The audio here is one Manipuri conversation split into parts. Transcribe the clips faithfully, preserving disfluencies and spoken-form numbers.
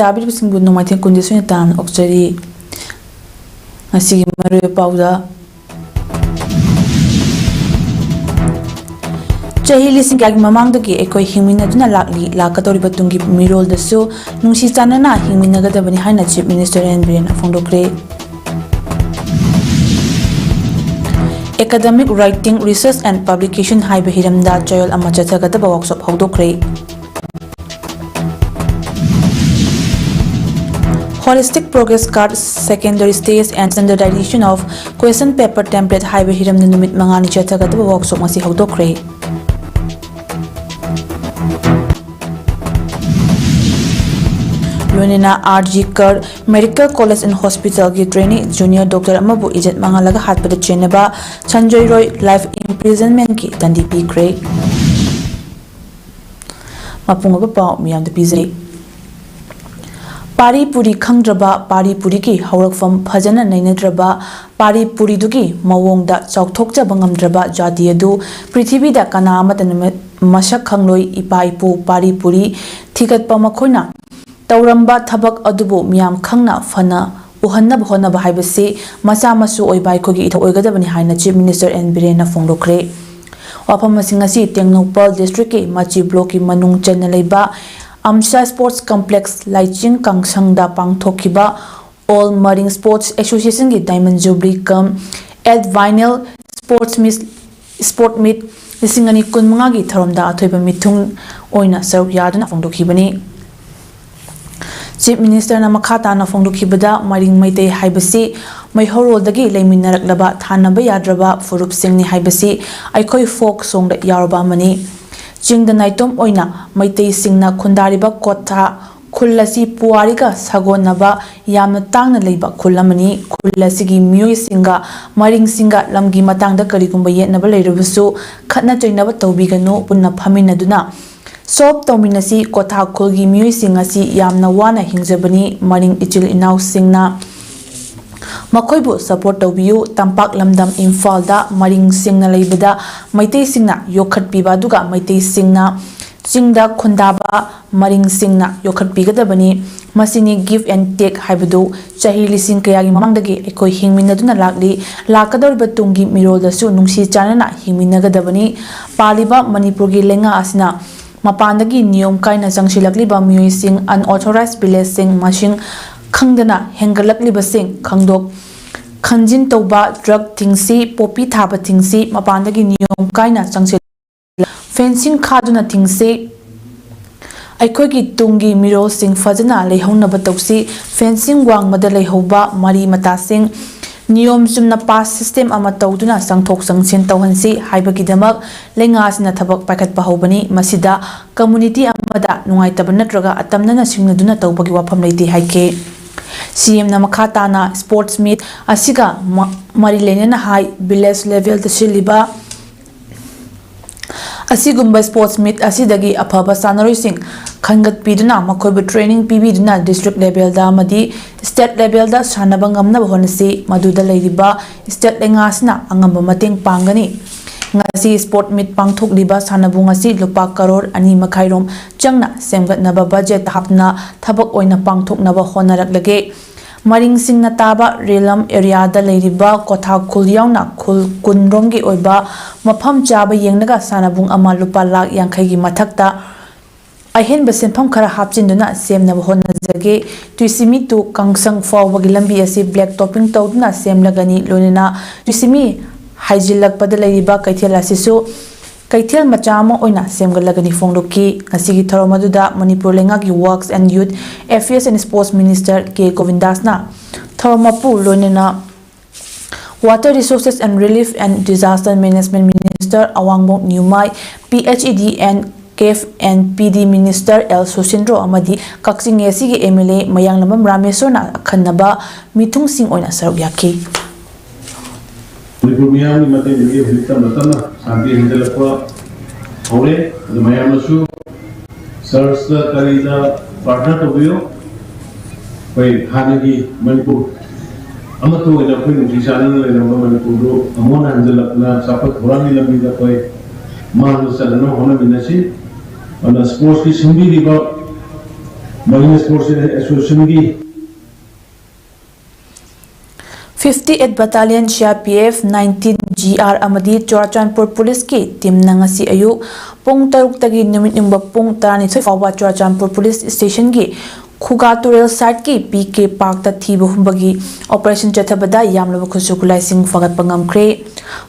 ꯇꯥꯕꯤꯔꯤꯕꯁꯤꯡꯕꯨ ꯅꯣꯡꯃꯥꯏꯊꯦꯝ ꯀꯨꯟꯗ ꯁꯣꯏꯅ ꯇꯥꯅ ꯑꯣꯛꯆꯔꯤ꯫ ꯉꯁꯤꯒꯤ ꯃꯔꯨꯑꯣꯏꯕ ꯄꯥꯎꯗ, ꯆꯍꯤ ꯂꯤꯁꯤꯡ ꯀꯌꯥꯒꯤ ꯃꯃꯥꯡꯗꯒꯤ ꯑꯩꯈꯣꯏ ꯍꯤꯡꯃꯤꯟꯅꯗꯨꯅ ꯂꯥꯛꯂꯤ, ꯂꯥꯛꯀꯗꯧꯔꯤꯕ ꯇꯨꯡꯒꯤ ꯃꯤꯔꯣꯜꯗꯁꯨ ꯅꯨꯡꯁꯤ ꯆꯥꯟꯅꯅ ꯍꯤꯡꯃꯤꯟꯅꯒꯗꯕꯅꯤ ꯍꯥꯏꯅ Chief Minister ꯑꯦꯟ ꯕꯤꯔꯦꯟꯅ ꯐꯣꯡꯗꯣꯛꯈ꯭ꯔꯦ꯫ Academic Writing, Research and Publication ꯍꯥꯏꯕ ꯍꯤꯔꯝꯗ ꯆꯌꯣꯜ ꯑꯃ ꯆꯠꯊꯒꯗꯕ workshop ꯍꯧꯗꯣꯛꯈ꯭ꯔꯦ꯫ Holistic Progress Card, Secondary Stage and Standardization of Question Paper Template ꯍꯥꯏꯕ ꯍꯤꯔꯝꯗ ꯅꯨꯃꯤꯠ ꯃꯉꯥꯅꯤ ꯆꯠꯊꯒꯗꯕ workshop ꯉꯁꯤ ꯍꯧꯗꯣꯛꯈ꯭ꯔꯦ꯫ ꯂꯣꯏꯅꯅ ꯑꯥꯔ ꯖꯤ ꯀꯔ Medical College and Hospitalꯒꯤ trainee junior doctor ꯑꯃꯕꯨ ꯏꯖꯠ ꯃꯥꯡꯍꯜꯂꯒ ꯍꯥꯠꯄꯗ ꯆꯦꯟꯅꯕ ꯁꯟꯖꯣꯏ ꯔꯣꯏ life imprisonmentꯀꯤ ꯗꯟꯗꯤ ꯄꯤꯈ꯭ꯔꯦ꯫ ꯃꯄꯨꯡ ꯑꯣꯏꯕ ꯄꯥꯎ ꯃꯤꯌꯥꯝꯗ ꯄꯤꯖꯔꯤ꯫ ꯄꯥꯔꯤ ꯄꯨꯔꯤ ꯈꯪꯗ꯭ꯔꯕ, ꯄꯥꯔꯤ ꯄꯨꯔꯤꯒꯤ ꯍꯧꯔꯛꯐꯝ ꯐꯖꯅ ꯅꯩꯅꯗ꯭ꯔꯕ, ꯄꯥꯔꯤ ꯄꯨꯔꯤꯗꯨꯒꯤ ꯃꯑꯣꯡꯗ ꯆꯥꯎꯊꯣꯛꯆꯕ ꯉꯝꯗ꯭ꯔꯕ ꯖꯥꯇꯤ ꯑꯗꯨ ꯄ꯭ꯔꯤꯊꯤꯕꯤꯗ ꯀꯅꯥ ꯑꯃꯠꯇꯅ ꯃ-, ꯃꯁꯛ ꯈꯪꯂꯣꯏ꯫ ꯏꯄꯥ ꯏꯄꯨ ꯄꯥꯔꯤ ꯄꯨꯔꯤ ꯊꯤꯒꯠꯄ ꯃꯈꯣꯏꯅ ꯇꯧꯔꯝꯕ ꯊꯕꯛ ꯑꯗꯨꯕꯨ ꯃꯤꯌꯥꯝ ꯈꯪꯅ ꯐꯅ ꯎꯍꯟꯅꯕ ꯍꯣꯠꯅꯕ ꯍꯥꯏꯕꯁꯤ ꯃꯆꯥ ꯃꯁꯨ ꯑꯣꯏꯕ ꯑꯩꯈꯣꯏꯒꯤ ꯏꯊꯧ ꯑꯣꯏꯒꯗꯕꯅꯤ ꯍꯥꯏꯅ Chief Minister ꯑꯦꯟ ꯕꯤꯔꯦꯟꯅ ꯐꯣꯡꯗꯣꯛꯈ꯭ꯔꯦ꯫ ꯋꯥꯐꯝ ꯑꯁꯤ ꯉꯁꯤ ꯇꯦꯡꯅꯧꯄꯜ districtꯀꯤ ꯃꯆꯤ blockꯀꯤ ꯃꯅꯨꯡ ꯆꯟꯅ ꯂꯩꯕ ꯑꯝꯁꯥ Sports Complex ꯂꯥꯏꯆꯤꯡ ꯀꯥꯡꯁꯪꯗ ꯄꯥꯡꯊꯣꯛꯈꯤꯕ All Marine Sports Associationꯒꯤ Diamond Jubilee cum Eighth Biennial Sports Meet, Sport Meet ꯂꯤꯁꯤꯡ ꯑꯅꯤ ꯀꯨꯟꯃꯉꯥꯒꯤ ꯊꯧꯔꯝꯗ ꯑꯊꯣꯏꯕ ꯃꯤꯊꯨꯡ ꯑꯣꯏꯅ ꯁꯔꯨꯛ ꯌꯥꯗꯨꯅ ꯐꯣꯡꯗꯣꯛꯈꯤꯕꯅꯤ꯫ Chief Ministerꯅ ꯃꯈꯥ ꯇꯥꯅ ꯐꯣꯡꯗꯣꯛꯈꯤꯕꯗ, ꯃꯔꯤꯡ ꯃꯩꯇꯩ ꯍꯥꯏꯕꯁꯤ ꯃꯩꯍꯧꯔꯣꯜꯗꯒꯤ ꯂꯩꯃꯤꯟꯅꯔꯛꯂꯕ ꯊꯥꯅꯕ ꯌꯥꯗ꯭ꯔꯕ ꯐꯨꯔꯨꯞꯁꯤꯡꯅꯤ ꯍꯥꯏꯕꯁꯤ ꯑꯩꯈꯣꯏ folk songꯗ ꯌꯥꯎꯔꯕ ꯑꯃꯅꯤ꯫ ꯆꯤꯡꯗ ꯅꯥꯏꯇꯣꯝ ꯑꯣꯏꯅ ꯃꯩꯇꯩꯁꯤꯡꯅ ꯈꯨꯟꯗꯥꯔꯤꯕ ꯀꯣꯊꯥ ꯈꯨꯜ ꯑꯁꯤ ꯄꯨꯋꯥꯔꯤꯒ ꯁꯥꯒꯣꯟꯅꯕ ꯌꯥꯝꯅ ꯇꯥꯡꯅ ꯂꯩꯕ ꯈꯨꯜ ꯑꯃꯅꯤ꯫ ꯈꯨꯜ ꯑꯁꯤꯒꯤ ꯃꯤꯑꯣꯏꯁꯤꯡꯒ ꯃꯔꯤꯡꯁꯤꯡꯒ ꯂꯝꯒꯤ ꯃꯇꯥꯡꯗ ꯀꯔꯤꯒꯨꯝꯕ ꯌꯦꯠꯅꯕ ꯂꯩꯔꯕꯁꯨ ꯈꯠꯅ ꯆꯩꯅꯕ ꯇꯧꯕꯤꯒꯅꯨ, ꯄꯨꯟꯅ ꯐꯝꯃꯤꯟꯅꯗꯨꯅ solve ꯇꯧꯃꯤꯟꯅꯁꯤ꯫ ꯀꯣꯊꯥ ꯈꯨꯜꯒꯤ ꯃꯤꯑꯣꯏꯁꯤꯡ ꯑꯁꯤ ꯌꯥꯝꯅ ꯋꯥꯅ ꯍꯤꯡꯖꯕꯅꯤ꯫ ꯃꯔꯤꯡ ꯏꯆꯤꯜ ꯏꯅꯥꯎꯁꯤꯡꯅ ꯃꯈꯣꯏꯕꯨ support ꯇꯧꯕꯤꯌꯨ꯫ ꯇꯝꯄꯥꯛ ꯂꯝꯗꯝ ꯏꯝꯐꯥꯜꯗ ꯃꯔꯤꯡꯁꯤꯡꯅ ꯂꯩꯕꯗ ꯃꯩꯇꯩꯁꯤꯡꯅ ꯌꯣꯛꯈꯠꯄꯤꯕ ꯑꯗꯨꯒ ꯃꯩꯇꯩꯁꯤꯡꯅ ꯆꯤꯡꯗ ꯈꯨꯟꯗꯥꯕ ꯃꯔꯤꯡꯁꯤꯡꯅ ꯌꯣꯛꯈꯠꯄꯤꯒꯗꯕꯅꯤ꯫ ꯃꯁꯤꯅꯤ give and take ꯍꯥꯏꯕꯗꯨ꯫ ꯆꯍꯤ ꯂꯤꯁꯤꯡ ꯀꯌꯥꯒꯤ ꯃꯃꯥꯡꯗꯒꯤ ꯑꯩꯈꯣꯏ ꯍꯤꯡꯃꯤꯟꯅꯗꯨꯅ ꯂꯥꯛꯂꯤ꯫ ꯂꯥꯛꯀꯗꯧꯔꯤꯕ ꯇꯨꯡꯒꯤ ꯃꯤꯔꯣꯜꯗꯁꯨ ꯅꯨꯡꯁꯤ ꯆꯥꯟꯅꯅ ꯍꯤꯡꯃꯤꯟꯅꯒꯗꯕꯅꯤ꯫ ꯄꯥꯜꯂꯤꯕ ꯃꯅꯤꯄꯨꯔꯒꯤ ꯂꯩꯉꯥꯛ ꯑꯁꯤꯅ ꯃꯄꯥꯟꯗꯒꯤ ꯅꯤꯌꯣꯝ ꯀꯥꯏꯅ ꯆꯪꯁꯤꯜꯂꯛꯂꯤꯕ ꯃꯤꯑꯣꯏꯁꯤꯡ, unauthorized villageꯁꯤꯡ ꯃꯁꯤꯡ ꯈꯪꯗꯅ ꯍꯦꯟꯒꯠꯂꯛꯂꯤꯕꯁꯤꯡ ꯈꯪꯗꯣꯛ ꯈꯟꯖꯤꯟ ꯇꯧꯕ, drug ꯊꯤꯡꯁꯤ, poppy ꯊꯥꯕ ꯊꯤꯡꯁꯤ, ꯃꯄꯥꯟꯗꯒꯤ ꯅꯤꯌꯣꯝ ꯀꯥꯏꯅ ꯆꯪꯁꯤꯜ fencing ꯈꯥꯗꯨꯅ ꯊꯤꯡꯁꯤ꯫ ꯑꯩꯈꯣꯏꯒꯤ ꯇꯨꯡꯒꯤ ꯃꯤꯔꯣꯜꯁꯤꯡ ꯐꯖꯅ ꯂꯩꯍꯧꯅꯕ ꯇꯧꯁꯤ꯫ Fencing ꯋꯥꯡꯃꯗ ꯂꯩꯍꯧꯕ ꯃꯔꯤ ꯃꯇꯥꯁꯤꯡ ꯅꯤꯌꯣꯝ ꯆꯨꯝꯅ pass system ꯑꯃ ꯇꯧꯗꯨꯅ ꯆꯪꯊꯣꯛ ꯆꯪꯁꯤꯟ ꯇꯧꯍꯟꯁꯤ ꯍꯥꯏꯕꯒꯤꯗꯃꯛ ꯂꯩꯉꯥꯛ ꯑꯁꯤꯅ ꯊꯕꯛ ꯄꯥꯏꯈꯠꯄ ꯍꯧꯕꯅꯤ꯫ ꯃꯁꯤꯗ community ꯑꯃꯗ ꯅꯨꯡꯉꯥꯏꯇꯕ ꯅꯠꯇ꯭ꯔꯒ ꯑꯇꯝꯅꯅ ꯁꯤꯡꯅꯗꯨꯅ ꯇꯧꯕꯒꯤ ꯋꯥꯐꯝ ꯂꯩꯇꯦ ꯍꯥꯏꯈꯤ꯫ ꯁꯤ ꯑꯦꯝꯅ ꯃꯈꯥ ꯇꯥꯅ sports meet ꯑꯁꯤꯒ ꯃ-, ꯃꯔꯤ ꯂꯩꯅꯅ ꯍꯥꯏ, village levelꯗ ꯁꯤꯜꯂꯤꯕ ꯑꯁꯤꯒꯨꯝꯕ sports meet ꯑꯁꯤꯗꯒꯤ ꯑꯐꯕ ꯁꯥꯟꯅꯔꯣꯏꯁꯤꯡ ꯈꯟꯒꯠꯄꯤꯗꯨꯅ ꯃꯈꯣꯏꯕꯨ training ꯄꯤꯕꯤꯗꯨꯅ district levelꯗ ꯑꯃꯗꯤ state levelꯗ ꯁꯥꯟꯅꯕ ꯉꯝꯅꯕ ꯍꯣꯠꯅꯁꯤ꯫ ꯃꯗꯨꯗ ꯂꯩꯔꯤꯕ state ꯂꯩꯉꯥꯛ ꯑꯁꯤꯅ ꯑꯉꯝꯕ ꯃꯇꯦꯡ ꯄꯥꯡꯒꯅꯤ꯫ ꯉꯁꯤ sport meet ꯄꯥꯡꯊꯣꯛꯂꯤꯕ ꯁꯥꯟꯅꯕꯨꯡ ꯑꯁꯤ ꯂꯨꯄꯥ ꯀꯔꯣꯔ ꯑꯅꯤ ꯃꯈꯥꯏꯔꯣꯝ ꯆꯪꯅ ꯁꯦꯝꯒꯠꯅꯕ budget ꯍꯥꯞꯅ ꯊꯕꯛ ꯑꯣꯏꯅ ꯄꯥꯡꯊꯣꯛꯅꯕ ꯍꯣꯠꯅꯔꯛꯂꯒꯦ꯫ ꯃꯔꯤꯡꯁꯤꯡꯅ ꯇꯥꯕ ꯔꯤꯂꯝ areaꯗ ꯂꯩꯔꯤꯕ ꯀꯣꯊꯥ ꯈꯨꯜ ꯌꯥꯎꯅ ꯈꯨꯜ ꯀꯨꯟ ꯔꯣꯝꯒꯤ ꯑꯣꯏꯕ ꯃꯐꯝ ꯆꯥꯕ ꯌꯦꯡꯂꯒ ꯁꯥꯟꯅꯕꯨꯡ ꯑꯃ ꯂꯨꯄꯥ ꯂꯥꯈ ꯌꯥꯡꯈꯩꯒꯤ ꯃꯊꯛꯇ ꯑꯍꯦꯟꯕ ꯁꯦꯟꯐꯝ ꯈꯔ ꯍꯥꯞꯆꯤꯟꯗꯨꯅ ꯁꯦꯝꯅꯕ ꯍꯣꯠꯅꯖꯒꯦ꯫ ꯇꯨꯏꯁꯤꯃꯤ to ꯀꯥꯡꯁꯪ ꯐꯥꯎꯕꯒꯤ ꯂꯝꯕꯤ ꯑꯁꯤ black topping ꯇꯧꯗꯨꯅ ꯁꯦꯝꯂꯒꯅꯤ꯫ ꯂꯣꯏꯅꯅ ꯇꯨꯏꯁꯤꯃꯤ ꯍꯥꯏꯖꯤꯜꯂꯛꯄꯗ ꯂꯩꯔꯤꯕ ꯀꯩꯊꯦꯜ ꯑꯁꯤꯁꯨ ꯀꯩꯊꯦꯜ ꯃꯆꯥ ꯑꯃ ꯑꯣꯏꯅ ꯁꯦꯝꯒꯠꯂꯒꯅꯤ ꯐꯣꯡꯗꯣꯛꯈꯤ꯫ ꯉꯁꯤꯒꯤ ꯊꯧꯔꯝ ꯑꯗꯨꯗ ꯃꯅꯤꯄꯨꯔ ꯂꯩꯉꯥꯛꯀꯤ Works and Youth Affairs and Sports Minister ꯀꯦ ꯒꯣꯕꯤꯟꯗꯥꯁꯅ ꯊꯧꯔꯝ ꯃꯄꯨ, ꯂꯣꯏꯅꯅ Water Resources and Relief and Disaster Management Minister ꯑꯋꯥꯡꯕꯣꯛ Newmai, PHED and CAF and PD Minister L Susindro ꯑꯃꯗꯤ ꯀꯛꯆꯤꯡ ꯑꯦ ꯁꯤꯒꯤ MLA ꯃꯌꯥꯡꯂꯝꯕꯝ ꯔꯥꯃꯦꯁꯣꯔꯅ ꯑꯈꯟꯅꯕ ꯃꯤꯊꯨꯡꯁꯤꯡ ꯑꯣꯏꯅ ꯁꯔꯨꯛ ꯌꯥꯈꯤ꯫ ꯃꯅꯤꯄꯨꯔ ꯃꯤꯌꯥꯝꯒꯤ ꯃꯇꯦꯡꯗꯒꯤ ꯍꯧꯖꯤꯛ ꯇꯞꯅ ꯇꯞꯅ ꯁꯥꯟꯇꯤ ꯍꯟꯖꯤꯜꯂꯛꯄ ꯍꯧꯔꯦ꯫ ꯑꯗꯨ ꯃꯌꯥꯝꯅꯁꯨ ꯆꯔꯆꯇ ꯀꯔꯤꯗ ꯄ꯭ꯔꯥꯔꯊꯅꯥ ꯇꯧꯕꯤꯌꯨ꯫ ꯑꯩꯈꯣꯏ ꯍꯥꯟꯅꯒꯤ ꯃꯅꯤꯄꯨꯔ ꯑꯃꯠꯇ ꯑꯣꯏꯅ ꯑꯩꯈꯣꯏ ꯅꯨꯡꯁꯤ ꯆꯥꯟꯅꯅ ꯂꯩꯔꯝꯕ ꯃꯅꯤꯄꯨꯔꯗꯨ ꯑꯃꯨꯛ ꯍꯟꯅ ꯍꯟꯖꯤꯜꯂꯛꯇꯨꯅ ꯆꯥꯎꯈꯠ ꯊꯧꯔꯥꯡꯒꯤ ꯂꯝꯕꯤꯗ ꯑꯩꯈꯣꯏ ꯃꯥꯡꯗ ꯆꯠꯅꯅꯕ ꯍꯣꯠꯅꯃꯤꯟꯅꯁꯤ꯫ ꯑꯗꯨꯅ ꯁ꯭ꯄꯣꯔꯠꯁꯀꯤ ꯁꯤꯟꯕꯤꯔꯤꯕ ꯃꯍꯤꯟꯗ꯭ꯔ ꯁ꯭ꯄꯣꯔꯠꯁ ꯑꯦꯁꯣꯁꯤꯌꯦꯁꯟꯒꯤ fifty eight Battalion C R P F nineteen G R ꯑꯃꯗꯤ ꯆꯨꯔꯥꯆꯥꯟꯄꯨꯔ ꯄꯨꯂꯤꯁꯀꯤ ꯇꯤꯝꯅ ꯉꯁꯤ ꯑꯌꯨꯛ ꯄꯨꯡ ꯇꯔꯨꯛꯇꯒꯤ ꯅꯨꯃꯤꯠ ꯌꯨꯡꯕ ꯄꯨꯡ ꯇꯔꯥꯅꯤꯊꯣꯏ ꯐꯥꯎꯕ ꯆꯨꯔꯥꯆꯥꯟꯄꯨꯔ ꯄꯨꯂꯤꯁ ꯁ꯭ꯇꯦꯁꯟꯒꯤ ꯈꯨꯒꯥ ꯇꯨꯔꯦꯜ ꯁꯥꯏꯠꯀꯤ ꯄꯤ ꯀꯦ ꯄꯥꯔꯛꯇ ꯊꯤꯕ ꯍꯨꯝꯕꯒꯤ ꯑꯣꯄꯔꯦꯁꯟ ꯆꯠꯊꯕꯗ ꯌꯥꯝꯂꯕ ꯈꯨꯠꯁꯨ ꯈꯨꯠꯂꯥꯏꯁꯤꯡ ꯐꯥꯒꯠꯄ ꯉꯝꯈ꯭ꯔꯦ꯫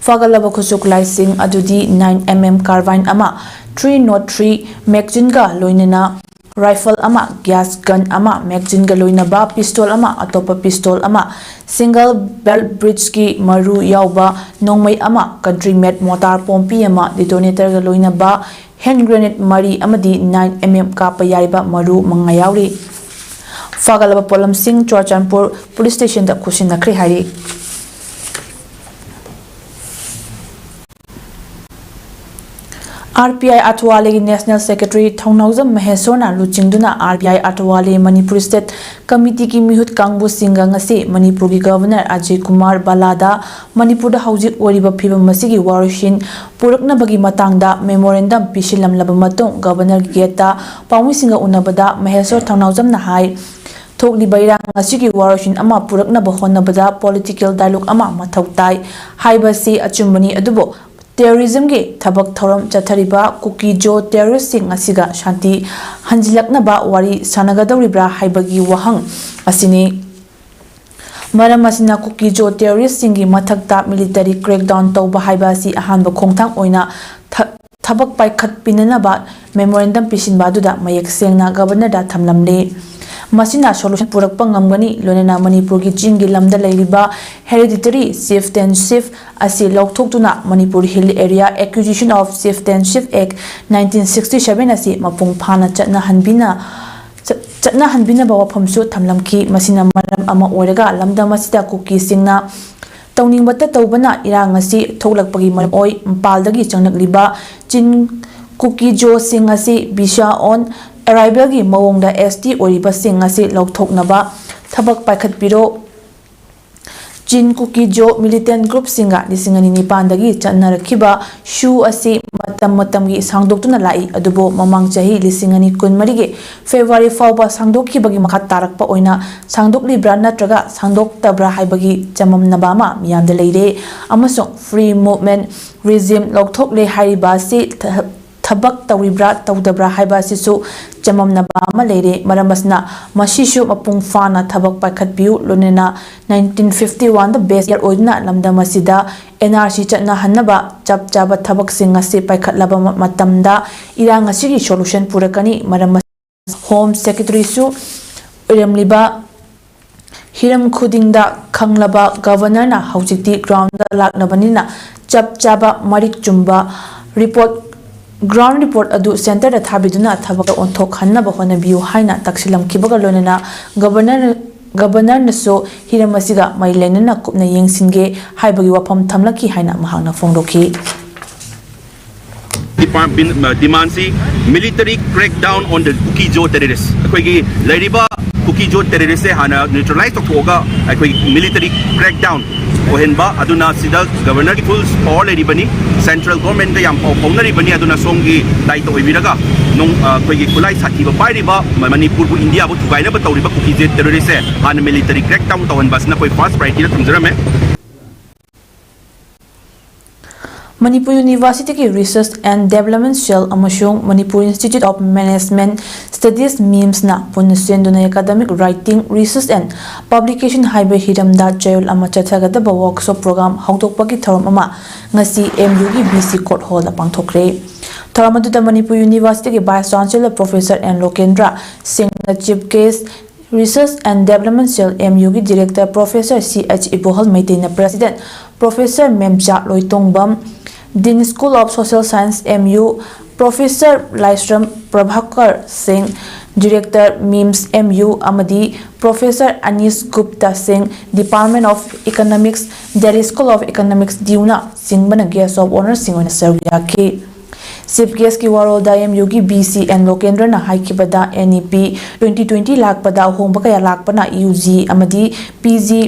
ꯐꯥꯒꯠꯂꯕ ꯈꯨꯠꯁꯨ ꯈꯨꯠꯂꯥꯏꯁꯤꯡ ꯑꯗꯨꯗꯤ nine M M carbine ꯑꯃ, three nought three magazine ꯒ ꯂꯣꯏꯅꯅ rifle ꯑꯃ, gas gun ꯑꯃ, magazine ꯒ ꯂꯣꯏꯅꯕ pistol ꯑꯃ, ꯑꯇꯣꯞꯄ pistol ꯑꯃ, single barrel breech ꯀꯤ ꯃꯔꯨ ꯌꯥꯎꯕ ꯅꯣꯡꯃꯩ ꯑꯃ, country made mortar ꯄꯣꯝꯄꯤ ꯑꯃ, detonator ꯒ ꯂꯣꯏꯅꯕ hand grenade ꯃꯔꯤ ꯑꯃꯗꯤ nine M M ꯀꯥꯞꯄ ꯌꯥꯔꯤꯕ ꯃꯔꯨ ꯃꯉꯥ ꯌꯥꯎꯔꯤ꯫ ꯐꯥꯒꯠꯂꯕ ꯄꯣꯠꯂꯝꯁꯤꯡ ꯆꯨꯔꯥꯆꯥꯟꯄꯨꯔ ꯄꯨꯂꯤꯁ ꯁ꯭ꯇꯦꯁꯟꯗ ꯈꯨꯠꯁꯤꯟꯅꯈ꯭ꯔꯦ ꯍꯥꯏꯔꯤ꯫ R P I ꯑꯥꯊꯋꯥꯂꯦꯒꯤ National Secretary ꯊꯧꯅꯥꯎꯖꯝ ꯃꯍꯦꯁꯣꯔꯅ ꯂꯨꯆꯤꯡꯗꯨꯅ R P I ꯑꯥꯊꯋꯥꯂꯦ Manipur State Committee ꯒꯤ ꯃꯤꯍꯨꯠ ꯀꯥꯡꯕꯨꯁꯤꯡꯒ ꯉꯁꯤ ꯃꯅꯤꯄꯨꯔꯒꯤ Governor ꯑꯖꯌ ꯀꯨꯃꯥꯔ ꯚꯜꯂꯥꯗ ꯃꯅꯤꯄꯨꯔꯗ ꯍꯧꯖꯤꯛ ꯑꯣꯏꯔꯤꯕ ꯐꯤꯚꯝ ꯑꯁꯤꯒꯤ ꯋꯥꯔꯣꯏꯁꯤꯟ ꯄꯨꯔꯛꯅꯕꯒꯤ ꯃꯇꯥꯡꯗ memorandum ꯄꯤꯁꯤꯜꯂꯝꯂꯕ ꯃꯇꯨꯡ Governor ꯒꯤ gate ꯇ ꯄꯥꯎꯃꯤꯁꯤꯡꯒ ꯎꯅꯕꯗ ꯃꯍꯦꯁꯣꯔ ꯊꯧꯅꯥꯎꯖꯝꯅ ꯍꯥꯏ, ꯊꯣꯛꯂꯤꯕ ꯏꯔꯥꯡ ꯑꯁꯤꯒꯤ ꯋꯥꯔꯣꯏꯁꯤꯟ ꯑꯃ ꯄꯨꯔꯛꯅꯕ ꯍꯣꯠꯅꯕꯗ political dialogue ꯑꯃ ꯃꯊꯧ ꯇꯥꯏ ꯍꯥꯏꯕꯁꯤ ꯑꯆꯨꯝꯕꯅꯤ, ꯑꯗꯨꯕꯨ terrorism ꯒꯤ ꯊꯕꯛ ꯊꯧꯔꯝ ꯆꯠꯊꯔꯤꯕ ꯀꯨꯀꯤ ꯖꯣ terrorist ꯁꯤꯡ ꯑꯁꯤꯒ ꯁꯥꯟꯇꯤ ꯍꯟꯖꯤꯜꯂꯛꯅꯕ ꯋꯥꯔꯤ ꯁꯥꯟꯅꯒꯗꯧꯔꯤꯕ꯭ꯔꯥ ꯍꯥꯏꯕꯒꯤ ꯋꯥꯍꯪ ꯑꯁꯤꯅꯤ꯫ ꯃꯔꯝ ꯑꯁꯤꯅ ꯀꯨꯀꯤ ꯖꯣ terrorist ꯁꯤꯡꯒꯤ ꯃꯊꯛꯇ military crackdown ꯇꯧꯕ ꯍꯥꯏꯕ ꯑꯁꯤ ꯑꯍꯥꯟꯕ ꯈꯣꯡꯊꯥꯡ ꯑꯣꯏꯅ ꯊ-, ꯊꯕꯛ ꯄꯥꯏꯈꯠꯄꯤꯅꯅꯕ memorandum ꯄꯤꯁꯤꯟꯕ ꯑꯗꯨꯗ ꯃꯌꯦꯛ ꯁꯦꯡꯅ Governor ꯗ ꯊꯝꯂꯝꯂꯤ꯫ ꯃꯁꯤꯅ solution ꯄꯨꯔꯛꯄ ꯉꯝꯒꯅꯤ, ꯂꯣꯏꯅꯅ ꯃꯅꯤꯄꯨꯔꯒꯤ ꯆꯤꯡꯒꯤ ꯂꯝꯗ ꯂꯩꯔꯤꯕ hereditary chieftainship ꯑꯁꯤ ꯂꯧꯊꯣꯛꯇꯨꯅ Manipur Hill Area Acquisition of Chieftainship Act nineteen sixty seven ꯑꯁꯤ ꯃꯄꯨꯡ ꯐꯥꯅ ꯆꯠꯅꯍꯟꯕꯤꯅ-, ꯆꯠ-, ꯆꯠꯅꯍꯟꯕꯤꯅꯕ ꯋꯥꯐꯝꯁꯨ ꯊꯝꯂꯝꯈꯤ꯫ ꯃꯁꯤꯅ ꯃꯔꯝ ꯑꯃ ꯑꯣꯏꯔꯒ ꯂꯝꯗꯝ ꯑꯁꯤꯗ ꯀꯨꯀꯤꯁꯤꯡꯅ ꯇꯧꯅꯤꯡꯕꯇ ꯇꯧꯕꯅ ꯏꯔꯥꯡ ꯑꯁꯤ ꯊꯣꯛꯂꯛꯄꯒꯤ ꯃꯔꯝ ꯑꯣꯏ꯫ ꯏꯝꯐꯥꯜꯗꯒꯤ ꯆꯪꯂꯛꯂꯤꯕ ꯆꯤꯡ ꯀꯨꯀꯤ ꯖꯣꯁꯤꯡ ꯑꯁꯤ visa on arrival ꯒꯤ ꯃꯑꯣꯡꯗ S T ꯑꯣꯏꯔꯤꯕꯁꯤꯡ ꯑꯁꯤ ꯂꯧꯊꯣꯛꯅꯕ ꯊꯕꯛ ꯄꯥꯏꯈꯠꯄꯤꯔꯣ꯫ ꯆꯤꯟ ꯀꯨꯀꯤ ꯖꯣ ꯃꯤꯂꯤꯇꯦꯟ ꯒ꯭ꯔꯨꯞꯁꯤꯡꯒ ꯂꯤꯁꯤꯡ ꯑꯅꯤ ꯅꯤꯄꯥꯟꯗꯒꯤ ꯆꯠꯅꯔꯛꯈꯤꯕ ꯁꯨ ꯑꯁꯤ ꯃꯇꯝ ꯃꯇꯝꯒꯤ ꯁꯥꯡꯗꯣꯛꯇꯨꯅ ꯂꯥꯛꯏ, ꯑꯗꯨꯕꯨ ꯃꯃꯥꯡ ꯆꯍꯤ ꯂꯤꯁꯤꯡ ꯑꯅꯤ ꯀꯨꯟꯃꯔꯤꯒꯤ ꯐꯦꯕ꯭ꯔꯨꯋꯥꯔꯤ ꯐꯥꯎꯕ ꯁꯥꯡꯗꯣꯛꯈꯤꯕꯒꯤ ꯃꯈꯥ ꯇꯥꯔꯛꯄ ꯑꯣꯏꯅ ꯁꯥꯡꯗꯣꯛꯂꯤꯕ꯭ꯔꯥ ꯅꯠꯇ꯭ꯔꯒ ꯁꯥꯡꯗꯣꯛꯇꯕ꯭ꯔꯥ ꯍꯥꯏꯕꯒꯤ ꯆꯃꯝꯅꯕ ꯑꯃ ꯃꯤꯌꯥꯝꯗ ꯂꯩꯔꯦ, ꯑꯃꯁꯨꯡ ꯐ꯭ꯔꯤ ꯃꯨꯚꯃꯦꯟ ꯔꯤꯖꯤꯝ ꯂꯧꯊꯣꯛꯂꯦ ꯍꯥꯏꯔꯤꯕ ꯑꯁꯤ ꯊ-, ꯊꯕꯛ ꯇꯧꯔꯤꯕ꯭ꯔꯥ ꯇꯧꯗꯕ꯭ꯔꯥ ꯍꯥꯏꯕ ꯑꯁꯤꯁꯨ ꯆꯃꯝꯅꯕ ꯑꯃ ꯂꯩꯔꯦ꯫ ꯃꯔꯝ ꯑꯁꯤꯅ ꯃꯁꯤꯁꯨ ꯃꯄꯨꯡ ꯐꯥꯅ ꯊꯕꯛ ꯄꯥꯏꯈꯠꯄꯤꯌꯨ, ꯂꯣꯏꯅꯅ ꯅꯥꯏꯟꯇꯤꯟ ꯐꯤꯐꯇꯤ ꯋꯥꯟꯗ ꯕꯦꯁ ꯏꯌꯔ ꯑꯣꯏꯗꯨꯅ ꯂꯝꯗꯝ ꯑꯁꯤꯗ ꯑꯦꯟ ꯑꯥꯔ ꯁꯤ ꯆꯠꯅꯍꯟꯅꯕ ꯆꯞ ꯆꯥꯕ ꯊꯕꯛꯁꯤꯡ ꯑꯁꯤ ꯄꯥꯏꯈꯠꯂꯕ ꯃ-, ꯃꯇꯝꯗ ꯏꯔꯥꯡ ꯑꯁꯤꯒꯤ ꯁꯣꯂꯨꯁꯟ ꯄꯨꯔꯛꯀꯅꯤ꯫ ꯃꯔꯝ ꯑꯁꯤꯅ ꯍꯣꯝ ꯁꯦꯀ꯭ꯔꯦꯇꯔꯤꯁꯨ ꯑꯣꯏꯔꯝꯂꯤꯕ ꯍꯤꯔꯝ ꯈꯨꯗꯤꯡꯗ ꯈꯪꯂꯕ ꯒꯕꯔꯅꯔꯅ ꯍꯧꯖꯤꯛꯇꯤ ꯒ꯭ꯔꯥꯎꯟꯗ ꯂꯥꯛꯂꯕꯅꯤꯅ ꯆꯞ ꯆꯥꯕ ꯃꯔꯤꯛ ꯆꯨꯝꯕ ꯔꯤꯄꯣꯔꯠ, ꯒ꯭ꯔꯥꯎꯟ ꯔꯤꯄꯣꯔꯠ ꯑꯗꯨ ꯁꯦꯟꯇꯔꯗ ꯊꯥꯕꯤꯗꯨꯅ ꯊꯕꯛꯇ ꯑꯣꯟꯊꯣꯛꯍꯟꯅꯕ ꯍꯣꯠꯅꯕꯤꯌꯨ ꯍꯥꯏꯅ ꯇꯛꯁꯤꯜꯂꯝꯈꯤꯕꯒ ꯂꯣꯏꯅꯅ ꯒꯕꯔꯅꯔ, ꯒꯕꯔꯅꯔꯅꯁꯨ ꯍꯤꯔꯝ ꯑꯁꯤꯒ ꯃꯔꯤ ꯂꯩꯅꯅ ꯀꯨꯞꯅ ꯌꯦꯡꯁꯤꯟꯒꯦ ꯍꯥꯏꯕꯒꯤ ꯋꯥꯐꯝ ꯊꯝꯂꯛꯈꯤ ꯍꯥꯏꯅ ꯃꯍꯥꯛꯅ ꯐꯣꯡꯗꯣꯛꯈꯤ꯫ Demand ꯁꯤ military crackdown on the Kuki-Zo terrorist꯫ ꯑꯩꯈꯣꯏꯒꯤ ꯂꯩꯔꯤꯕ Kuki-Zo terrorist ꯁꯦ ꯍꯥꯟꯅ neutralize ꯇꯧꯊꯣꯛꯑꯒ ꯑꯩꯈꯣꯏ military crackdown ꯑꯣꯏꯍꯟꯕ, ꯑꯗꯨꯅ ꯁꯤꯗ ꯒꯕꯔꯅꯔꯒꯤ full power ꯂꯩꯔꯤꯕꯅꯤ, central government ꯇ ꯌꯥꯝ ꯄꯥꯎ ꯐꯥꯎꯅꯔꯤꯕꯅꯤ꯫ ꯑꯗꯨꯅ ꯁꯣꯝꯒꯤ ꯗꯥꯏꯇ ꯑꯣꯏꯕꯤꯔꯒ ꯅꯣꯡ-, ꯑ, ꯑꯩꯈꯣꯏꯒꯤ ꯈꯨꯠꯂꯥꯏ ꯁꯥꯊꯤꯕ ꯄꯥꯏꯔꯤꯕ ꯃ-, ꯃꯅꯤꯄꯨꯔꯕꯨ ꯏꯟꯗꯤꯌꯥꯕꯨ ꯊꯨꯒꯥꯏꯅꯕ ꯇꯧꯔꯤꯕ Kuki-Zo terrorist ꯁꯦ ꯍꯥꯟꯅ military crackdown ꯇꯧꯍꯟꯕ ꯑꯁꯤꯅ ꯑꯩꯈꯣꯏ first priority ꯗ ꯊꯝꯖꯔꯝꯃꯦ꯫ ꯃꯅꯤꯄꯨꯔ ꯌꯨꯅꯤꯚꯔꯁꯤꯇꯤꯒꯤ Research and Development Cell ꯑꯃꯁꯨꯡ Manipur Institute of Management Studies, ꯃꯤꯝꯁꯅ ꯄꯨꯟꯅ ꯁꯤꯟꯗꯨꯅ Academic Writing, Research and Publication ꯍꯥꯏꯕ ꯍꯤꯔꯝꯗ ꯆꯌꯣꯜ ꯑꯃ ꯆꯠꯊꯒꯗꯕ workshop program ꯍꯧꯗꯣꯛꯄꯒꯤ ꯊꯧꯔꯝ ꯑꯃ ꯉꯁꯤ ꯑꯦꯝ ꯌꯨꯒꯤ ꯕꯤ ꯁꯤ ꯀꯣꯔꯠ ꯍꯣꯜꯗ ꯄꯥꯡꯊꯣꯛꯈ꯭ꯔꯦ꯫ ꯊꯧꯔꯝ ꯑꯗꯨꯗ ꯃꯅꯤꯄꯨꯔ ꯌꯨꯅꯤꯚꯔꯁꯤꯇꯤꯒꯤ Vice Chancellor Professor N Lokendra ꯁꯤꯡꯅ chief guest, Research and Development Cell, M ꯌꯨꯒꯤ Director Professor C H Ibohal ꯃꯩꯇꯩꯅ President, Professor Memcha Loitongbam, Dean School of Social Science, M U, Professor Laishram Prabhakar Singh, Director, MIMS M U, ꯑꯃꯗꯤ Professor Anish Gupta Singh, Department of Economics, Delhi School of Economics, ꯗꯤꯌꯨꯅ ꯆꯤꯡꯕꯅ guest of honour ꯁꯤꯡ ꯑꯣꯏꯅ ꯁꯔꯨꯛ ꯌꯥꯈꯤ꯫ Chief guest ꯀꯤ ꯋꯥꯔꯣꯜꯗ ꯑꯦꯝ ꯌꯨꯒꯤ ꯕꯤ ꯁꯤ ꯑꯦꯟ ꯂꯣꯀꯦꯟꯗ꯭ꯔꯅ ꯍꯥꯏꯈꯤꯕꯗ, N E P twenty twenty ꯂꯥꯛꯄꯗ ꯑꯍꯣꯡꯕ ꯀꯌꯥ ꯂꯥꯛꯄꯅ ꯌꯨ ꯖꯤ ꯑꯃꯗꯤ ꯄꯤ ꯖꯤ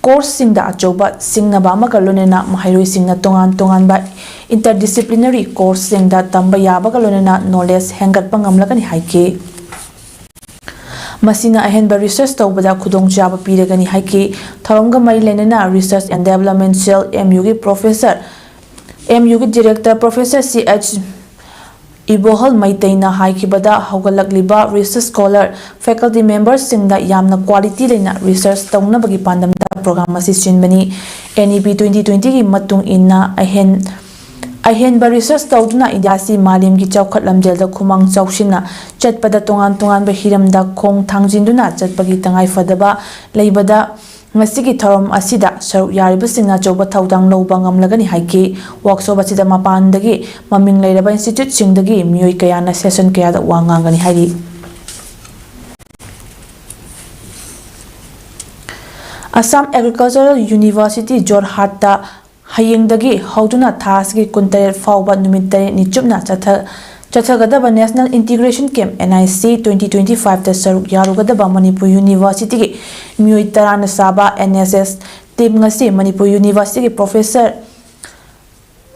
ꯀꯣꯔꯁꯁꯤꯡꯗ ꯑꯆꯧꯕ ꯁꯤꯡꯅꯕ ꯑꯃꯒ ꯂꯣꯏꯅꯅ ꯃꯍꯩꯔꯣꯏꯁꯤꯡꯅ ꯇꯣꯉꯥꯟ ꯇꯣꯉꯥꯟꯕ interdisciplinary ꯀꯣꯔꯁꯁꯤꯡꯗ ꯇꯝꯕ ꯌꯥꯕꯒ ꯂꯣꯏꯅꯅ ꯅꯣꯂꯦꯖ ꯍꯦꯟꯒꯠꯄ ꯉꯝꯂꯒꯅꯤ ꯍꯥꯏꯈꯤ꯫ ꯃꯁꯤꯅ ꯑꯍꯦꯟꯕ ꯔꯤꯁꯔꯆ ꯇꯧꯕꯗ ꯈꯨꯗꯣꯡꯆꯥꯕ ꯄꯤꯔꯒꯅꯤ ꯍꯥꯏꯈꯤ꯫ ꯊꯧꯔꯝꯒ ꯃꯔꯤ ꯂꯩꯅꯅ Research and Development Cell, M U ꯒꯤ ꯄ꯭ꯔꯣꯐꯦꯁꯔ, M U ꯒꯤ ꯗꯤꯔꯦꯛꯇꯔ ꯄ꯭ꯔꯣꯐꯦꯁꯔ ꯁꯤ ꯑꯩꯆ ꯏꯕꯣꯍꯜ ꯃꯩꯇꯩꯅ ꯍꯥꯏꯈꯤꯕꯗ, ꯍꯧꯒꯠꯂꯛꯂꯤꯕ ꯔꯤꯁꯔꯆ ꯁ꯭ꯀꯣꯂꯔ, ꯐꯦꯀꯜꯇꯤ ꯃꯦꯝꯕꯔꯁꯤꯡꯗ ꯌꯥꯝꯅ ꯀ꯭ꯋꯥꯂꯤꯇꯤ ꯂꯩꯅ ꯔꯤꯁꯔꯆ ꯇꯧꯅꯕꯒꯤ ꯄꯥꯟꯗꯝꯗ ꯄ꯭ꯔꯣꯒ꯭ꯔꯥꯝ ꯑꯁꯤ ꯁꯤꯟꯕꯅꯤ꯫ N E P twenty twenty ꯒꯤ ꯃꯇꯨꯡ ꯏꯟꯅ ꯑꯍꯦꯟ-, ꯑꯍꯦꯟꯕ ꯔꯤꯁꯔꯆ ꯇꯧꯗꯨꯅ ꯏꯟꯗꯤꯌꯥ ꯑꯁꯤ ꯃꯥꯂꯦꯝꯒꯤ ꯆꯥꯎꯈꯠ ꯂꯝꯖꯦꯜꯗ ꯈꯨꯃꯥꯡ ꯆꯥꯎꯁꯤꯟꯅ ꯆꯠꯄꯗ ꯇꯣꯉꯥꯟ ꯇꯣꯉꯥꯟꯕ ꯍꯤꯔꯝꯗ ꯈꯣꯡ ꯊꯥꯡꯖꯤꯟꯗꯨꯅ ꯆꯠꯄꯒꯤ ꯇꯉꯥꯏꯐꯗꯕ ꯂꯩꯕꯗ ꯉꯁꯤꯒꯤ ꯊꯧꯔꯝ ꯑꯁꯤꯗ ꯁꯔꯨꯛ ꯌꯥꯔꯤꯕꯁꯤꯡꯅ ꯑꯆꯧꯕ ꯊꯧꯗꯥꯡ ꯂꯧꯕ ꯉꯝꯂꯒꯅꯤ ꯍꯥꯏꯈꯤ꯫ ꯋꯥꯔꯛꯁꯣꯞ ꯑꯁꯤꯗ ꯃꯄꯥꯟꯗꯒꯤ ꯃꯃꯤꯡ ꯂꯩꯔꯕ ꯏꯟꯁꯇꯤꯇ꯭ꯌꯨꯠꯁꯤꯡꯗꯒꯤ ꯃꯤꯑꯣꯏ ꯀꯌꯥꯅ ꯁꯦꯁꯟ ꯀꯌꯥꯗ ꯋꯥ ꯉꯥꯡꯒꯅꯤ ꯍꯥꯏꯔꯤ꯫ ꯑꯁꯥꯝ ꯑꯦꯒ꯭ꯔꯤꯀꯜꯆꯔꯦꯜ ꯌꯨꯅꯤꯚꯔꯁꯤꯇꯤ ꯖꯣꯔꯍꯥꯠꯇ ꯍꯌꯦꯡꯗꯒꯤ ꯍꯧꯗꯨꯅ ꯊꯥ ꯑꯁꯤꯒꯤ ꯀꯨꯟꯇꯔꯦꯠ ꯐꯥꯎꯕ ꯅꯨꯃꯤꯠ ꯇꯔꯦꯠꯅꯤ ꯆꯨꯞꯅ ꯆꯠꯊ-, ꯆꯠꯊꯒꯗꯕ National Integration Camp, N I C, twenty twenty-five ꯇ ꯁꯔꯨꯛ ꯌꯥꯔꯨꯒꯗꯕ ꯃꯅꯤꯄꯨꯔ ꯌꯨꯅꯤꯚꯔꯁꯤꯇꯤꯒꯤ ꯃꯤꯑꯣꯏ ꯇꯔꯥꯅ ꯁꯥꯕ N S S team ꯉꯁꯤ ꯃꯅꯤꯄꯨꯔ ꯌꯨꯅꯤꯚꯔꯁꯤꯇꯤꯒꯤ ꯄ꯭ꯔꯣꯐꯦꯁꯔ,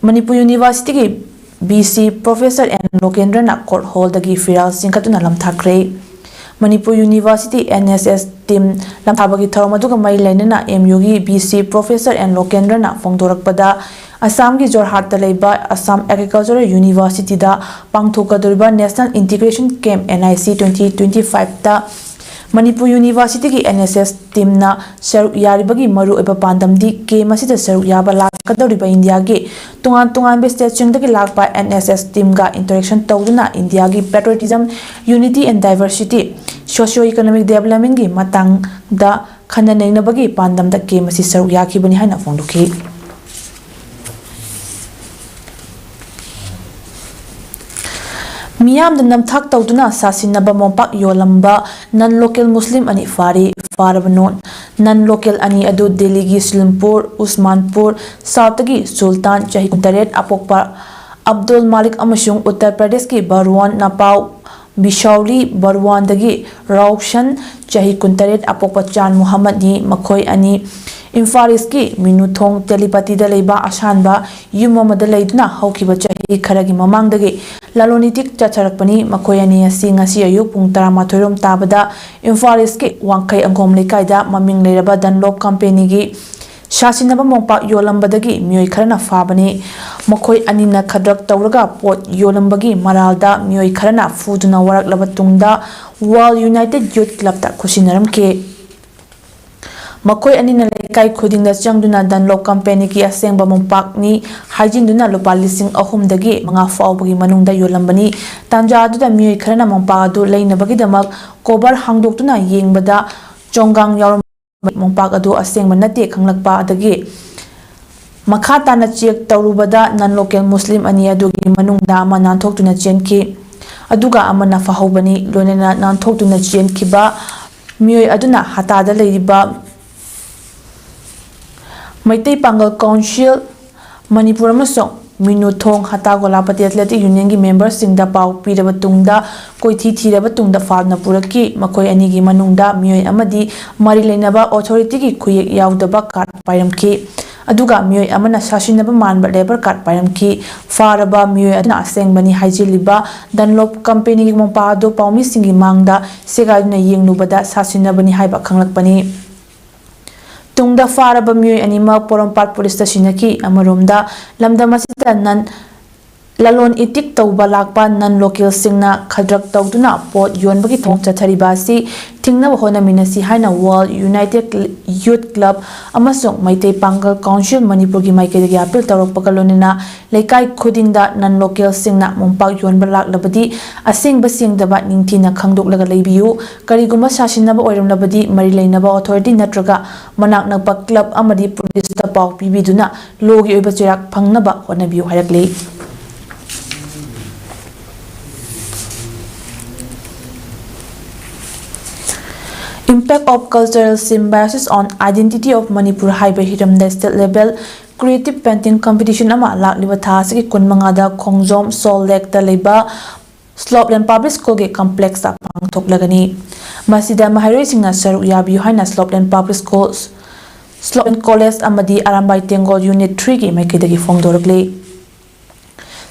ꯃꯅꯤꯄꯨꯔ ꯌꯨꯅꯤꯚꯔꯁꯤꯇꯤꯒꯤ V C ꯄ꯭ꯔꯣꯐꯦꯁꯔ ꯑꯦꯟ ꯂꯣꯀꯦꯟꯗ꯭ꯔꯅ ꯀꯣꯔꯠ ꯍꯣꯜꯗꯒꯤ ꯐꯤꯔꯥꯜ ꯆꯤꯡꯈꯠꯇꯨꯅ ꯂꯝꯊꯥꯈ꯭ꯔꯦ꯫ Manipur university N S S team ꯂꯝꯊꯥꯕꯒꯤ ꯊꯧꯔꯝ ꯑꯗꯨꯒ ꯃꯔꯤ ꯂꯩꯅꯅ M U ꯒꯤ V C ꯄ꯭ꯔꯣꯐꯦꯁꯔ ꯑꯦꯟ ꯂꯣꯀꯦꯟꯗ꯭ꯔꯅ ꯐꯣꯡꯗꯣꯔꯛꯄꯗ, ꯑꯁꯥꯝꯒꯤ ꯖꯣꯔꯍꯥꯠꯇ ꯂꯩꯕ ꯑꯁꯥꯝ ꯑꯦꯒ꯭ꯔꯤꯀꯜꯆꯔꯦꯜ ꯌꯨꯅꯤꯚꯔꯁꯤꯇꯤꯗ ꯄꯥꯡꯊꯣꯛꯀꯗꯧꯔꯤꯕ National Integration Camp, N I C twenty twenty-five ꯇ ꯃꯅꯤꯄꯨꯔ ꯌꯨꯅꯤꯚꯔꯁꯤꯇꯤꯒꯤ N S S teamꯅ ꯁꯔꯨꯛ ꯌꯥꯔꯤꯕꯒꯤ ꯃꯔꯨꯑꯣꯏꯕ ꯄꯥꯟꯗꯝꯗꯤ camp ꯑꯁꯤꯗ ꯁꯔꯨꯛ ꯌꯥꯕ ꯂꯥꯛꯀꯗꯧꯔꯤꯕ ꯏꯟꯗꯤꯌꯥꯒꯤ ꯇꯣꯉꯥꯟ ꯇꯣꯉꯥꯟꯕ stateꯁꯤꯡꯗꯒꯤ ꯂꯥꯛꯄ N S S teamꯒ interaction ꯇꯧꯗꯨꯅ ꯏꯟꯗꯤꯌꯥꯒꯤ patriotism, unity and diversity, socio-economic developmentꯀꯤ ꯃꯇꯥꯡꯗ ꯈꯟꯅ ꯅꯩꯅꯕꯒꯤ ꯄꯥꯟꯗꯝꯗ camp ꯑꯁꯤ ꯁꯔꯨꯛ ꯌꯥꯈꯤꯕꯅꯤ ꯍꯥꯏꯅ ꯐꯣꯡꯗꯣꯛꯈꯤ꯫ ꯃꯤꯌꯥꯝꯗ ꯅꯝꯊꯥꯛ ꯇꯧꯗꯨꯅ ꯁꯥꯁꯤꯟꯅꯕ ꯃꯣꯝꯄꯥꯛ ꯌꯣꯜꯂꯝꯕ non local Muslim ꯑꯅꯤ ꯐꯥꯔꯤ꯫ ꯐꯥꯔꯕ non, non local ꯑꯅꯤ ꯑꯗꯨ ꯗꯦꯜꯂꯤꯒꯤ ꯁꯤꯂꯝꯄꯨꯔ ꯎꯁꯃꯥꯟꯄꯨꯔ Southꯇꯒꯤ ꯁꯨꯜꯇꯥꯟ, ꯆꯍꯤ ꯀꯨꯟꯇꯔꯦꯠ, ꯑꯄꯣꯛꯄ ꯑꯕꯗꯨꯜ ꯃꯥꯂꯤꯛ ꯑꯃꯁꯨꯡ ꯎꯠꯇꯔ ꯄ꯭ꯔꯗꯦꯁꯀꯤ ꯕꯔꯋꯥꯟ ꯅꯄꯥꯎ ꯕꯤꯁꯥꯎꯂꯤ ꯕꯔꯋꯥꯟꯗꯒꯤ ꯔꯥꯎꯁꯟ, ꯆꯍꯤ ꯀꯨꯟꯇꯔꯦꯠ, ꯑꯄꯣꯛꯄ ꯆꯥꯟ ꯃꯨꯍꯝꯃꯗꯅꯤ꯫ ꯃꯈꯣꯏ ꯑꯅꯤ ꯏꯝꯐꯥꯜ ꯏꯁꯀꯤ ꯃꯤꯅꯨꯊꯣꯡ ꯇꯦꯂꯤꯄꯇꯤꯗ ꯂꯩꯕ ꯑꯁꯥꯟꯕ ꯌꯨꯝ ꯑꯃꯗ ꯂꯩꯗꯨꯅ ꯍꯧꯈꯤꯕ ꯆꯍꯤ ꯈꯔꯒꯤ ꯃꯃꯥꯡꯗꯒꯤ ꯂꯂꯣꯟ ꯏꯇꯤꯛ ꯆꯠꯊꯔꯛꯄꯅꯤ꯫ ꯃꯈꯣꯏ ꯑꯅꯤ ꯑꯁꯤ ꯉꯁꯤ ꯑꯌꯨꯛ ꯄꯨꯡ ꯇꯔꯥꯃꯥꯊꯣꯏ ꯔꯣꯝ ꯇꯥꯕꯗ ꯏꯝꯐꯥꯜ ꯏꯁꯀꯤ ꯋꯥꯡꯈꯩ ꯑꯪꯒꯣꯝ ꯂꯩꯀꯥꯏꯗ ꯃꯃꯤꯡ ꯂꯩꯔꯕ ꯗꯟꯂꯣꯞ ꯀꯝꯄꯦꯅꯤꯒꯤ ꯁꯥꯁꯤꯟꯅꯕ ꯃꯣꯝꯄꯥꯛ ꯌꯣꯜꯂꯝꯕꯗꯒꯤ ꯃꯤꯑꯣꯏ ꯈꯔꯅ ꯐꯥꯕꯅꯤ꯫ ꯃꯈꯣꯏ ꯑꯅꯤꯅ ꯈꯗ꯭ꯔꯛ ꯇꯧꯔꯒ ꯄꯣꯠ ꯌꯣꯜꯂꯝꯕꯒꯤ ꯃꯔꯥꯜꯗ ꯃꯤꯑꯣꯏ ꯈꯔꯅ ꯐꯨꯗꯨꯅ ꯋꯥꯔꯛꯂꯕ ꯇꯨꯡꯗ ꯋꯥꯔꯜ ꯌꯨꯅꯥꯏꯇꯦꯗ ꯌꯨꯊ ꯀ꯭ꯂꯕꯇ ꯈꯨꯠꯁꯤꯟꯅꯔꯝꯈꯤ꯫ ꯃꯈꯣꯏ ꯑꯅꯤꯅ ꯂꯩꯀꯥꯏ ꯈꯨꯗꯤꯡꯗ ꯆꯪꯗꯨꯅ ꯗꯟꯂꯣꯞ ꯀꯝꯄꯦꯅꯤꯒꯤ ꯑꯁꯦꯡꯕ ꯃꯣꯝꯄꯥꯛꯅꯤ ꯍꯥꯏꯖꯤꯟꯗꯨꯅ ꯂꯨꯄꯥ ꯂꯤꯁꯤꯡ ꯑꯍꯨꯝꯗꯒꯤ ꯃꯉꯥ ꯐꯥꯎꯕꯒꯤ ꯃꯅꯨꯡꯗ ꯌꯣꯜꯂꯝꯕꯅꯤ꯫ ꯇꯥꯟꯖꯥ ꯑꯗꯨꯗ ꯃꯤꯑꯣꯏ ꯈꯔꯅ ꯃꯣꯝꯄꯥꯛ ꯑꯗꯨ ꯂꯩꯅꯕꯒꯤꯗꯃꯛ ꯀꯣꯕꯔ ꯍꯥꯡꯗꯣꯛꯇꯨꯅ ꯌꯦꯡꯕꯗ ꯆꯣꯡꯒꯥꯡ ꯌꯥꯎꯔꯝꯕ ꯃꯣꯝꯄꯥꯛ ꯑꯗꯨ ꯑꯁꯦꯡꯕ ꯅꯠꯇꯦ ꯈꯪꯂꯛꯄ ꯑꯗꯒꯤ ꯃꯈꯥ ꯇꯥꯅ ꯆꯦꯛ ꯇꯧꯔꯨꯕꯗ ꯅꯟ ꯂꯣꯀꯦꯜ ꯃꯨꯁꯂꯤꯝ ꯑꯅꯤ ꯑꯗꯨꯒꯤ ꯃꯅꯨꯡꯗ ꯑꯃ ꯅꯥꯟꯊꯣꯛꯇꯨꯅ ꯆꯦꯟꯈꯤ, ꯑꯗꯨꯒ ꯑꯃꯅ ꯐꯥꯍꯧꯕꯅꯤ꯫ ꯂꯣꯏꯅꯅ ꯅꯥꯟꯊꯣꯛꯇꯨꯅ ꯆꯦꯟꯈꯤꯕ ꯃꯤꯑꯣꯏ ꯑꯗꯨꯅ ꯍꯇꯥꯗ ꯂꯩꯔꯤꯕ ꯃꯩꯇꯩ ꯄꯥꯡꯒꯜ ꯀꯥꯎꯟꯁꯤꯜ ꯃꯅꯤꯄꯨꯔ ꯑꯃꯁꯨꯡ ꯃꯤꯅꯨꯊꯣꯡ ꯍꯇꯥ ꯒꯣꯂꯥꯄꯇꯤ ꯑꯦꯊꯂꯦꯇꯤꯛ ꯌꯨꯅꯤꯌꯟꯒꯤ ꯃꯦꯝꯕꯔꯁꯤꯡꯗ ꯄꯥꯎ ꯄꯤꯔꯕ ꯇꯨꯡꯗ ꯀꯣꯏꯊꯤ ꯊꯤꯔꯕ ꯇꯨꯡꯗ ꯐꯥꯗꯨꯅ ꯄꯨꯔꯛꯈꯤ꯫ ꯃꯈꯣꯏ ꯑꯅꯤꯒꯤ ꯃꯅꯨꯡꯗ ꯃꯤꯑꯣꯏ ꯑꯃꯗꯤ ꯃꯔꯤ ꯂꯩꯅꯕ ꯑꯣꯊꯣꯔꯤꯇꯤꯒꯤ ꯈꯨꯌꯦꯛ ꯌꯥꯎꯗꯕ ꯀꯥꯔꯗ ꯄꯥꯏꯔꯝꯈꯤ, ꯑꯗꯨꯒ ꯃꯤꯑꯣꯏ ꯑꯃꯅ ꯁꯥꯁꯤꯟꯅꯕ ꯃꯥꯟꯕ ꯂꯦꯕꯔ ꯀꯥꯔꯗ ꯄꯥꯏꯔꯝꯈꯤ꯫ ꯐꯥꯔꯕ ꯃꯤꯑꯣꯏ ꯑꯗꯨꯅ ꯑꯁꯦꯡꯕꯅꯤ ꯍꯥꯏꯖꯤꯜꯂꯤꯕ ꯗꯟꯂꯣꯞ ꯀꯝꯄꯦꯅꯤꯒꯤ ꯃꯣꯝꯄꯥꯛ ꯑꯗꯨ ꯄꯥꯎꯃꯤꯁꯤꯡꯒꯤ ꯃꯥꯡꯗ ꯁꯦꯒꯥꯏꯗꯨꯅ ꯌꯦꯡꯂꯨꯕꯗ ꯁꯥꯁꯤꯟꯅꯕꯅꯤ ꯍꯥꯏꯕ ꯈꯪꯂꯛꯄꯅꯤ꯫ ꯇꯨꯡꯗ ꯐꯥꯔꯕ ꯃꯤꯑꯣꯏ ꯑꯅꯤꯃꯛ ꯄꯣꯔꯣꯝꯄꯥꯠ ꯄꯨꯂꯤꯁꯇ ꯁꯤꯟꯅꯈꯤ꯫ ꯑꯃꯔꯣꯝꯗ, ꯂꯝꯗꯝ ꯑꯁꯤꯗ ꯅꯟ ꯂꯂꯣꯟ ꯏꯇꯤꯛ ꯇꯧꯕ ꯂꯥꯛꯄ ꯅꯟ ꯂꯣꯀꯦꯜꯁꯤꯡꯅ ꯈꯗ꯭ꯔꯛ ꯇꯧꯗꯨꯅ ꯄꯣꯠ ꯌꯣꯟꯕꯒꯤ ꯊꯧꯑꯣꯡ ꯆꯠꯊꯔꯤꯕ ꯑꯁꯤ ꯊꯤꯡꯅꯕ ꯍꯣꯠꯅꯃꯤꯟꯅꯁꯤ ꯍꯥꯏꯅ ꯋꯥꯔꯜ ꯌꯨꯅꯥꯏꯇꯦꯗ ꯌꯨꯊ ꯀ꯭ꯂꯕ ꯑꯃꯁꯨꯡ ꯃꯩꯇꯩ ꯄꯥꯡꯒꯜ ꯀꯥꯎꯟꯁꯤꯜ ꯃꯅꯤꯄꯨꯔꯒꯤ ꯃꯥꯏꯀꯩꯗꯒꯤ ꯑꯥꯄꯤꯜ ꯇꯧꯔꯛꯄꯒ ꯂꯣꯏꯅꯅ ꯂꯩꯀꯥꯏ ꯈꯨꯗꯤꯡꯗ ꯅꯟ ꯂꯣꯀꯦꯜꯁꯤꯡꯅ ꯃꯣꯝꯄꯥꯛ ꯌꯣꯟꯕ ꯂꯥꯛꯂꯕꯗꯤ ꯑꯁꯦꯡꯕ ꯁꯦꯡꯗꯕ ꯅꯤꯡꯊꯤꯅ ꯈꯪꯗꯣꯛꯂꯒ ꯂꯩꯕꯤꯌꯨ꯫ ꯀꯔꯤꯒꯨꯝꯕ ꯁꯥꯁꯤꯟꯅꯕ ꯑꯣꯏꯔꯝꯂꯕꯗꯤ ꯃꯔꯤ ꯂꯩꯅꯕ ꯑꯣꯊꯣꯔꯤꯇꯤ ꯅꯠꯇ꯭ꯔꯒ ꯃꯅꯥꯛ ꯅꯛꯄ ꯀ꯭ꯂꯕ ꯑꯃꯗꯤ ꯄꯨꯂꯤꯁꯇ ꯄꯥꯎ ꯄꯤꯕꯤꯗꯨꯅ ꯂꯣꯒꯤ ꯑꯣꯏꯕ ꯆꯩꯔꯥꯛ ꯐꯪꯅꯕ ꯍꯣꯠꯅꯕꯤꯌꯨ ꯍꯥꯏꯔꯛꯂꯤ꯫ Impact of Cultural Symbiosis on Identity of Manipur ꯍꯥꯏꯕ ꯍꯤꯔꯝꯗ state level creative painting competition ꯑꯃ ꯂꯥꯛꯂꯤꯕ ꯊꯥ ꯑꯁꯤꯒꯤ ꯀꯨꯟꯃꯉꯥꯗ ꯈꯣꯡꯖꯣꯝ ꯁꯣꯜ ꯂꯦꯛꯇ ꯂꯩꯕ ꯁ꯭ꯂꯣꯞꯂꯦꯟ ꯄꯕ꯭ꯂꯤꯛ ꯁ꯭ꯀꯨꯜꯒꯤ ꯀꯝꯄ꯭ꯂꯦꯛꯁꯇ ꯄꯥꯡꯊꯣꯛꯂꯒꯅꯤ꯫ ꯃꯁꯤꯗ ꯃꯍꯩꯔꯣꯏꯁꯤꯡꯅ ꯁꯔꯨꯛ ꯌꯥꯕꯤꯌꯨ ꯍꯥꯏꯅ Slopeland public school Slopeland college ꯑꯃꯗꯤ ꯑꯔꯥꯝꯕꯥꯏ ꯇꯦꯡꯒꯣꯜ ꯌꯨꯅꯤꯠ ꯊ꯭ꯔꯤꯒꯤ ꯃꯥꯏꯀꯩꯗꯒꯤ ꯐꯣꯡꯗꯣꯔꯛꯂꯤ꯫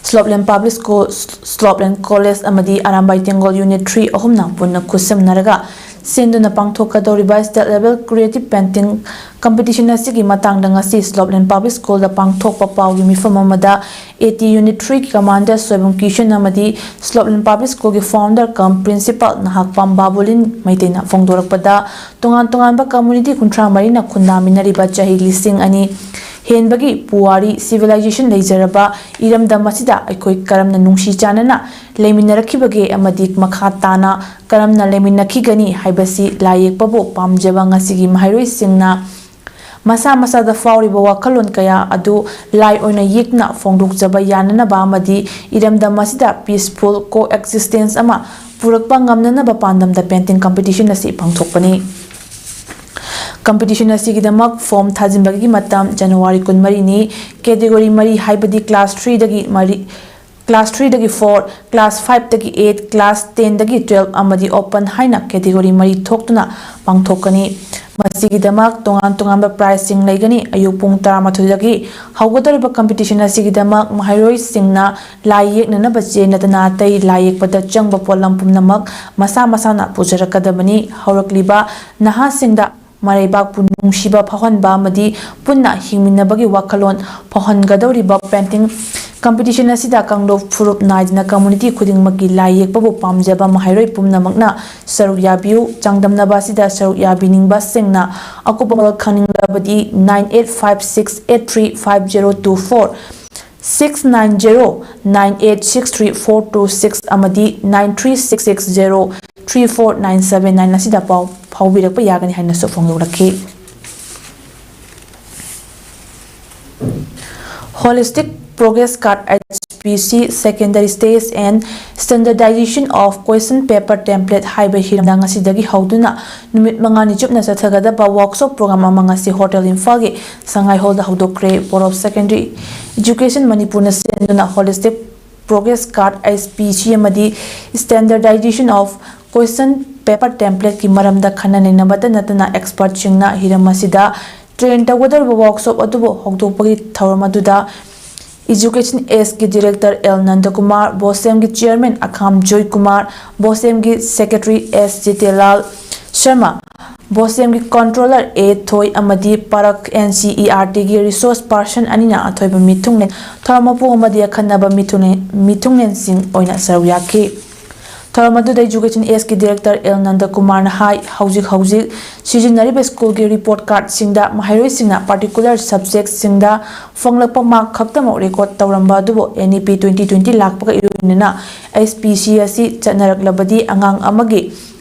Slopeland public school, Slopeland college ꯑꯃꯗꯤ ꯑꯔꯥꯝꯕꯥꯏ ꯇꯦꯡꯒꯣꯜ ꯌꯨꯅꯤꯠ ꯊ꯭ꯔꯤ ꯑꯍꯨꯝꯅ ꯄꯨꯟꯅ ꯈꯨꯠꯁꯝꯅꯔꯒ ꯁꯤꯟꯗꯨꯅ ꯄꯥꯡꯊꯣꯛꯀꯗꯧꯔꯤꯕ state level creative painting competition ꯑꯁꯤꯒꯤ ꯃꯇꯥꯡꯗ ꯉꯁꯤ ꯁ꯭ꯂꯣꯞꯂꯦꯟ ꯄꯕ꯭ꯂꯤꯛ ꯁ꯭ꯀꯨꯜꯗ ꯄꯥꯡꯊꯣꯛꯄ ꯄꯥꯎꯒꯤ ꯃꯤꯐꯝ ꯑꯃꯗ ꯑꯦ ꯇꯤ ꯌꯨꯅꯤꯠ ꯊ꯭ꯔꯤꯒꯤ ꯀꯃꯥꯟꯗꯔ ꯁꯣꯏꯕꯝ ꯀꯤꯁꯟ ꯑꯃꯗꯤ ꯁ꯭ꯂꯣꯞꯂꯦꯟ ꯄꯕ꯭ꯂꯤꯛ ꯁ꯭ꯀꯨꯜꯒꯤ ꯐꯥꯎꯟꯗꯔ ꯀꯝ ꯄ꯭ꯔꯤꯟꯁꯤꯄꯥꯜ ꯅꯍꯥꯛꯄꯥꯝ ꯕꯥꯕꯨꯂꯤꯟ ꯃꯩꯇꯩꯅ ꯐꯣꯡꯗꯣꯔꯛꯄꯗ, ꯇꯣꯉꯥꯟ ꯇꯣꯉꯥꯟꯕ ꯀꯝꯃꯨꯅꯤꯇꯤ ꯀꯨꯟꯊ꯭ꯔꯥ ꯃꯔꯤꯅ ꯈꯨꯟꯗꯥꯃꯤꯟꯅꯔꯤꯕ ꯆꯍꯤ ꯂꯤꯁꯤꯡ ꯑꯅꯤ ꯍꯦꯟꯕꯒꯤ ꯄꯨꯋꯥꯔꯤ, ꯁꯤꯚꯤꯂꯥꯏꯖꯦꯁꯟ ꯂꯩꯖꯔꯕ ꯏꯔꯝꯗꯝ ꯑꯁꯤꯗ ꯑꯩꯈꯣꯏ ꯀꯔꯝꯅ ꯅꯨꯡꯁꯤ ꯆꯥꯟꯅꯅ ꯂꯩꯃꯤꯟꯅꯔꯛꯈꯤꯕꯒꯦ ꯑꯃꯗꯤ ꯃꯈꯥ ꯇꯥꯅ ꯀꯔꯝꯅ ꯂꯩꯃꯤꯟꯅꯈꯤꯒꯅꯤ ꯍꯥꯏꯕꯁꯤ ꯂꯥꯏ ꯌꯦꯛꯄꯕꯨ ꯄꯥꯝꯖꯕ ꯉꯁꯤꯒꯤ ꯃꯍꯩꯔꯣꯏꯁꯤꯡꯅ ꯃꯁꯥ ꯃꯁꯥꯗ ꯐꯥꯎꯔꯤꯕ ꯋꯥꯈꯜꯂꯣꯟ ꯀꯌꯥ ꯑꯗꯨ ꯂꯥꯏ ꯑꯣꯏꯅ ꯌꯦꯛꯇꯨꯅ ꯐꯣꯡꯗꯣꯛꯆꯕ ꯌꯥꯅꯅꯕ ꯑꯃꯗꯤ ꯏꯔꯝꯗꯝ ꯑꯁꯤꯗ peaceful coexistence ꯑꯃ ꯄꯨꯔꯛꯄ ꯉꯝꯅꯅꯕ ꯄꯥꯟꯗꯝꯗ ꯄꯦꯟꯇꯤꯡ ꯀꯝꯄꯤꯇꯤꯁꯟ ꯑꯁꯤ ꯄꯥꯡꯊꯣꯛꯄꯅꯤ꯫ ꯀꯝꯄꯤꯇꯤꯁꯟ ꯑꯁꯤꯒꯤꯗꯃꯛ ꯐꯣꯔꯝ ꯊꯥꯖꯤꯟꯕꯒꯤ ꯃꯇꯝ ꯖꯅꯋꯥꯔꯤ ꯀꯨꯟꯃꯔꯤꯅꯤ꯫ ꯀꯦꯇꯦꯒꯣꯔꯤ ꯃꯔꯤ ꯍꯥꯏꯕꯗꯤ ꯀ꯭ꯂꯥꯁ ꯊ꯭ꯔꯤꯗꯒꯤ ꯃꯔꯤ, ꯀ꯭ꯂꯥꯁ ꯊ꯭ꯔꯤꯗꯒꯤ ꯐꯣꯔ, ꯀ꯭ꯂꯥꯁ ꯐꯥꯏꯚꯇꯒꯤ ꯑꯩꯠ, ꯀ꯭ꯂꯥꯁ ꯇꯦꯟꯗꯒꯤ ꯇꯨꯋꯦꯜꯐ ꯑꯃꯗꯤ ꯑꯣꯄꯟ ꯍꯥꯏꯅ ꯀꯦꯇꯦꯒꯣꯔꯤ ꯃꯔꯤ ꯊꯣꯛꯇꯨꯅ ꯄꯥꯡꯊꯣꯛꯀꯅꯤ꯫ ꯃꯁꯤꯒꯤꯗꯃꯛ ꯇꯣꯉꯥꯟ ꯇꯣꯉꯥꯟꯕ ꯄ꯭ꯔꯥꯏꯖꯁꯤꯡ ꯂꯩꯒꯅꯤ꯫ ꯑꯌꯨꯛ ꯄꯨꯡ ꯇꯔꯥꯃꯥꯊꯣꯏꯗꯒꯤ ꯍꯧꯒꯗꯧꯔꯤꯕ ꯀꯝꯄꯤꯇꯤꯁꯟ ꯑꯁꯤꯒꯤꯗꯃꯛ ꯃꯍꯩꯔꯣꯏꯁꯤꯡꯅ ꯂꯥꯏ ꯌꯦꯛꯅꯅꯕ ꯆꯦ ꯅꯠꯇꯅ ꯑꯇꯩ ꯂꯥꯏ ꯌꯦꯛꯄꯗ ꯆꯪꯕ ꯄꯣꯠꯂꯝ ꯄꯨꯝꯅꯃꯛ ꯃꯁꯥ ꯃꯁꯥꯅ ꯄꯨꯖꯔꯛꯀꯗꯕꯅꯤ꯫ ꯍꯧꯔꯛꯂꯤꯕ ꯅꯍꯥꯁꯤꯡꯗ ꯃꯔꯩꯕꯥꯛꯄꯨ ꯅꯨꯡꯁꯤꯕ ꯐꯥꯎꯍꯟꯕ ꯑꯃꯗꯤ ꯄꯨꯟꯅ ꯍꯤꯡꯃꯤꯟꯅꯕꯒꯤ ꯋꯥꯈꯜꯂꯣꯟ ꯐꯥꯎꯍꯟꯒꯗꯧꯔꯤꯕ ꯄꯦꯟꯇꯤꯡ ꯀꯝꯄꯤꯇꯤꯁꯟ ꯑꯁꯤꯗ ꯀꯥꯡꯂꯨꯞ ꯐꯨꯔꯨꯞ ꯅꯥꯏꯗꯅ ꯀꯝꯃꯨꯅꯤꯇꯤ ꯈꯨꯗꯤꯡꯃꯛꯀꯤ ꯂꯥꯏ ꯌꯦꯛꯄꯕꯨ ꯄꯥꯝꯖꯕ ꯃꯍꯩꯔꯣꯏ ꯄꯨꯝꯅꯃꯛꯅ ꯁꯔꯨꯛ ꯌꯥꯕꯤꯌꯨ꯫ ꯆꯥꯡꯗꯝꯅꯕ ꯑꯁꯤꯗ ꯁꯔꯨꯛ ꯌꯥꯕꯤꯅꯤꯡꯕꯁꯤꯡꯅ ꯑꯀꯨꯞꯄ ꯃꯔꯣꯜ ꯈꯪꯅꯤꯡꯂꯕꯗꯤ nine eight five six eight three five zero two four, six nine zero nine eight six three four two six ꯑꯃꯗꯤ nine three six six zero three four nine seven nine ꯑꯁꯤꯗ ꯄꯥꯎ ꯐꯥꯎꯕꯤꯔꯛꯄ ꯌꯥꯒꯅꯤ ꯍꯥꯏꯅꯁꯨ ꯐꯣꯡꯗꯣꯛꯂꯛꯈꯤ꯫ Holistic Progress Card, H P C, Secondary Stage and Standardization of Question Paper Template ꯍꯥꯏꯕ ꯍꯤꯔꯝꯗ ꯉꯁꯤꯗꯒꯤ ꯍꯧꯗꯨꯅ ꯅꯨꯃꯤꯠ ꯃꯉꯥꯅꯤ ꯆꯨꯞꯅ ꯆꯠꯊꯒꯗꯕ ꯋꯥꯔꯛꯁꯣꯞ ꯄ꯭ꯔꯣꯒ꯭ꯔꯥꯝ ꯑꯃ ꯉꯁꯤ ꯍꯣꯇꯦꯜ ꯏꯝꯐꯥꯜꯒꯤ ꯁꯉꯥꯏ ꯍꯣꯜꯗ ꯍꯧꯗꯣꯛꯈ꯭ꯔꯦ꯫ Board of Secondary Education ꯃꯅꯤꯄꯨꯔꯅ ꯁꯤꯟꯗꯨꯅ Holistic Progress Card, H P C, ꯑꯃꯗꯤ Standardization of Question Paper Templateꯀꯤ ꯃꯔꯝꯗ ꯈꯟꯅ ꯅꯩꯅꯕꯇ ꯅꯠꯇꯅ ꯑꯦꯛꯁꯄꯔꯠꯁꯤꯡꯅ ꯍꯤꯔꯝ ꯑꯁꯤꯗ ꯇ꯭ꯔꯦꯟ ꯇꯧꯒꯗꯧꯔꯤꯕ ꯋꯥꯔꯛꯁꯣꯞ ꯑꯗꯨꯕꯨ ꯍꯧꯗꯣꯛꯄꯒꯤ ꯊꯧꯔꯝ ꯑꯗꯨꯗ ꯏꯖꯨꯀꯦꯁꯟ ꯑꯦꯁꯀꯤ ꯗꯤꯔꯦꯛꯇꯔ ꯑꯦꯜ ꯅꯟꯗꯀꯨꯃꯥꯔ, ꯕꯣꯁꯦꯝꯒꯤ ꯆꯤꯌꯔꯃꯦꯟ ꯑꯈꯥꯝ ꯖꯣꯏꯀꯨꯃꯥꯔ, ꯕꯣꯁꯦꯝꯒꯤ ꯁꯦꯀ꯭ꯔꯦꯇꯔꯤ ꯑꯦꯁ ꯖꯤꯇꯦꯂꯥꯜ ꯁꯔꯃ, ꯕꯣꯁꯦꯝꯒꯤ ꯀꯟꯇ꯭ꯔꯣꯂꯔ ꯑꯦ ꯊꯣꯏ ꯑꯃꯗꯤ ꯄꯥꯔꯛ ꯑꯦꯟ ꯁꯤ ꯏ ꯑꯥꯔ ꯇꯤꯒꯤ ꯔꯤꯁꯣꯔꯁ ꯄꯥꯔꯁꯟ ꯑꯅꯤꯅ ꯑꯊꯣꯏꯕ ꯃꯤꯊꯨꯡꯂꯦꯟ, ꯊꯧꯔꯝ ꯃꯄꯨ ꯑꯃꯗꯤ ꯑꯈꯟꯅꯕ ꯃꯤꯊꯨꯡꯂꯦꯟ ꯃꯤꯊꯨꯡꯂꯦꯟꯁꯤꯡ ꯑꯣꯏꯅ ꯁꯔꯨꯛ ꯌꯥꯈꯤ꯫ ꯊꯧꯔꯝ ꯑꯗꯨꯗ ꯏꯖꯨꯀꯦꯁꯟ ꯑꯦꯁꯀꯤ ꯗꯤꯔꯦꯛꯇꯔ ꯑꯦꯜ ꯅꯟꯗꯀꯨꯃꯥꯔꯅ ꯍꯥꯏ, ꯍꯧꯖꯤꯛ ꯍꯧꯖꯤꯛ ꯁꯤꯖꯤꯟꯅꯔꯤꯕ ꯁ꯭ꯀꯨꯜꯒꯤ ꯔꯤꯄꯣꯔꯠ ꯀꯥꯔꯗꯁꯤꯡꯗ ꯃꯍꯩꯔꯣꯏꯁꯤꯡꯅ ꯄꯥꯔꯇꯤꯀꯨꯂꯔ ꯁꯕꯖꯦꯛꯁꯤꯡꯗ ꯐꯪꯂꯛꯄ ꯃꯥꯔꯛ ꯈꯛꯇꯃꯛ ꯔꯦꯀꯣꯔꯗ ꯇꯧꯔꯝꯕ ꯑꯗꯨꯕꯨ and E P twenty twenty ꯂꯥꯛꯄꯒ ꯏꯔꯣꯏꯅꯅ ꯑꯦꯁ ꯄꯤ ꯁꯤ ꯑꯁꯤ ꯆꯠꯅꯔꯛꯂꯕꯗꯤ ꯑꯉꯥꯡ ꯑꯃꯒꯤ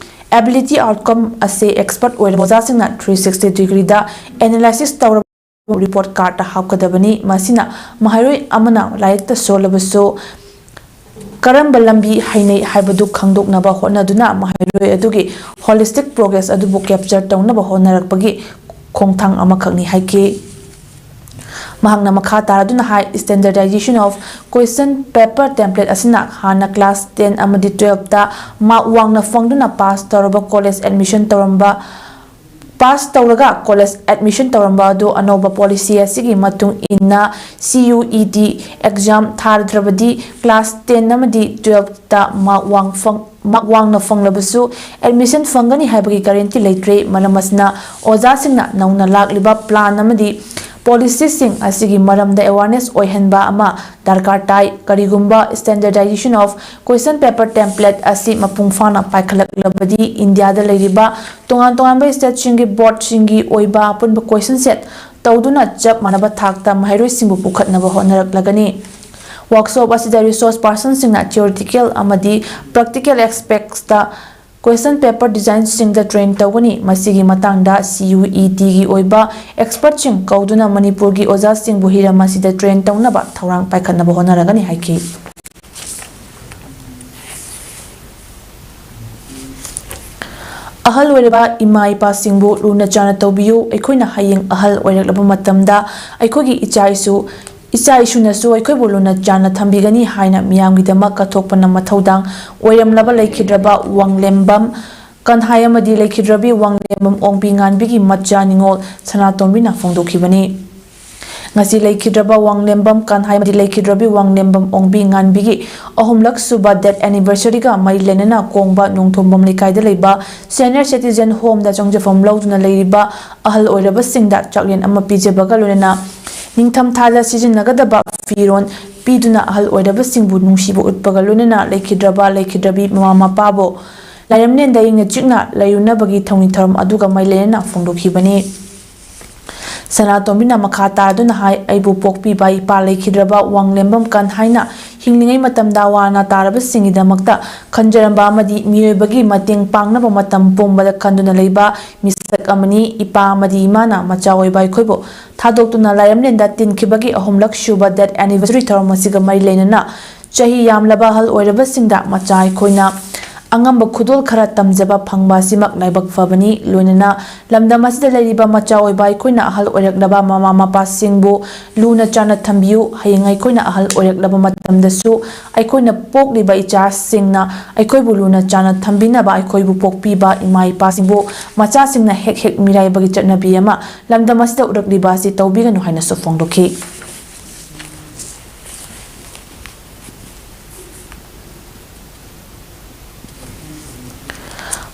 ꯑꯦꯕꯤꯂꯤꯇꯤ ꯑꯥꯎꯠꯀꯝ ꯑꯁꯤ ꯑꯦꯛꯁꯄꯔꯠ ꯑꯣꯏꯔꯕ ꯑꯣꯖꯥꯁꯤꯡꯅ ꯊ꯭ꯔꯤ ꯁꯤꯛꯁꯇꯤ ꯗꯤꯒ꯭ꯔꯤꯗ ꯑꯦꯅꯥꯂꯥꯏꯁꯤꯁ ꯇꯧꯔꯕ ꯔꯤꯄꯣꯔꯠ ꯀꯥꯔꯗꯇ ꯍꯥꯞꯀꯗꯕꯅꯤ꯫ ꯃꯁꯤꯅ ꯃꯍꯩꯔꯣꯏ ꯑꯃꯅ ꯂꯥꯏꯔꯤꯛꯇ ꯁꯣꯜꯂꯕꯁꯨ ꯀꯔꯝꯕ ꯂꯝꯕꯤ ꯍꯩꯅꯩ ꯍꯥꯏꯕꯗꯨ ꯈꯪꯗꯣꯛꯅꯕ ꯍꯣꯠꯅꯗꯨꯅ ꯃꯍꯩꯔꯣꯏ ꯑꯗꯨꯒꯤ ꯍꯣꯂꯤꯁꯇꯤꯛ ꯄ꯭ꯔꯣꯒ꯭ꯔꯦꯁ ꯑꯗꯨꯕꯨ ꯀꯦꯞꯆꯔ ꯇꯧꯅꯕ ꯍꯣꯠꯅꯔꯛꯄꯒꯤ ꯈꯣꯡꯊꯥꯡ ꯑꯃꯈꯛꯅꯤ ꯍꯥꯏꯈꯤ꯫ ꯃꯍꯥꯛꯅ ꯃꯈꯥ ꯇꯥꯔꯗꯨꯅ ꯍꯥꯏ, standardization of question paper template ꯑꯁꯤꯅ ꯍꯥꯟꯅ ꯀ꯭ꯂꯥꯁ ꯇꯦꯟ ꯑꯃꯗꯤ ꯇꯨꯋꯦꯜꯐꯇ ꯃꯥꯔꯛ ꯋꯥꯡꯅ ꯐꯪꯗꯨꯅ ꯄꯥꯁ ꯇꯧꯔꯕ ꯀꯣꯂꯦꯖ ꯑꯦꯗꯃꯤꯁꯟ ꯇꯧꯔꯝꯕ ꯄꯥꯁ ꯇꯧꯔꯒ ꯀꯣꯂꯦꯖ ꯑꯦꯗꯃꯤꯁꯟ ꯇꯧꯔꯝꯕ ꯑꯗꯨ ꯑꯅꯧꯕ ꯄꯣꯂꯤꯁꯤ ꯑꯁꯤꯒꯤ ꯃꯇꯨꯡ ꯏꯟꯅ C U E T exam ꯊꯥꯔꯗ꯭ꯔꯕꯗꯤ ꯀ꯭ꯂꯥꯁ ꯇꯦꯟ ꯑꯃꯗꯤ ꯇꯨꯋꯦꯜꯐꯇ ꯃꯥꯔꯛ ꯋꯥꯡ ꯐꯪ-, ꯃꯥꯔꯛ ꯋꯥꯡꯅ ꯐꯪꯂꯕꯁꯨ ꯑꯦꯗꯃꯤꯁꯟ ꯐꯪꯒꯅꯤ ꯍꯥꯏꯕꯒꯤ ꯒꯥꯔꯦꯟꯇꯤ ꯂꯩꯇ꯭ꯔꯦ꯫ ꯃꯔꯝ ꯑꯁꯤꯅ ꯑꯣꯖꯥꯁꯤꯡꯅ ꯅꯧꯅ ꯂꯥꯛꯂꯤꯕ ꯄ꯭ꯂꯥꯟ ꯑꯃꯗꯤ ꯄꯣꯂꯤꯁꯤꯁꯤꯡ ꯑꯁꯤꯒꯤ ꯃꯔꯝꯗ ꯑꯦꯋꯥꯔꯅꯦꯁ ꯑꯣꯏꯍꯟꯕ ꯑꯃ ꯗꯔꯀꯥꯔ ꯇꯥꯏ꯫ ꯀꯔꯤꯒꯨꯝꯕ standardization of question paper template ꯑꯁꯤ ꯃꯄꯨꯡ ꯐꯥꯅ ꯄꯥꯏꯈꯠꯂꯛꯂꯕꯗꯤ ꯏꯟꯗꯤꯌꯥꯗ ꯂꯩꯔꯤꯕ ꯇꯣꯉꯥꯟ ꯇꯣꯉꯥꯟꯕ ꯁ꯭ꯇꯦꯠꯁꯤꯡꯒꯤ ꯕꯣꯔꯗꯁꯤꯡꯒꯤ ꯑꯣꯏꯕ ꯑꯄꯨꯟꯕ ꯀꯣꯏꯁꯟ ꯁꯦꯠ ꯇꯧꯗꯨꯅ ꯆꯞ ꯃꯥꯟꯅꯕ ꯊꯥꯛꯇ ꯃꯍꯩꯔꯣꯏꯁꯤꯡꯕꯨ ꯄꯨꯈꯠꯅꯕ ꯍꯣꯠꯅꯔꯛꯂꯒꯅꯤ꯫ ꯋꯥꯔꯛꯁꯣꯞ ꯑꯁꯤꯗ ꯔꯤꯁꯣꯔꯁ ꯄꯥꯔꯁꯟꯁꯤꯡꯅ ꯊꯤꯑꯣꯔꯤꯇꯤꯀꯦꯜ ꯑꯃꯗꯤ ꯄ꯭ꯔꯦꯛꯇꯤꯀꯦꯜ ꯑꯦꯁꯄꯦꯛꯁꯇ ꯀꯣꯏꯁꯟ ꯄꯦꯄꯔ ꯗꯤꯖꯥꯏꯟꯁꯤꯡꯗ ꯇ꯭ꯔꯦꯟ ꯇꯧꯒꯅꯤ꯫ ꯃꯁꯤꯒꯤ ꯃꯇꯥꯡꯗ ꯁꯤ ꯌꯨ ꯏ ꯇꯤꯒꯤ ꯑꯣꯏꯕ ꯑꯦꯛꯁꯄꯔꯠꯁꯤꯡ ꯀꯧꯗꯨꯅ ꯃꯅꯤꯄꯨꯔꯒꯤ ꯑꯣꯖꯥꯁꯤꯡꯕꯨ ꯍꯤꯔꯝ ꯑꯁꯤꯗ ꯇ꯭ꯔꯦꯟ ꯇꯧꯅꯕ ꯊꯧꯔꯥꯡ ꯄꯥꯏꯈꯠꯅꯕ ꯍꯣꯠꯅꯔꯒꯅꯤ ꯍꯥꯏꯈꯤ꯫ ꯑꯍꯜ ꯑꯣꯏꯔꯕ ꯏꯃꯥ ꯏꯄꯥꯁꯤꯡꯕꯨ ꯂꯨꯅ ꯆꯥꯟꯅ ꯇꯧꯕꯤꯌꯨ꯫ ꯑꯩꯈꯣꯏꯅ ꯍꯌꯦꯡ ꯑꯍꯜ ꯑꯣꯏꯔꯛꯂꯕ ꯃꯇꯝꯗ ꯑꯩꯈꯣꯏꯒꯤ ꯏꯆꯥ ꯏꯁꯨ, ꯏꯆꯥ ꯏꯁꯨꯅꯁꯨ ꯑꯩꯈꯣꯏꯕꯨ ꯂꯨꯅ ꯆꯥꯟꯅ ꯊꯝꯕꯤꯒꯅꯤ ꯍꯥꯏꯅ ꯃꯤꯌꯥꯝꯒꯤꯗꯃꯛ ꯀꯠꯊꯣꯛꯄꯅ ꯃꯊꯧꯗꯥꯡ ꯑꯣꯏꯔꯝꯂꯕ ꯂꯩꯈꯤꯗ꯭ꯔꯕ ꯋꯥꯡꯂꯦꯝꯕꯝ ꯀꯟꯍꯥꯏ ꯑꯃꯗꯤ ꯂꯩꯈꯤꯗ꯭ꯔꯕꯤ ꯋꯥꯡꯂꯦꯝꯕꯝ ꯑꯣꯡꯕꯤ ꯉꯥꯟꯕꯤꯒꯤ ꯃꯆꯥ ꯅꯤꯉꯣꯜ ꯁꯅꯥꯇꯣꯝꯕꯤꯅ ꯐꯣꯡꯗꯣꯛꯈꯤꯕꯅꯤ꯫ ꯉꯁꯤ ꯂꯩꯈꯤꯗ꯭ꯔꯕ ꯋꯥꯡꯂꯦꯝꯕꯝ ꯀꯟꯍꯥꯏ ꯑꯃꯗꯤ ꯂꯩꯈꯤꯗ꯭ꯔꯕꯤ ꯋꯥꯡꯂꯦꯝꯕꯝ ꯑꯣꯡꯕꯤ ꯉꯥꯟꯕꯤꯒꯤ ꯑꯍꯨꯝꯂꯛ ꯁꯨꯕ death anniversary ꯒ ꯃꯔꯤ ꯂꯩꯅꯅ ꯀꯣꯡꯕ ꯅꯣꯡꯊꯣꯡꯕꯝ ꯂꯩꯀꯥꯏꯗ ꯂꯩꯕ senior citizen home ꯗ ꯆꯪꯖꯐꯝ ꯂꯧꯗꯨꯅ ꯂꯩꯔꯤꯕ ꯑꯍꯜ ꯑꯣꯏꯔꯕꯁꯤꯡꯗ ꯆꯥꯛꯂꯦꯟ ꯑꯃ ꯄꯤꯖꯕꯒ ꯂꯣꯏꯅꯅ ꯅꯤꯡꯊꯝꯊꯥꯗ ꯁꯤꯖꯤꯟꯅꯒꯗꯕ ꯐꯤꯔꯣꯜ ꯄꯤꯗꯨꯅ ꯑꯍꯜ ꯑꯣꯏꯔꯕꯁꯤꯡꯕꯨ ꯅꯨꯡꯁꯤꯕ ꯎꯠꯄꯒ ꯂꯣꯏꯅꯅ ꯂꯩꯈꯤꯗ꯭ꯔꯕ ꯂꯩꯈꯤꯗ꯭ꯔꯕꯤ ꯃꯃꯥ ꯃꯄꯥꯕꯨ ꯂꯥꯏꯔꯝꯂꯦꯟꯗ ꯏꯪꯅ ꯆꯤꯛꯅ ꯂꯩꯔꯨꯅꯕꯒꯤ ꯊꯧꯅꯤ ꯊꯧꯔꯝ ꯑꯗꯨꯒ ꯃꯔꯤ ꯂꯩꯅꯅ ꯐꯣꯡꯗꯣꯛꯈꯤꯕꯅꯤ꯫ ꯁꯅꯥꯇꯣꯝꯕꯤꯅ ꯃꯈꯥ ꯇꯥꯗꯨꯅ ꯍꯥꯏ, ꯑꯩꯕꯨ ꯄꯣꯛꯄꯤꯕ ꯏꯄꯥ ꯂꯩꯈꯤꯗ꯭ꯔꯕ ꯋꯥꯡꯂꯦꯝꯕꯝ ꯀꯟꯍꯥꯏꯅ ꯍꯤꯡꯂꯤꯉꯩ ꯃꯇꯝꯗ ꯋꯥꯅ ꯇꯥꯔꯕꯁꯤꯡꯒꯤꯗꯃꯛꯇ ꯈꯟꯖꯔꯝꯕ ꯑꯃꯗꯤ ꯃꯤꯑꯣꯏꯕꯒꯤ ꯃꯇꯦꯡ ꯄꯥꯡꯅꯕ ꯃꯇꯝ ꯄꯨꯝꯕꯗ ꯈꯟꯗꯨꯅ ꯂꯩꯕ ꯃꯤꯁꯛ ꯑꯃꯅꯤ꯫ ꯏꯄꯥ ꯑꯃꯗꯤ ꯏꯃꯥꯅ ꯃꯆꯥ ꯑꯣꯏꯕ ꯑꯩꯈꯣꯏꯕꯨ ꯊꯥꯗꯣꯛꯇꯨꯅ ꯂꯥꯏꯔꯝꯂꯦꯟꯗ ꯇꯤꯟꯈꯤꯕꯒꯤ ꯑꯍꯨꯝꯂꯛ ꯁꯨꯕ death anniversary ꯊꯧꯔꯝ ꯑꯁꯤꯒ ꯃꯔꯤ ꯂꯩꯅꯅ ꯆꯍꯤ ꯌꯥꯝꯂꯕ ꯑꯍꯜ ꯑꯣꯏꯔꯕꯁꯤꯡꯗ ꯃꯆꯥ ꯑꯩꯈꯣꯏꯅ ꯑꯉꯝꯕ ꯈꯨꯗꯣꯜ ꯈꯔ ꯇꯝꯖꯕ ꯐꯪꯕ ꯑꯁꯤꯃꯛ ꯂꯥꯏꯕꯛ ꯐꯕꯅꯤ꯫ ꯂꯣꯏꯅꯅ ꯂꯝꯗꯝ ꯑꯁꯤꯗ ꯂꯩꯔꯤꯕ ꯃꯆꯥ ꯑꯣꯏꯕ ꯑꯩꯈꯣꯏꯅ ꯑꯍꯜ ꯑꯣꯏꯔꯛꯂꯕ ꯃꯃꯥ ꯃꯄꯥꯁꯤꯡꯕꯨ ꯂꯨꯅ ꯆꯥꯟꯅ ꯊꯝꯕꯤꯌꯨ꯫ ꯍꯌꯦꯡ ꯑꯩꯈꯣꯏꯅ ꯑꯍꯜ ꯑꯣꯏꯔꯛꯂꯕ ꯃꯇꯝꯗꯁꯨ ꯑꯩꯈꯣꯏꯅ ꯄꯣꯛꯂꯤꯕ ꯏꯆꯥꯁꯤꯡꯅ ꯑꯩꯈꯣꯏꯕꯨ ꯂꯨꯅ ꯆꯥꯟꯅ ꯊꯝꯕꯤꯅꯕ ꯑꯩꯈꯣꯏꯕꯨ ꯄꯣꯛꯄꯤꯕ ꯏꯃꯥ ꯏꯄꯥꯁꯤꯡꯕꯨ ꯃꯆꯥꯁꯤꯡꯅ ꯍꯦꯛ ꯍꯦꯛ ꯃꯤꯔꯥꯏꯕꯒꯤ ꯆꯠꯅꯕꯤ ꯑꯃ ꯂꯝꯗꯝ ꯑꯁꯤꯗ ꯎꯔꯛꯂꯤꯕ ꯑꯁꯤ ꯇꯧꯕꯤꯒꯅꯨ ꯍꯥꯏꯅꯁꯨ ꯐꯣꯡꯗꯣꯛꯈꯤ꯫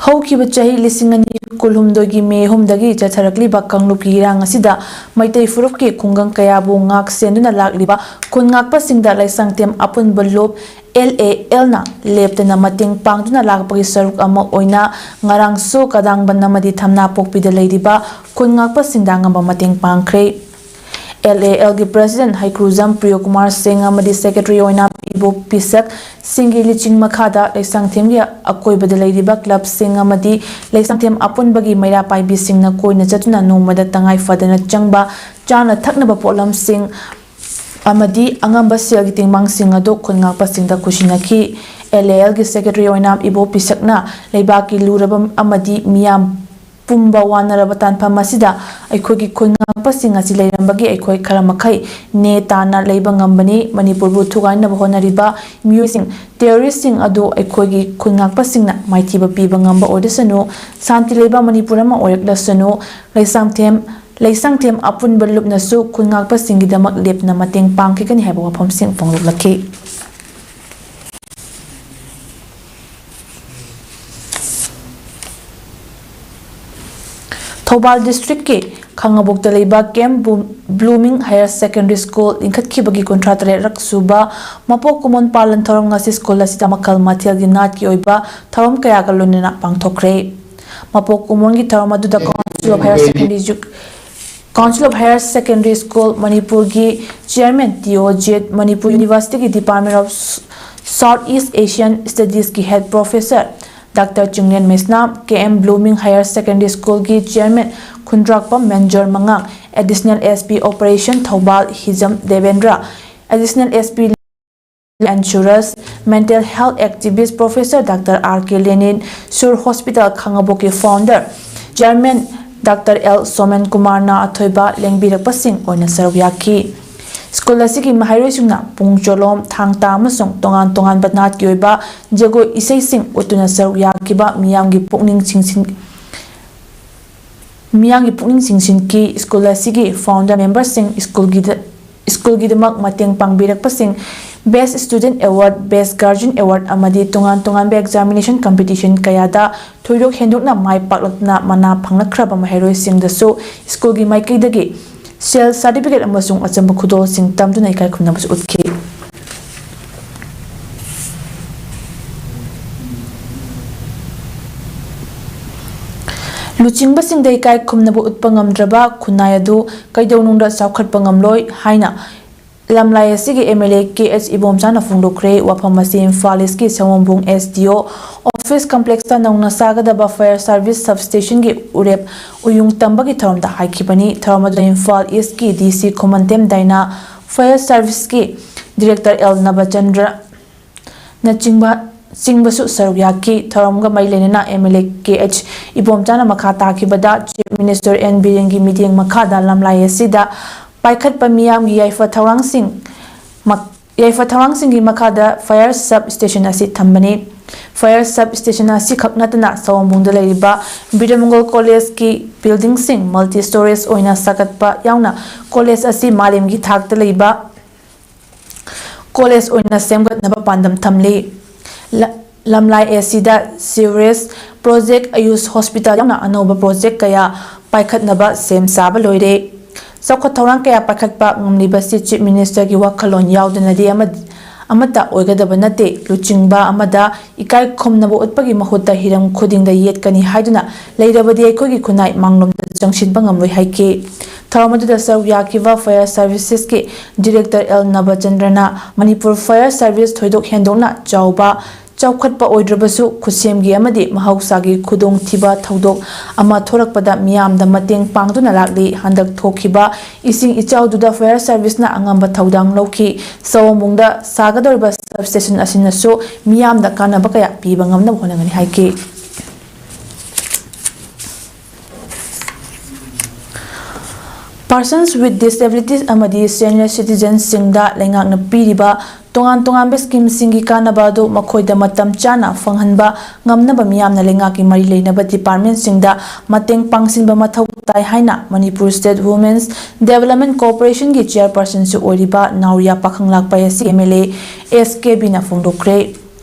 ꯍꯧꯈꯤꯕ ꯆꯍꯤ ꯂꯤꯁꯤꯡ ꯑꯅꯤ ꯀꯨꯟꯍꯨꯝꯗꯣꯏꯒꯤ ꯃꯦ ꯑꯍꯨꯝꯗꯒꯤ ꯆꯠꯊꯔꯛꯂꯤꯕ ꯀꯥꯡꯂꯨꯞꯀꯤ ꯏꯔꯥꯡ ꯑꯁꯤꯗ ꯃꯩꯇꯩ ꯐꯨꯔꯨꯞꯀꯤ ꯈꯨꯡꯒꯪ ꯀꯌꯥꯕꯨ ꯉꯥꯛ ꯁꯦꯟꯗꯨꯅ ꯂꯥꯛꯂꯤꯕ ꯈꯨꯟ ꯉꯥꯛꯄꯁꯤꯡꯗ ꯂꯩꯁꯥꯡꯊꯦꯝ ꯑꯄꯨꯟꯕ ꯂꯨꯞ L A L ꯅ ꯂꯦꯞꯇꯅ ꯃꯇꯦꯡ ꯄꯥꯡꯗꯨꯅ ꯂꯥꯛꯄꯒꯤ ꯁꯔꯨꯛ ꯑꯃ ꯑꯣꯏꯅ ꯉꯔꯥꯡꯁꯨ ꯀꯗꯥꯡꯕꯟ ꯑꯃꯗꯤ ꯊꯝꯅꯥꯄꯣꯛꯄꯤꯗ ꯂꯩꯔꯤꯕ ꯈꯨꯟ ꯉꯥꯛꯄꯁꯤꯡꯗ ꯑꯉꯝꯕ ꯃꯇꯦꯡ ꯄꯥꯡꯈ꯭ꯔꯦ꯫ L A L ꯒꯤ president ꯍꯩꯀ꯭ꯔꯨꯖꯝ ꯄ꯭ꯔꯤꯌꯣꯀꯨꯃꯥꯔ ꯁꯤꯡ ꯑꯃꯗꯤ secretary ꯑꯣꯏꯅ ꯏꯕꯣ ꯄꯤꯁꯛ ꯁꯤꯡꯒꯤ ꯂꯨꯆꯤꯡ ꯃꯈꯥꯗ ꯂꯩꯁꯥꯡꯊꯦꯝꯒꯤ ꯑꯀꯣꯏꯕꯗ ꯂꯩꯔꯤꯕ club ꯁꯤꯡ ꯑꯃꯗꯤ ꯂꯩꯁꯥꯡꯊꯦꯝ ꯑꯄꯨꯟꯕꯒꯤ ꯃꯩꯔꯥ ꯄꯥꯏꯕꯤꯁꯤꯡꯅ ꯀꯣꯏꯅ ꯆꯠꯇꯨꯅ ꯅꯣꯡꯃꯗ ꯇꯉꯥꯏ ꯐꯗꯅ ꯆꯪꯕ ꯆꯥꯅ ꯊꯛꯅꯕ ꯄꯣꯠꯂꯝꯁꯤꯡ ꯑꯃꯗꯤ ꯑꯉꯝꯕ ꯁꯦꯜꯒꯤ ꯇꯦꯡꯕꯥꯡꯁꯤꯡ ꯑꯗꯨ ꯈꯨꯟ ꯉꯥꯛꯄꯁꯤꯡꯗ ꯈꯨꯠꯁꯤꯟꯅꯈꯤ꯫ L A L ꯒꯤ secretary ꯑꯣꯏꯅ ꯏꯕꯣ ꯄꯤꯁꯛꯅ ꯂꯩꯕꯥꯛꯀꯤ ꯂꯨꯔꯕ ꯑꯃꯗꯤ ꯃꯤꯌꯥꯝ ꯄꯨꯝꯕ ꯋꯥꯅꯔꯕ ꯇꯥꯟꯐꯝ ꯑꯁꯤꯗ ꯑꯩꯈꯣꯏꯒꯤ ꯈꯨꯟ ꯉꯥꯛꯄꯁꯤꯡ ꯑꯁꯤ ꯂꯩꯔꯝꯕꯒꯤ ꯑꯩꯈꯣꯏ ꯈꯔ ꯃꯈꯩ ꯅꯦ ꯇꯥꯅ ꯂꯩꯕ ꯉꯝꯕꯅꯤ꯫ ꯃꯅꯤꯄꯨꯔꯕꯨ ꯊꯨꯒꯥꯏꯅꯕ ꯍꯣꯠꯅꯔꯤꯕ ꯃꯤꯑꯣꯏꯁꯤꯡ, ꯇꯦꯔꯣꯔꯤꯁꯁꯤꯡ ꯑꯗꯨ ꯑꯩꯈꯣꯏꯒꯤ ꯈꯨꯟ ꯉꯥꯛꯄꯁꯤꯡꯅ ꯃꯥꯏꯊꯤꯕ ꯄꯤꯕ ꯉꯝꯕ ꯑꯣꯏꯔꯁꯅꯨ, ꯁꯥꯟꯇꯤ ꯂꯩꯕ ꯃꯅꯤꯄꯨꯔ ꯑꯃ ꯑꯣꯏꯔꯛꯂꯁꯅꯨ, ꯂꯩꯁꯥꯡꯊꯦꯝ, ꯂꯩꯁꯥꯡꯊꯦꯝ ꯑꯄꯨꯟꯕ ꯂꯨꯞꯅꯁꯨ ꯈꯨꯟ ꯉꯥꯛꯄꯁꯤꯡꯒꯤꯗꯃꯛ ꯂꯦꯞꯇꯅ ꯃꯇꯦꯡ ꯄꯥꯡꯈꯤꯒꯅꯤ ꯍꯥꯏꯕ ꯋꯥꯐꯝꯁꯤꯡ ꯐꯣꯡꯗꯣꯛꯂꯛꯈꯤ꯫ ꯊꯧꯕꯥꯜ ꯗꯤꯁꯇ꯭ꯔꯤꯛꯀꯤ ꯈꯥꯉꯕꯣꯛꯇ ꯂꯩꯕ K M blooming higher secondary school ꯂꯤꯡꯈꯠꯈꯤꯕꯒꯤ ꯀꯨꯟꯊ꯭ꯔꯥ ꯇꯔꯦꯠ ꯔꯛ ꯁꯨꯕ ꯃꯄꯣꯛ ꯀꯨꯝꯑꯣꯟ ꯄꯥꯂꯟ ꯊꯧꯔꯝ ꯉꯁꯤ ꯁ꯭ꯀꯨꯜ ꯑꯁꯤꯗ ꯃꯈꯜ ꯃꯊꯦꯜꯒꯤ ꯅꯥꯠꯀꯤ ꯑꯣꯏꯕ ꯊꯧꯔꯝ ꯀꯌꯥꯒ ꯂꯣꯏꯅꯅ ꯄꯥꯡꯊꯣꯛꯈ꯭ꯔꯦ꯫ ꯃꯄꯣꯛ ꯀꯨꯝꯑꯣꯟꯒꯤ ꯊꯧꯔꯝ ꯑꯗꯨꯗ Council of Higher Secondary Edu-, Council of Higher Secondary School ꯃꯅꯤꯄꯨꯔꯒꯤ ꯆꯤꯌꯔꯃꯦꯟ ꯇꯤ ꯑꯣ ꯖꯦꯠ, ꯃꯅꯤꯄꯨꯔ ꯌꯨꯅꯤꯚꯔꯁꯤꯇꯤꯒꯤ Department of South East Asian Studies ꯀꯤ Head Professor doctor Chinglen Meisnam, K M blooming higher secondary ꯁ꯭ꯀꯨꯜꯒꯤ ꯆꯤꯌꯔꯃꯦꯟ ꯈꯨꯟꯗ꯭ꯔꯥꯛꯄꯝ ꯃꯦꯟꯖꯣꯔ ꯃꯉꯥꯡ, Additional S P Operation Thoubal Hijam Devendra, Additional S P and Suraj, Mental Health Activist Professor doctor R K Lenin, ꯁꯨꯔ ꯍꯣꯁꯄꯤꯇꯥꯜ ꯈꯥꯉꯕꯣꯛꯀꯤ Founder, Chairman doctor L Somen ꯀꯨꯃꯥꯔꯅ ꯑꯊꯣꯏꯕ ꯂꯦꯡꯕꯤꯔꯛꯄꯁꯤꯡ ꯑꯣꯏꯅ ꯁꯔꯨꯛ ꯌꯥꯈꯤ꯫ ꯁ꯭ꯀꯨꯜ ꯑꯁꯤꯒꯤ ꯃꯍꯩꯔꯣꯏꯁꯤꯡꯅ ꯄꯨꯡ ꯆꯣꯂꯣꯝ, ꯊꯥꯡ ꯇꯥ ꯑꯃꯁꯨꯡ ꯇꯣꯉꯥꯟ ꯇꯣꯉꯥꯟꯕ ꯅꯥꯠꯀꯤ ꯑꯣꯏꯕ ꯖꯒꯣꯏ ꯏꯁꯩꯁꯤꯡ ꯎꯠꯇꯨꯅ ꯁꯔꯨꯛ ꯌꯥꯈꯤꯕ ꯃꯤꯌꯥꯝꯒꯤ ꯄꯨꯛꯅꯤꯡ ꯆꯤꯡꯁꯤꯟ-, ꯃꯤꯌꯥꯝꯒꯤ ꯄꯨꯛꯅꯤꯡ ꯆꯤꯡꯁꯤꯟꯈꯤ꯫ ꯁ꯭ꯀꯨꯜ ꯑꯁꯤꯒꯤ Founder Memberꯁꯤꯡ, ꯁ꯭ꯀꯨꯜꯒꯤꯗ-, ꯁ꯭ꯀꯨꯜꯒꯤꯗꯃꯛ ꯃꯇꯦꯡ ꯄꯥꯡꯕꯤꯔꯛꯄꯁꯤꯡ, Best Student Award, Best Guardian Award ꯑꯃꯗꯤ ꯇꯣꯉꯥꯟ ꯇꯣꯉꯥꯟꯕ examination competition ꯀꯌꯥꯗ ꯊꯣꯏꯗꯣꯛ ꯍꯦꯟꯗꯣꯛꯅ ꯃꯥꯏ ꯄꯥꯛꯂꯛꯇꯨꯅ ꯃꯅꯥ ꯐꯪꯂꯛꯈ꯭ꯔꯕ ꯃꯍꯩꯔꯣꯏꯁꯤꯡꯗꯁꯨ ꯁ꯭ꯀꯨꯜꯒꯤ ꯃꯥꯏꯀꯩꯗꯒꯤ ꯁꯦꯜ, certificate ꯑꯃꯁꯨꯡ ꯑꯆꯝꯕ ꯈꯨꯗꯣꯜꯁꯤꯡ ꯇꯝꯗꯨꯅ ꯏꯀꯥꯏ ꯈꯨꯝꯅꯕꯁꯨ ꯎꯠꯈꯤ꯫ ꯂꯨꯆꯤꯡꯕꯁꯤꯡꯗ ꯏꯀꯥꯏ ꯈꯨꯝꯅꯕ ꯎꯠꯄ ꯉꯝꯗ꯭ꯔꯕ ꯈꯨꯟꯅꯥꯏ ꯑꯗꯨ ꯀꯩꯗꯧꯅꯨꯡꯗ ꯆꯥꯎꯈꯠꯄ ꯉꯝꯂꯣꯏ ꯍꯥꯏꯅ ꯂꯝꯂꯥꯏ ꯑꯁꯤꯒꯤ M L A K H ꯏꯕꯣꯝꯆꯥꯅ ꯐꯣꯡꯗꯣꯛꯈ꯭ꯔꯦ꯫ ꯋꯥꯐꯝ ꯑꯁꯤ ꯏꯝꯐꯥꯜ ꯏꯁꯀꯤ ꯁꯑꯣꯝꯕꯨꯡ ꯑꯦꯁ ꯗꯤ ꯑꯣ ꯑꯣꯐꯤꯁ ꯀꯝꯄ꯭ꯂꯦꯛꯁꯇ ꯅꯧꯅ ꯁꯥꯒꯗꯕ Fire Service Substationꯒꯤ ꯎꯔꯦꯞ ꯎꯌꯨꯡ ꯇꯝꯕꯒꯤ ꯊꯧꯔꯝꯗ ꯍꯥꯏꯈꯤꯕꯅꯤ꯫ ꯊꯧꯔꯝ ꯑꯗꯨꯗ ꯏꯝꯐꯥꯜ ꯏꯁꯀꯤ ꯗꯤ ꯁꯤ ꯈꯨꯃꯟꯊꯦꯝ ꯗꯥꯏꯅꯥ, Fire Serviceꯀꯤ Director ꯑꯦꯜ ꯅꯕꯆꯟꯗ꯭ꯔ ꯅꯆꯤꯡꯕ ꯆꯤꯡꯕꯁꯨ ꯁꯔꯨꯛ ꯌꯥꯈꯤ꯫ ꯊꯧꯔꯝꯒ ꯃꯔꯤ ꯂꯩꯅꯅ MLA KH ꯏꯕꯣꯝꯆꯥꯅ ꯃꯈꯥ ꯇꯥꯈꯤꯕꯗ, Chief Minister N ꯕꯤꯔꯦꯟꯒꯤ ꯃꯤꯠꯌꯦꯡ ꯃꯈꯥꯗ ꯂꯝꯂꯥꯏ ꯑꯁꯤꯗ ꯄꯥꯏꯈꯠꯄ ꯃꯤꯌꯥꯝꯒꯤ ꯌꯥꯏꯐ ꯊꯧꯔꯥꯡꯁꯤꯡ, ꯃꯛ-, ꯌꯥꯏꯐ ꯊꯧꯔꯥꯡꯁꯤꯡꯒꯤ ꯃꯈꯥꯗ fire sub station ꯑꯁꯤ ꯊꯝꯕꯅꯤ꯫ Fire sub station ꯑꯁꯤꯈꯛ ꯅꯠꯇꯅ, ꯁꯑꯣꯝꯕꯨꯡꯗ ꯂꯩꯔꯤꯕ ꯕꯤꯔꯃꯪꯒꯣꯜ College ꯀꯤ building ꯁꯤꯡ multi storage ꯑꯣꯏꯅ ꯁꯥꯒꯠꯄ ꯌꯥꯎꯅ, college ꯑꯁꯤ ꯃꯥꯂꯦꯝꯒꯤ ꯊꯥꯛꯇ ꯂꯩꯕ college ꯑꯣꯏꯅ ꯁꯦꯝꯒꯠꯅꯕ ꯄꯥꯟꯗꯝ ꯊꯝꯂꯤ꯫ ꯂ-, ꯂꯝꯂꯥꯏ ꯑꯁꯤꯗ sewerage project, AYUSH hospital ꯌꯥꯎꯅ ꯑꯅꯧꯕ project ꯀꯌꯥ ꯄꯥꯏꯈꯠꯅꯕ ꯁꯦꯝ ꯁꯥꯕ ꯂꯣꯏꯔꯦ꯫ ꯆꯥꯎꯈꯠ ꯊꯧꯔꯥꯡ ꯀꯌꯥ ꯄꯥꯏꯈꯠꯄ ꯉꯝꯂꯤꯕꯁꯤ Chief Minister ꯒꯤ ꯋꯥꯈꯜꯂꯣꯟ ꯌꯥꯎꯗꯅꯗꯤ ꯑꯃ-, ꯑꯃꯠꯇ ꯑꯣꯏꯒꯗꯕ ꯅꯠꯇꯦ꯫ ꯂꯨꯆꯤꯡꯕ ꯑꯃꯗ ꯏꯀꯥꯏ ꯈꯨꯝꯅꯕ ꯎꯠꯄꯒꯤ ꯃꯍꯨꯠꯇ ꯍꯤꯔꯝ ꯈꯨꯗꯤꯡꯗ ꯌꯦꯠꯀꯅꯤ ꯍꯥꯏꯗꯨꯅ ꯂꯩꯔꯕꯗꯤ ꯑꯩꯈꯣꯏꯒꯤ ꯈꯨꯟꯅꯥꯏ ꯃꯥꯡꯂꯣꯝꯗ ꯆꯪꯁꯤꯟꯕ ꯉꯝꯂꯣꯏ ꯍꯥꯏꯈꯤ꯫ ꯊꯧꯔꯝ ꯑꯗꯨꯗ ꯁꯔꯨꯛ ꯌꯥꯈꯤꯕ Fire Services ꯀꯤ Director ꯑꯦꯜ ꯅꯕꯆꯟꯗ꯭ꯔꯅ ꯃꯅꯤꯄꯨꯔ Fire Service ꯊꯣꯏꯗꯣꯛ ꯍꯦꯟꯗꯣꯛꯅ ꯆꯥꯎꯕ ꯆꯥꯎꯈꯠꯄ ꯑꯣꯏꯗ꯭ꯔꯕꯁꯨ, ꯈꯨꯠꯁꯦꯝꯒꯤ ꯑꯃꯗꯤ ꯃꯍꯧꯁꯥꯒꯤ ꯈꯨꯗꯣꯡꯊꯤꯕ ꯊꯧꯗꯣꯛ ꯑꯃ ꯊꯣꯔꯛꯄꯗ ꯃꯤꯌꯥꯝꯗ ꯃꯇꯦꯡ ꯄꯥꯡꯗꯨꯅ ꯂꯥꯛꯂꯤ꯫ ꯍꯟꯗꯛ ꯊꯣꯛꯈꯤꯕ ꯏꯁꯤꯡ ꯏꯆꯥꯎꯗꯨꯗ Fire Service ꯅ ꯑꯉꯝꯕ ꯊꯧꯗꯥꯡ ꯂꯧꯈꯤ꯫ ꯁꯑꯣꯝꯕꯨꯡꯗ ꯁꯥꯒꯗꯧꯔꯤꯕ sub station ꯑꯁꯤꯅꯁꯨ ꯃꯤꯌꯥꯝꯗ ꯀꯥꯟꯅꯕ ꯀꯌꯥ ꯄꯤꯕ ꯉꯝꯅꯕ ꯍꯣꯠꯅꯒꯅꯤ ꯍꯥꯏꯈꯤ꯫ Persons with disabilities ꯑꯃꯗꯤ senior citizens ꯁꯤꯡꯗ ꯂꯩꯉꯥꯛꯅ ꯄꯤꯔꯤꯕ ꯇꯣꯉꯥꯟ ꯇꯣꯉꯥꯟꯕ scheme ꯁꯤꯡꯒꯤ ꯀꯥꯟꯅꯕ ꯑꯗꯨ ꯃꯈꯣꯏꯗ ꯃꯇꯝ ꯆꯥꯅ ꯐꯪꯍꯟꯕ ꯉꯝꯅꯕ ꯃꯤꯌꯥꯝꯅ ꯂꯩꯉꯥꯛꯀꯤ ꯃꯔꯤ ꯂꯩꯅꯕ department ꯁꯤꯡꯗ ꯃꯇꯦꯡ ꯄꯥꯡꯁꯤꯟꯕ ꯃꯊꯧ ꯇꯥꯏ ꯍꯥꯏꯅ Manipur State Women's Development Corporation ꯒꯤ chairperson ꯁꯨ ꯑꯣꯏꯔꯤꯕ ꯅꯥꯎꯔꯤꯌꯥ ꯄꯥꯈꯪꯂꯥꯛꯄ ꯑꯁꯤ MLA SKB ꯅ ꯐꯣꯡꯗꯣꯛꯈ꯭ꯔꯦ꯫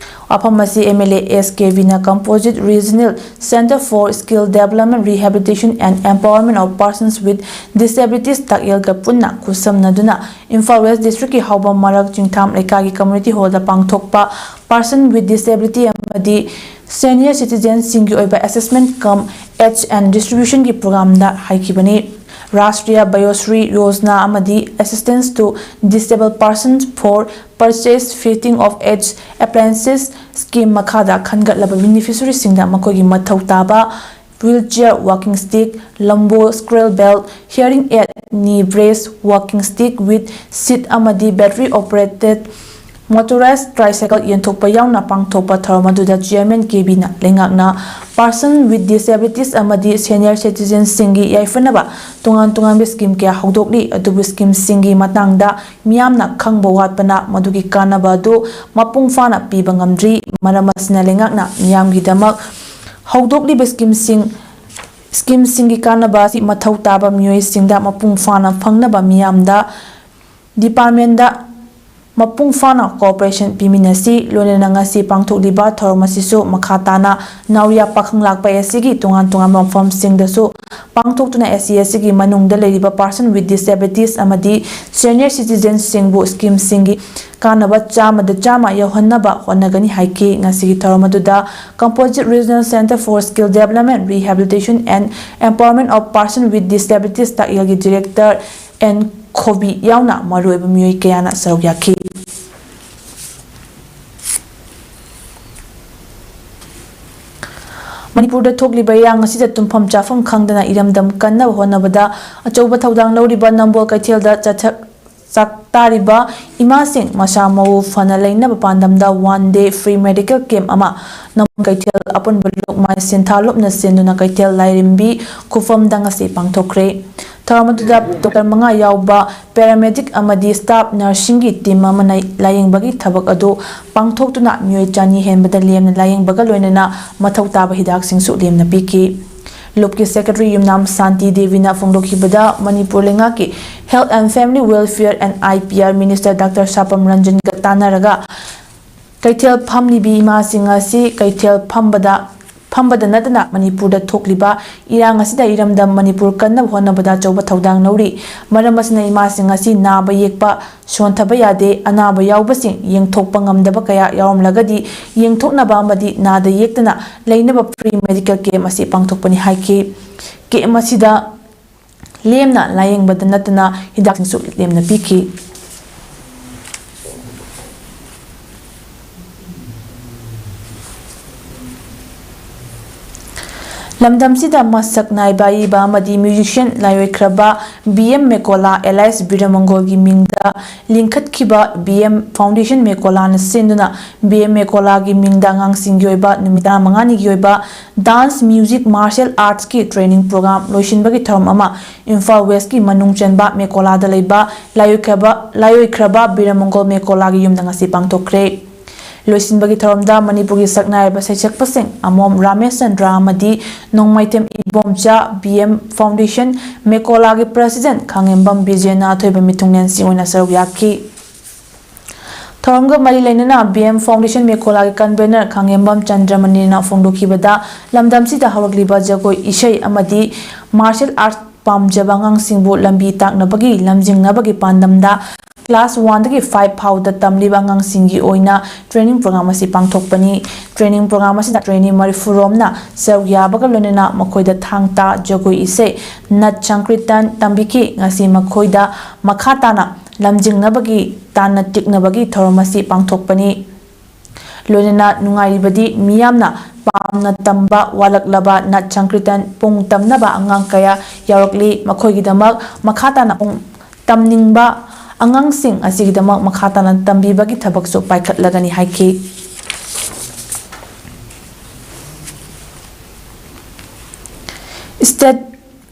ꯋꯥꯐꯝ ꯑꯁꯤ MLA SKB ꯅ Composite Regional Centre for Skill Development, Rehabilitation and Empowerment of Persons with Disabilities ꯇꯥꯛꯌꯦꯜꯒ ꯄꯨꯟꯅ ꯈꯨꯠꯁꯝꯅꯗꯨꯅ ꯏꯝꯐꯥꯜ West District ꯀꯤ ꯍꯥꯎꯕꯝ ꯃꯔꯛ ꯆꯤꯡꯊꯥꯝ ꯂꯩꯀꯥꯏꯒꯤ community hall ꯗ ꯄꯥꯡꯊꯣꯛꯄ Person with Disability ꯑꯃꯗꯤ Senior Citizen ꯁꯤꯡꯒꯤ ꯑꯣꯏꯕ Assessment cum Aid and Distribution ꯒꯤ program ꯗ ꯍꯥꯏꯈꯤꯕꯅꯤ꯫ Rashtriya Vayashree Yojana ꯑꯃꯗꯤ Assistance to Disabled Persons for Purchase Fitting of Aids Appliances scheme ꯃꯈꯥꯗ ꯈꯟꯒꯠꯂꯕ beneficiary ꯁꯤꯡꯗ ꯃꯈꯣꯏꯒꯤ ꯃꯊꯧ ꯇꯥꯕ wheelchair, walking stick, lumbo sacral belt, hearing aid, knee brace, walking stick with seat ꯑꯃꯗꯤ battery operated Motorized tricycle ꯌꯦꯟꯊꯣꯛꯄ ꯌꯥꯎꯅ ꯄꯥꯡꯊꯣꯛꯄ ꯊꯧꯔꯝ ꯑꯗꯨꯗ Chairman ꯀꯦ ꯕꯤꯅ ꯂꯩꯉꯥꯛꯅ Person with Disabilities ꯑꯃꯗꯤ Senior Citizens ꯁꯤꯡꯒꯤ ꯌꯥꯏꯐꯅꯕ ꯇꯣꯉꯥꯟ ꯇꯣꯉꯥꯟꯕ scheme ꯀꯌꯥ ꯍꯧꯗꯣꯛꯂꯤ꯫ ꯑꯗꯨꯕꯨ scheme ꯁꯤꯡꯒꯤ ꯃꯇꯥꯡꯗ ꯃꯤꯌꯥꯝꯅ ꯈꯪꯕ ꯋꯥꯠꯄꯅ ꯃꯗꯨꯒꯤ ꯀꯥꯟꯅꯕ ꯑꯗꯨ ꯃꯄꯨꯡ ꯐꯥꯅ ꯄꯤꯕ ꯉꯝꯗ꯭ꯔꯤ꯫ ꯃꯔꯝ ꯑꯁꯤꯅ ꯂꯩꯉꯥꯛꯅ ꯃꯤꯌꯥꯝꯒꯤꯗꯃꯛ ꯍꯧꯗꯣꯛꯂꯤꯕ scheme ꯁꯤꯡ, scheme ꯁꯤꯡꯒꯤ ꯀꯥꯟꯅꯕ ꯑꯁꯤ ꯃꯊꯧ ꯇꯥꯕ ꯃꯤꯑꯣꯏꯁꯤꯡꯗ ꯃꯄꯨꯡ ꯐꯥꯅ ꯐꯪꯅꯕ ꯃꯤꯌꯥꯝꯗ department ꯗ ꯃꯄꯨꯡ ꯐꯥꯅ cooperation ꯄꯤꯃꯤꯟꯅꯁꯤ꯫ ꯂꯣꯏꯅꯅ ꯉꯁꯤ ꯄꯥꯡꯊꯣꯛꯂꯤꯕ ꯊꯧꯔꯝ ꯑꯁꯤꯁꯨ ꯃꯈꯥ ꯇꯥꯅ ꯅꯥꯎꯔꯤꯌꯥ ꯄꯥꯈꯪ ꯂꯥꯛꯄ ꯑꯦꯁ ꯁꯤꯒꯤ ꯇꯣꯉꯥꯟ ꯇꯣꯉꯥꯟꯕ ꯃꯐꯝꯁꯤꯡꯗꯁꯨ ꯄꯥꯡꯊꯣꯛꯇꯨꯅ ꯑꯦꯁ ꯁꯤ ꯑꯦꯁ ꯁꯤꯒꯤ ꯃꯅꯨꯡꯗ ꯂꯩꯔꯤꯕ Person with Disabilities ꯑꯃꯗꯤ Senior Citizens ꯁꯤꯡꯕꯨ scheme ꯁꯤꯡꯒꯤ ꯀꯥꯟꯅꯕ ꯆꯥꯝꯃꯗ ꯆꯥꯝꯃ ꯌꯧꯍꯟꯅꯕ ꯍꯣꯠꯅꯒꯅꯤ ꯍꯥꯏꯈꯤ꯫ ꯉꯁꯤꯒꯤ ꯊꯧꯔꯝ ꯑꯗꯨꯗ Composite Regional Centre for Skill Development, Rehabilitation and Empowerment of Person with Disabilities ꯇꯥꯛꯌꯦꯜꯒꯤ Director ꯑꯦꯟ ꯈꯣꯕꯤ ꯌꯥꯎꯅ ꯃꯔꯨꯑꯣꯏꯕ ꯃꯤꯑꯣꯏ ꯀꯌꯥꯅ ꯁꯔꯨꯛ ꯌꯥꯈꯤ꯫ ꯃꯅꯤꯄꯨꯔꯗ ꯊꯣꯛꯂꯤꯕ ꯏꯔꯥꯡ ꯑꯁꯤꯗ ꯇꯨꯝꯐꯝ ꯆꯥꯐꯝ ꯈꯪꯗꯅ ꯏꯔꯝꯗꯝ ꯀꯟꯅꯕ ꯍꯣꯠꯅꯕꯗ ꯑꯆꯧꯕ ꯊꯧꯗꯥꯡ ꯂꯧꯔꯤꯕ ꯅꯝꯕꯣꯜ ꯀꯩꯊꯦꯜꯗ ꯆꯠꯊ-, ꯆꯥꯛꯇꯥꯔꯤꯕ ꯏꯃꯥꯁꯤꯡ ꯃꯁꯥ ꯃꯎ ꯐꯅ ꯂꯩꯅꯕ ꯄꯥꯟꯗꯝꯗ one day free medical camp ꯑꯃ ꯅꯝꯕꯣꯜ ꯀꯩꯊꯦꯜ ꯑꯄꯨꯟꯕ ꯂꯨꯞꯃꯥꯏ ꯁꯤꯟꯊꯥ ꯂꯨꯞꯅ ꯁꯤꯟꯗꯨꯅ ꯀꯩꯊꯦꯜ ꯂꯥꯏꯔꯦꯝꯕꯤ ꯈꯨꯐꯝꯗ ꯉꯁꯤ ꯄꯥꯡꯊꯣꯛꯈ꯭ꯔꯦ꯫ ꯊꯧꯔꯝ ꯑꯗꯨꯗ doctor ꯃꯉꯥ ꯌꯥꯎꯕ paramedic ꯑꯃꯗꯤ staff nursing ꯒꯤ team ꯑꯃꯅ ꯂꯥꯌꯦꯡꯕꯒꯤ ꯊꯕꯛ ꯑꯗꯨ ꯄꯥꯡꯊꯣꯛꯇꯨꯅ ꯃꯤꯑꯣꯏ ꯆꯅꯤ ꯍꯦꯟꯕꯗ ꯂꯦꯝꯅ ꯂꯥꯌꯦꯡꯕꯒ ꯂꯣꯏꯅꯅ ꯃꯊꯧ ꯇꯥꯕ ꯍꯤꯗꯥꯛꯁꯤꯡꯁꯨ ꯂꯦꯝꯅ ꯄꯤꯈꯤ꯫ ꯂꯨꯞꯀꯤ secretary ꯌꯨꯝꯅꯥꯝ ꯁꯥꯟꯇꯤ ꯗꯦꯕꯤꯅ ꯐꯣꯡꯗꯣꯛꯈꯤꯕꯗ, ꯃꯅꯤꯄꯨꯔ ꯂꯩꯉꯥꯛꯀꯤ Health and Family Welfare and I P R Minister doctor ꯁꯥꯄꯝ ꯔꯟꯖꯟꯒ ꯇꯥꯟꯅꯔꯒ ꯀꯩꯊꯦꯜ ꯐꯝꯂꯤꯕꯤ ꯏꯃꯥꯁꯤꯡ ꯑꯁꯤ ꯀꯩꯊꯦꯜ ꯐꯝꯕꯗ, ꯐꯝꯕꯗ ꯅꯠꯇꯅ ꯃꯅꯤꯄꯨꯔꯗ ꯊꯣꯛꯂꯤꯕ ꯏꯔꯥꯡ ꯑꯁꯤꯗ ꯏꯔꯝꯗꯝ ꯃꯅꯤꯄꯨꯔ ꯀꯟꯅꯕ ꯍꯣꯠꯅꯕꯗ ꯑꯆꯧꯕ ꯊꯧꯗꯥꯡ ꯂꯧꯔꯤ꯫ ꯃꯔꯝ ꯑꯁꯤꯅ ꯏꯃꯥꯁꯤꯡ ꯑꯁꯤ ꯅꯥꯕ ꯌꯦꯛꯄ ꯁꯣꯟꯊꯕ ꯌꯥꯗꯦ꯫ ꯑꯅꯥꯕ ꯌꯥꯎꯕꯁꯤꯡ ꯌꯦꯡꯊꯣꯛꯄ ꯉꯝꯗꯕ ꯀꯌꯥ ꯌꯥꯎꯔꯝꯂꯒꯗꯤ ꯌꯦꯡꯊꯣꯛꯅꯕ ꯑꯃꯗꯤ ꯅꯥꯗ ꯌꯦꯛꯇꯅ ꯂꯩꯅꯕ free medical camp ꯑꯁꯤ ꯄꯥꯡꯊꯣꯛꯄꯅꯤ ꯍꯥꯏꯈꯤ꯫ Camp ꯑꯁꯤꯗ ꯂꯦꯝꯅ ꯂꯥꯌꯦꯡꯕꯗ ꯅꯠꯇꯅ ꯍꯤꯗꯥꯛꯁꯤꯡꯁꯨ ꯂꯦꯝꯅ ꯄꯤꯈꯤ꯫ ꯂꯝꯗꯝꯁꯤꯗ ꯃꯁꯛ ꯅꯥꯏꯕ ꯑꯏꯕ ꯑꯃꯗꯤ musician ꯂꯥꯏꯑꯣꯏꯈ꯭ꯔꯕ ꯕꯤ ꯑꯦꯝ ꯃꯦꯀꯣꯂꯥ alias ꯕꯤꯔꯃꯪꯒꯣꯜꯒꯤ ꯃꯤꯡꯗ ꯂꯤꯡꯈꯠꯈꯤꯕ ꯕꯤ ꯑꯦꯝ Foundation ꯃꯦꯀꯣꯂꯥꯅ ꯁꯤꯟꯗꯨꯅ ꯕꯤ ꯑꯦꯝ ꯃꯦꯀꯣꯂꯥꯒꯤ ꯃꯤꯡꯗ ꯑꯉꯥꯡꯁꯤꯡꯒꯤ ꯑꯣꯏꯕ ꯅꯨꯃꯤꯠ ꯇꯔꯥꯃꯉꯥꯅꯤꯒꯤ ꯑꯣꯏꯕ dance, music, martial artsꯀꯤ training program ꯂꯣꯏꯁꯤꯟꯕꯒꯤ ꯊꯧꯔꯝ ꯑꯃ ꯏꯝꯐꯥꯜ Westꯀꯤ ꯃꯅꯨꯡ ꯆꯟꯕ ꯃꯦꯀꯣꯂꯥꯗ ꯂꯩꯕ ꯂꯥꯏꯑꯣꯏꯈ꯭ꯔꯕ ꯂꯥꯏꯑꯣꯏꯈ꯭ꯔꯕ ꯕꯤꯔꯃꯪꯒꯣꯜ ꯃꯦꯀꯣꯂꯥꯒꯤ ꯌꯨꯝꯗ ꯉꯁꯤ ꯄꯥꯡꯊꯣꯛꯈ꯭ꯔꯦ꯫ ꯂꯣꯏꯁꯤꯟꯕꯒꯤ ꯊꯧꯔꯝꯗ ꯃꯅꯤꯄꯨꯔꯒꯤ ꯁꯛꯅꯥꯏꯔꯕ ꯁꯩꯁꯛꯄꯁꯤꯡ ꯑꯃꯣꯝ ꯔꯥꯃꯦꯁ ꯆꯟꯗ꯭ꯔ ꯑꯃꯗꯤ ꯅꯣꯡꯃꯥꯏꯊꯦꯝ Ibomcha, B M Foundation ꯃꯦꯀꯣꯂꯥꯒꯤ president ꯈꯥꯉꯦꯝꯕꯝ ꯕꯤꯖꯦꯅ ꯑꯊꯣꯏꯕ ꯃꯤꯊꯨꯡꯂꯦꯟꯁꯤꯡ ꯑꯣꯏꯅ ꯁꯔꯨꯛ ꯌꯥꯈꯤ꯫ ꯊꯧꯔꯝꯒ ꯃꯔꯤ ꯂꯩꯅꯅ ꯕꯤ ꯑꯦꯝ Foundation ꯃꯦꯀꯣꯂꯥꯒꯤ convener ꯈꯥꯉꯦꯝꯕꯝ ꯆꯟꯗ꯭ꯔꯃꯅꯤꯅ ꯐꯣꯡꯗꯣꯛꯈꯤꯕꯗ, ꯂꯝꯗꯝꯁꯤꯗ ꯍꯧꯔꯛꯂꯤꯕ ꯖꯒꯣꯏ, ꯏꯁꯩ ꯑꯃꯗꯤ martial arts ꯄꯥꯝꯖꯕ ꯑꯉꯥꯡꯁꯤꯡꯕꯨ ꯂꯝꯕꯤ ꯇꯥꯛꯅꯕꯒꯤ ꯂꯝꯖꯤꯡꯅꯕꯒꯤ ꯄꯥꯟꯗꯝꯗ class oneꯗꯒꯤ five ꯐꯥꯎꯗ ꯇꯝꯂꯤꯕ ꯑꯉꯥꯡꯁꯤꯡꯒꯤ ꯑꯣꯏꯅ training program ꯑꯁꯤ ꯄꯥꯡꯊꯣꯛꯄꯅꯤ꯫ Training program ꯑꯁꯤꯗ trainee ꯃꯔꯤꯐꯨ ꯔꯣꯝꯅ ꯁꯔꯨꯛ ꯌꯥꯕꯒ ꯂꯣꯏꯅꯅ ꯃꯈꯣꯏꯗ ꯊꯥꯡ ꯇꯥ, ꯖꯒꯣꯏ ꯏꯁꯩ, ꯅꯠ ꯁꯪꯀ꯭ꯔꯤꯇꯟ ꯇꯝꯕꯤꯈꯤ꯫ ꯉꯁꯤ ꯃꯈꯣꯏꯗ ꯃꯈꯥ ꯇꯥꯅ ꯂꯝꯖꯤꯡꯅꯕꯒꯤ ꯇꯥꯟꯅ ꯇꯤꯛꯅꯕꯒꯤ ꯊꯧꯔꯝ ꯑꯁꯤ ꯄꯥꯡꯊꯣꯛꯄꯅꯤ꯫ ꯂꯣꯏꯅꯅ ꯅꯨꯡꯉꯥꯏꯔꯤꯕꯗꯤ ꯃꯤꯌꯥꯝꯅ ꯄꯥꯝꯅ ꯇꯝꯕ ꯋꯥꯠꯂꯛꯂꯕ ꯅꯠ ꯁꯪꯀ꯭ꯔꯤꯇꯟ ꯄꯨꯡ ꯇꯝꯅꯕ ꯑꯉꯥꯡ ꯀꯌꯥ ꯌꯥꯎꯔꯛꯂꯤ꯫ ꯃꯈꯣꯏꯒꯤꯗꯃꯛ ꯃꯈꯥ ꯇꯥꯅ ꯄꯨꯡ ꯇꯝꯅꯤꯡꯕ ꯑꯉꯥꯡꯁꯤꯡ ꯑꯁꯤꯒꯤꯗꯃꯛ ꯃꯈꯥ ꯇꯥꯅ ꯇꯝꯕꯤꯕꯒꯤ ꯊꯕꯛꯁꯨ ꯄꯥꯏꯈꯠꯂꯒꯅꯤ ꯍꯥꯏꯈꯤ꯫ State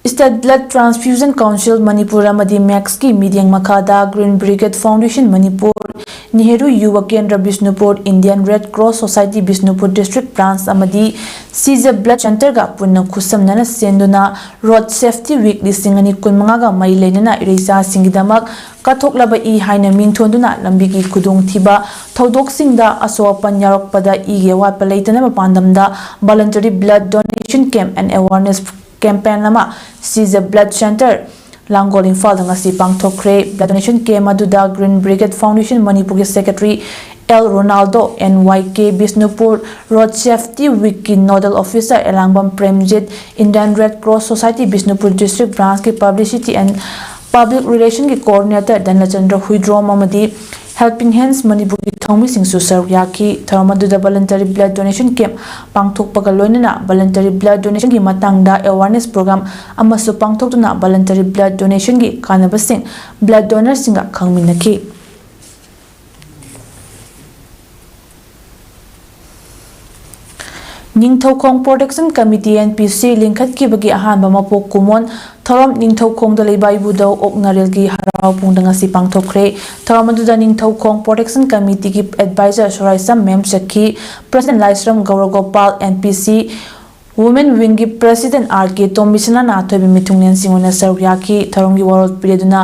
State Blood Transfusion Council Manipur ꯑꯃꯗꯤ ꯃꯦꯛꯁꯀꯤ ꯃꯤꯠꯌꯦꯡ ꯃꯈꯥꯗ Green Brigade Foundation Manipur, Nehru ꯌꯨꯕ ꯀꯦꯟꯗ꯭ꯔ Bishnupur, Indian Red Cross Society Bishnupur District Branch ꯑꯃꯗꯤ Save the Blood Centreꯒ ꯄꯨꯟꯅ ꯈꯨꯠꯁꯝꯅꯅ ꯁꯦꯟꯗꯨꯅ Road Safety Week ꯂꯤꯁꯤꯡ ꯑꯅꯤ ꯀꯨꯟꯃꯉꯥꯒ ꯃꯔꯤ ꯂꯩꯅꯅ ꯏꯔꯩꯆꯥꯁꯤꯡꯒꯤꯗꯃꯛ ꯀꯠꯊꯣꯛꯂꯕ ꯏ ꯍꯥꯏꯅ ꯃꯤꯡꯊꯣꯟꯗꯨꯅ ꯂꯝꯕꯤꯒꯤ ꯈꯨꯗꯣꯡꯊꯤꯕ ꯊꯧꯗꯣꯛꯁꯤꯡꯗ ꯑꯁꯣꯛ ꯑꯄꯟ ꯌꯥꯎꯔꯛꯄꯗ ꯏꯒꯤ ꯑꯋꯥꯠꯄ ꯂꯩꯇꯅꯕ ꯄꯥꯟꯗꯝꯗ Voluntary Blood Donation Camp and Awareness Campaign ꯑꯃ Save the Blood Centre, Langol, ꯏꯝꯐꯥꯜꯗ ꯉꯁꯤ ꯄꯥꯡꯊꯣꯛꯈ꯭ꯔꯦ꯫ Blood Donation Camp ꯑꯗꯨꯗ Green Brigade Foundation ꯃꯅꯤꯄꯨꯔꯒꯤ Secretary L Ronaldo, N Y K Bishnupur Road Safety Weekꯀꯤ Nodal Officer Elangbam Premjit, Indian Red Cross Society Bishnupur District Branchꯀꯤ Publicity and Public Relationꯒꯤ Coordinator ꯙꯅꯆꯟꯗ꯭ꯔ ꯍꯨꯏꯗ꯭ꯔꯣꯝ ꯑꯃꯗꯤ Helping Hands ꯃꯅꯤꯄꯨꯔꯒꯤ ꯊꯧꯃꯤꯁꯤꯡꯁꯨ ꯁꯔꯨꯛ ꯌꯥꯈꯤ꯫ ꯊꯧꯔꯝ ꯑꯗꯨꯗ voluntary blood donation camp ꯄꯥꯡꯊꯣꯛꯄꯒ ꯂꯣꯏꯅꯅ voluntary blood donationꯒꯤ ꯃꯇꯥꯡꯗ awareness program ꯑꯃꯁꯨ ꯄꯥꯡꯊꯣꯛꯇꯨꯅ voluntary blood donationꯒꯤ ꯀꯥꯟꯅꯕꯁꯤꯡ blood donorꯁꯤꯡꯒ ꯈꯪꯃꯤꯟꯅꯈꯤ꯫ Ningthoukhong Protection Committee, N P C, ꯂꯤꯡꯈꯠꯈꯤꯕꯒꯤ ꯑꯍꯥꯟꯕ ꯃꯄꯣꯛ ꯀꯨꯝꯑꯣꯟ ꯊꯧꯔꯝ ꯅꯤꯡꯊꯧꯈꯣꯡꯗ ꯂꯩꯕ ꯏꯕꯨꯙꯧ ꯑꯣꯛꯅꯔꯦꯜꯒꯤ ꯍꯔꯥꯎ ꯄꯨꯡꯗ ꯉꯁꯤ ꯄꯥꯡꯊꯣꯛꯈ꯭ꯔꯦ꯫ ꯊꯧꯔꯝ ꯑꯗꯨꯗ ꯅꯤꯡꯊꯧꯈꯣꯡ Protection Committeeꯒꯤ advisor ꯁꯣꯔꯥꯏꯁꯝ ꯃꯦꯝꯆꯠꯈꯤ, President ꯂꯥꯏꯁ꯭ꯔꯝ ꯒꯧꯔꯒꯣꯄꯥꯜ, N P C Women Wingꯒꯤ President R K ꯇꯣꯝꯕꯤꯁꯅꯥꯅ ꯑꯊꯣꯏꯕ ꯃꯤꯊꯨꯡꯂꯦꯟꯁꯤꯡ ꯑꯣꯏꯅ ꯁꯔꯨꯛ ꯌꯥꯈꯤ꯫ ꯊꯧꯔꯝꯒꯤ ꯋꯥꯔꯣꯜ ꯄꯤꯔꯦꯗꯨꯅ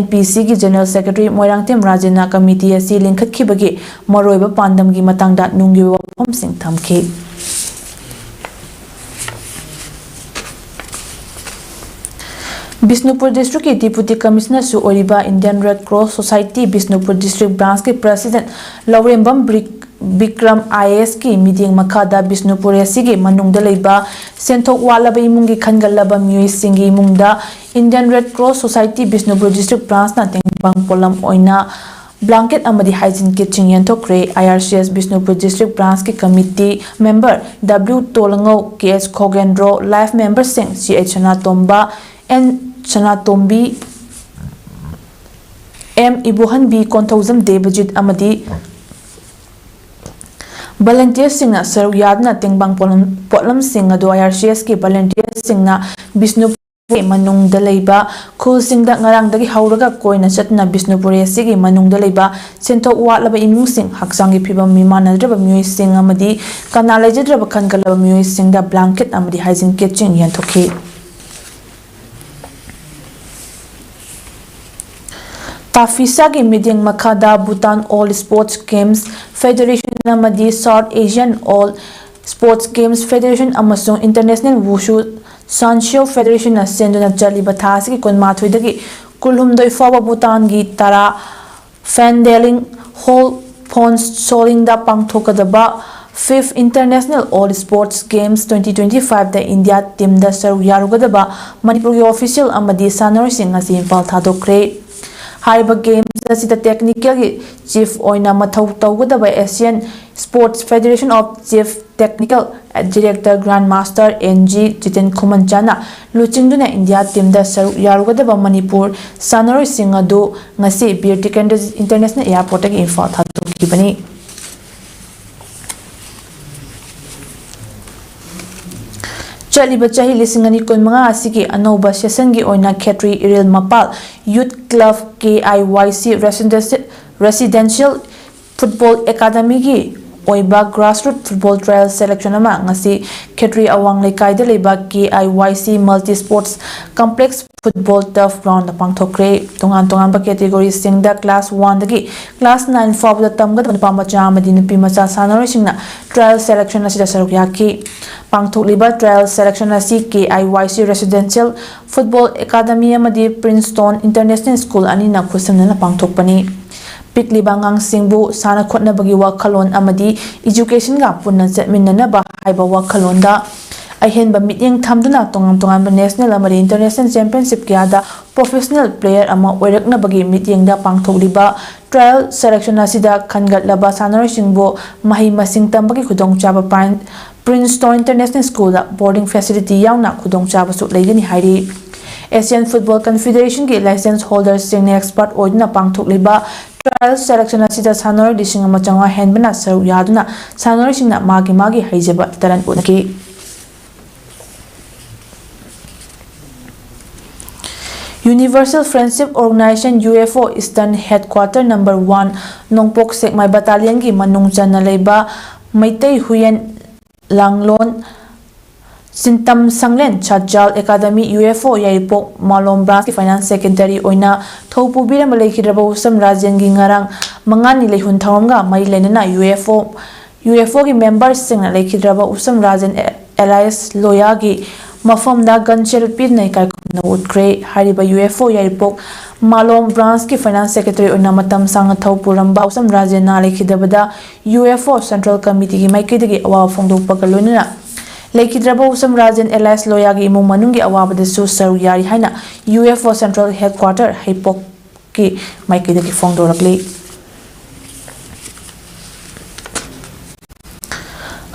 N P Cꯒꯤ General Secretary Moirangthem ꯔꯥꯖꯦꯟꯅ committee ꯑꯁꯤ ꯂꯤꯡꯈꯠꯈꯤꯕꯒꯤ ꯃꯔꯨꯑꯣꯏꯕ ꯄꯥꯟꯗꯝꯒꯤ ꯃꯇꯥꯡꯗ ꯅꯨꯡꯒꯤ ꯑꯣꯏꯕ ꯋꯥꯐꯝꯁꯤꯡ ꯊꯝꯈꯤ꯫ ꯕꯤꯁꯅꯨꯄꯨꯔ districtꯀꯤ Deputy Commissionerꯁꯨ ꯑꯣꯏꯔꯤꯕ Indian Red Cross Society Bishnupur district branchꯀꯤ President ꯂꯧꯔꯦꯝꯕꯝ ꯕ꯭ꯔꯤꯛ-, ꯕꯤꯀ꯭ꯔꯝ I A Sꯀꯤ ꯃꯤꯠꯌꯦꯡ ꯃꯈꯥꯗ ꯕꯤꯁꯅꯨꯄꯨꯔ ꯑꯁꯤꯒꯤ ꯃꯅꯨꯡꯗ ꯂꯩꯕ ꯁꯦꯟꯊꯣꯛ ꯋꯥꯠꯂꯕ ꯏꯃꯨꯡꯒꯤ ꯈꯟꯒꯠꯂꯕ ꯃꯤꯑꯣꯏꯁꯤꯡꯒꯤ ꯏꯃꯨꯡꯗ Indian Red Cross Society Bishnupur district branchꯅ ꯇꯦꯡꯕꯥꯡ ꯄꯣꯠꯂꯝ ꯑꯣꯏꯅ blanket ꯑꯃꯗꯤ hygiene kitꯁꯤꯡ ꯌꯦꯟꯊꯣꯛꯈ꯭ꯔꯦ꯫ I R C S Bishnupur district branchꯀꯤ committee member W ꯇꯣꯂꯉꯧ, K H ꯈꯣꯒꯦꯟꯗ꯭ꯔꯣ, life memberꯁꯤꯡ C H Sanatomba, N Sanatombi, M Ibohanbi, Konthoujam ꯗꯦꯕꯖꯤꯠ ꯑꯃꯗꯤ volunteerꯁꯤꯡꯅ ꯁꯔꯨꯛ ꯌꯥꯗꯨꯅ ꯇꯦꯡꯕꯥꯡ ꯄꯣꯠꯂꯝ-, ꯄꯣꯠꯂꯝꯁꯤꯡ ꯑꯗꯨ I R C Sꯀꯤ volunteerꯁꯤꯡꯅ ꯕꯤꯁꯅꯨꯄꯨꯔ ꯃꯅꯨꯡꯗ ꯂꯩꯕ ꯈꯨꯜꯁꯤꯡꯗ ꯉꯔꯥꯡꯗꯒꯤ ꯍꯧꯔꯒ ꯀꯣꯏꯅ ꯆꯠꯇꯨꯅ ꯕꯤꯁꯅꯨꯄꯨꯔ ꯑꯁꯤꯒꯤ ꯃꯅꯨꯡꯗ ꯂꯩꯕ ꯁꯦꯟꯊꯣꯛ ꯋꯥꯠꯂꯕ ꯏꯃꯨꯡꯁꯤꯡ, ꯍꯛꯆꯥꯡꯒꯤ ꯐꯤꯕꯝ ꯃꯤꯃꯥꯟꯅꯗ꯭ꯔꯕ ꯃꯤꯑꯣꯏꯁꯤꯡ ꯑꯃꯗꯤ ꯀꯅꯥ ꯂꯩꯖꯗ꯭ꯔꯕ ꯈꯟꯒꯠꯂꯕ ꯃꯤꯑꯣꯏꯁꯤꯡꯗ blanket ꯑꯃꯗꯤ hygiene kitꯁꯤꯡ ꯌꯦꯟꯊꯣꯛꯈꯤ꯫ ꯇꯥꯐꯤꯁꯥꯒꯤ ꯃꯤꯠꯌꯦꯡ ꯃꯈꯥꯗ Bhutan All Sports Games Federation ꯑꯃꯗꯤ South Asian All Sports Games Federation ꯑꯃꯁꯨꯡ International Wushu Sansho Federation ꯅ ꯁꯦꯟꯗꯨꯅ ꯆꯠꯂꯤꯕ ꯊꯥ ꯑꯁꯤꯒꯤ ꯀꯨꯟꯃꯥꯊꯣꯏꯗꯒꯤ ꯀꯨꯟꯍꯨꯝꯗꯣꯏ ꯐꯥꯎꯕ ꯚꯨꯇꯥꯟꯒꯤ ꯇꯔꯥ Phandaling Hall Phon Solingꯗ ꯄꯥꯡꯊꯣꯛꯀꯗꯕ Fifth International All Sports Games twenty twenty-fiveꯗ India teamꯗ ꯁꯔꯨꯛ ꯌꯥꯔꯨꯒꯗꯕ ꯃꯅꯤꯄꯨꯔꯒꯤ official ꯑꯃꯗꯤ ꯁꯥꯟꯅꯔꯣꯏꯁꯤꯡ ꯑꯁꯤ ꯏꯝꯐꯥꯜ ꯊꯥꯗꯣꯛꯈ꯭ꯔꯦ꯫ ꯍꯥꯏꯔꯤꯕ ꯒꯦꯝꯁ ꯑꯁꯤꯗ ꯇꯦꯛꯅꯤꯀꯦꯜꯒꯤ ꯆꯤꯐ ꯑꯣꯏꯅ ꯃꯊꯧ ꯇꯧꯒꯗꯕ Asian Sports Federation of Chief Technical Director Grandmaster N G Jiten Khumanchana ꯂꯨꯆꯤꯡꯗꯨꯅ ꯏꯟꯗꯤꯌꯥ ꯇꯤꯝꯗ ꯁꯔꯨꯛ ꯌꯥꯔꯨꯒꯗꯕ ꯃꯅꯤꯄꯨꯔ ꯁꯥꯟꯅꯔꯣꯏꯁꯤꯡ ꯑꯗꯨ ꯉꯁꯤ ꯕꯤꯔ ꯇꯤꯀꯦꯟꯗ꯭ꯔꯖꯤꯠ ꯏꯟꯇꯔꯅꯦꯁꯅꯦꯜ ꯑꯦꯌꯥꯔꯄꯣꯔꯠꯇꯒꯤ ꯏꯝꯐꯥꯜ ꯊꯥꯗꯣꯛꯈꯤꯕꯅꯤ꯫ ꯆꯠꯂꯤꯕ ꯆꯍꯤ ꯂꯤꯁꯤꯡ ꯑꯅꯤ ꯀꯨꯟꯃꯉꯥ ꯑꯁꯤꯒꯤ ꯑꯅꯧꯕ ꯁꯦꯁꯟꯒꯤ ꯑꯣꯏꯅ ꯈꯦꯇ꯭ꯔꯤ ꯏꯔꯤꯜ ꯃꯄꯥꯜ youth club K I Y C residential football ꯑꯦꯀꯥꯗꯃꯤꯒꯤ ꯑꯣꯏꯕ ꯒ꯭ꯔꯥꯁꯔꯨꯠ ꯐꯨꯠꯕꯣꯜ ꯇ꯭ꯔꯥꯌꯦꯜ ꯁꯦꯂꯦꯛꯁꯟ ꯑꯃ ꯉꯁꯤ ꯈꯦꯇ꯭ꯔꯤ ꯑꯋꯥꯡ ꯂꯩꯀꯥꯏꯗ ꯂꯩꯕ K I Y C Multi Sports Complex Football Turf Ground ꯗ ꯄꯥꯡꯊꯣꯛꯈ꯭ꯔꯦ꯫ ꯇꯣꯉꯥꯟ ꯇꯣꯉꯥꯟꯕ ꯀꯦꯇꯦꯒꯣꯔꯤꯁꯤꯡꯗ ꯀ꯭ꯂꯥꯁ ꯋꯥꯟꯗꯒꯤ ꯀ꯭ꯂꯥꯁ ꯅꯥꯏꯟ ꯐꯥꯎꯕꯗ ꯇꯝꯒꯗꯕ ꯅꯨꯄꯥ ꯃꯆꯥ ꯑꯃꯗꯤ ꯅꯨꯄꯤ ꯃꯆꯥ ꯁꯥꯟꯅꯔꯣꯏꯁꯤꯡꯅ ꯇ꯭ꯔꯥꯌꯦꯜ ꯁꯦꯂꯦꯛꯁꯟ ꯑꯁꯤꯗ ꯁꯔꯨꯛ ꯌꯥꯈꯤ꯫ ꯄꯥꯡꯊꯣꯛꯂꯤꯕ ꯇ꯭ꯔꯥꯌꯦꯜ ꯁꯦꯂꯦꯛꯁꯟ ꯑꯁꯤ K I Y C residential football academy ꯑꯃꯗꯤ ꯄ꯭ꯔꯤꯟꯁꯇꯣꯟ ꯏꯟꯇꯔꯅꯦꯁꯅꯦꯜ ꯁ꯭ꯀꯨꯜ ꯑꯅꯤꯅ ꯈꯨꯠꯁꯝꯅꯅ ꯄꯥꯡꯊꯣꯛꯄꯅꯤ꯫ ꯄꯤꯛꯂꯤꯕ ꯑꯉꯥꯡꯁꯤꯡꯕꯨ ꯁꯥꯟꯅ ꯈꯣꯠꯅꯕꯒꯤ ꯋꯥꯈꯜꯂꯣꯟ ꯑꯃꯗꯤ ꯏꯖꯨꯀꯦꯁꯟꯒ ꯄꯨꯟꯅ ꯆꯠꯃꯤꯟꯅꯅꯕ ꯍꯥꯏꯕ ꯋꯥꯈꯜꯂꯣꯟꯗ ꯑꯍꯦꯟꯕ ꯃꯤꯠꯌꯦꯡ ꯊꯝꯗꯨꯅ ꯇꯣꯉꯥꯟ ꯇꯣꯉꯥꯟꯕ ꯅꯦꯁꯅꯦꯜ ꯑꯃꯗꯤ ꯏꯟꯇꯔꯅꯦꯁꯅꯦꯜ ꯆꯦꯝꯄꯤꯌꯟꯁꯤꯞ ꯀꯌꯥꯗ ꯄ꯭ꯔꯣꯐꯦꯁꯅꯦꯜ ꯄ꯭ꯂꯦꯌꯔ ꯑꯃ ꯑꯣꯏꯔꯛꯅꯕꯒꯤ ꯃꯤꯠꯌꯦꯡꯗ ꯄꯥꯡꯊꯣꯛꯂꯤꯕ ꯇ꯭ꯔꯥꯌꯦꯜ ꯁꯦꯂꯦꯛꯁꯟ ꯑꯁꯤꯗ ꯈꯟꯒꯠꯂꯕ ꯁꯥꯟꯅꯔꯣꯏꯁꯤꯡꯕꯨ ꯃꯍꯩ ꯃꯁꯤꯡ ꯇꯝꯕꯒꯤ ꯈꯨꯗꯣꯡꯆꯥꯕ ꯄꯥꯏꯟ-, ꯄ꯭ꯔꯤꯟꯁꯇꯣꯟ ꯏꯟꯇꯔꯅꯦꯁꯅꯦꯜ ꯁ꯭ꯀꯨꯜꯗ ꯕꯣꯔꯗꯤꯡ ꯐꯦꯁꯤꯂꯤꯇꯤ ꯌꯥꯎꯅ ꯈꯨꯗꯣꯡꯆꯥꯕꯁꯨ ꯂꯩꯒꯅꯤ ꯍꯥꯏꯔꯤ꯫ ꯑꯦꯁꯤꯌꯥꯟ ꯐꯨꯠꯕꯣꯜ ꯀꯟꯐꯦꯗꯔꯦꯁꯟꯒꯤ ꯂꯥꯏꯁꯦꯟꯁ ꯍꯣꯜꯗꯔꯁꯤꯡꯅ ꯑꯦꯛꯁꯄꯔꯠ ꯑꯣꯏꯗꯨꯅ ꯄꯥꯡꯊꯣꯛꯂꯤꯕ ꯇ꯭ꯔꯥꯌꯦꯜ ꯁꯦꯂꯦꯛꯁꯟ ꯑꯁꯤꯗ ꯁꯥꯟꯅꯔꯣꯏ ꯂꯤꯁꯤꯡ ꯑꯃ ꯆꯥꯝꯃꯉꯥ ꯍꯦꯟꯕꯅ ꯁꯔꯨꯛ ꯌꯥꯗꯨꯅ ꯁꯥꯟꯅꯔꯣꯏꯁꯤꯡꯅ ꯃꯥꯒꯤ ꯃꯥꯒꯤ ꯍꯩꯖꯕ talent ꯎꯠꯅꯈꯤ꯫ Universal Friendship Organization, U F O, Eastern Headquarter number one, ꯅꯣꯡꯄꯣꯛ ꯁꯦꯛꯃꯥꯏ ꯕꯠꯇꯥꯂꯤꯌꯟꯒꯤ ꯃꯅꯨꯡ ꯆꯟꯅ ꯂꯩꯕ ꯃꯩꯇꯩ ꯍꯨꯏꯌꯦꯟ ꯂꯥꯡꯂꯣꯟ ꯁꯤꯟꯇꯝ ꯁꯪꯂꯦꯟ ꯁꯠꯖꯥꯜ ꯑꯦꯀꯥꯗꯃꯤ, U F O, ꯌꯥꯏꯔꯤꯄꯣꯛ ꯃꯥꯂꯣꯝ ꯕ꯭ꯔꯥꯟꯁꯀꯤ ꯐꯥꯏꯅꯥꯟꯁ ꯁꯦꯀ꯭ꯔꯦꯇꯔꯤ ꯑꯣꯏꯅ ꯊꯧ ꯄꯨꯕꯤꯔꯝꯕ ꯂꯩꯈꯤꯗ꯭ꯔꯕ ꯎꯁꯝ ꯔꯥꯖꯦꯟꯒꯤ ꯉꯔꯥꯡ ꯃꯉꯥꯅꯤ ꯂꯩꯍꯨꯟ ꯊꯧꯔꯝꯒ ꯃꯔꯤ ꯂꯩꯅꯅ U F O, U F O ꯒꯤ ꯃꯦꯝꯕꯔꯁꯤꯡꯅ ꯂꯩꯈꯤꯗ꯭ꯔꯕ ꯎꯁꯝ ꯔꯥꯖꯦꯟ ꯑꯦ-, ꯑꯦꯂꯥꯏꯁ ꯂꯣꯌꯥꯒꯤ ꯃꯐꯝꯗ ꯒꯟꯁꯦꯜ ꯄꯤꯗꯨꯅ ꯏꯀꯥꯏ ꯈꯨꯝꯅꯕ ꯎꯠꯈ꯭ꯔꯦ꯫ ꯍꯥꯏꯔꯤꯕ U F O ꯌꯥꯏꯔꯤꯄꯣꯛ ꯃꯥꯂꯣꯝ ꯕ꯭ꯔꯥꯟꯁꯀꯤ ꯐꯥꯏꯅꯥꯟꯁ ꯁꯦꯀ꯭ꯔꯦꯇꯔꯤ ꯑꯣꯏꯅ ꯃꯇꯝ ꯁꯥꯡꯅ ꯊꯧ ꯄꯨꯔꯝꯕ ꯎꯁꯝ ꯔꯥꯖꯦꯟꯅ ꯂꯩꯈꯤꯗꯕꯗ U F O ꯁꯦꯟꯇ꯭ꯔꯦꯜ ꯀꯃꯤꯇꯤꯒꯤ ꯃꯥꯏꯀꯩꯗꯒꯤ ꯑꯋꯥꯕ ꯐꯣꯡꯗꯣꯛꯄꯒ ꯂꯣꯏꯅꯅ ꯂꯩꯈꯤꯗ꯭ꯔꯕ ꯎꯁꯝ ꯔꯥꯖꯦꯟ ꯑꯦꯂꯥꯏꯁ ꯂꯣꯌꯥꯒꯤ ꯏꯃꯨꯡ ꯃꯅꯨꯡꯒꯤ ꯑꯋꯥꯕꯗꯁꯨ ꯁꯔꯨꯛ ꯌꯥꯔꯤ ꯍꯥꯏꯅ U F O central headquarter ꯍꯩꯄꯣꯛ ꯀꯤ ꯃꯥꯏꯀꯩꯗꯒꯤ ꯐꯣꯡꯗꯣꯔꯛꯂꯤ꯫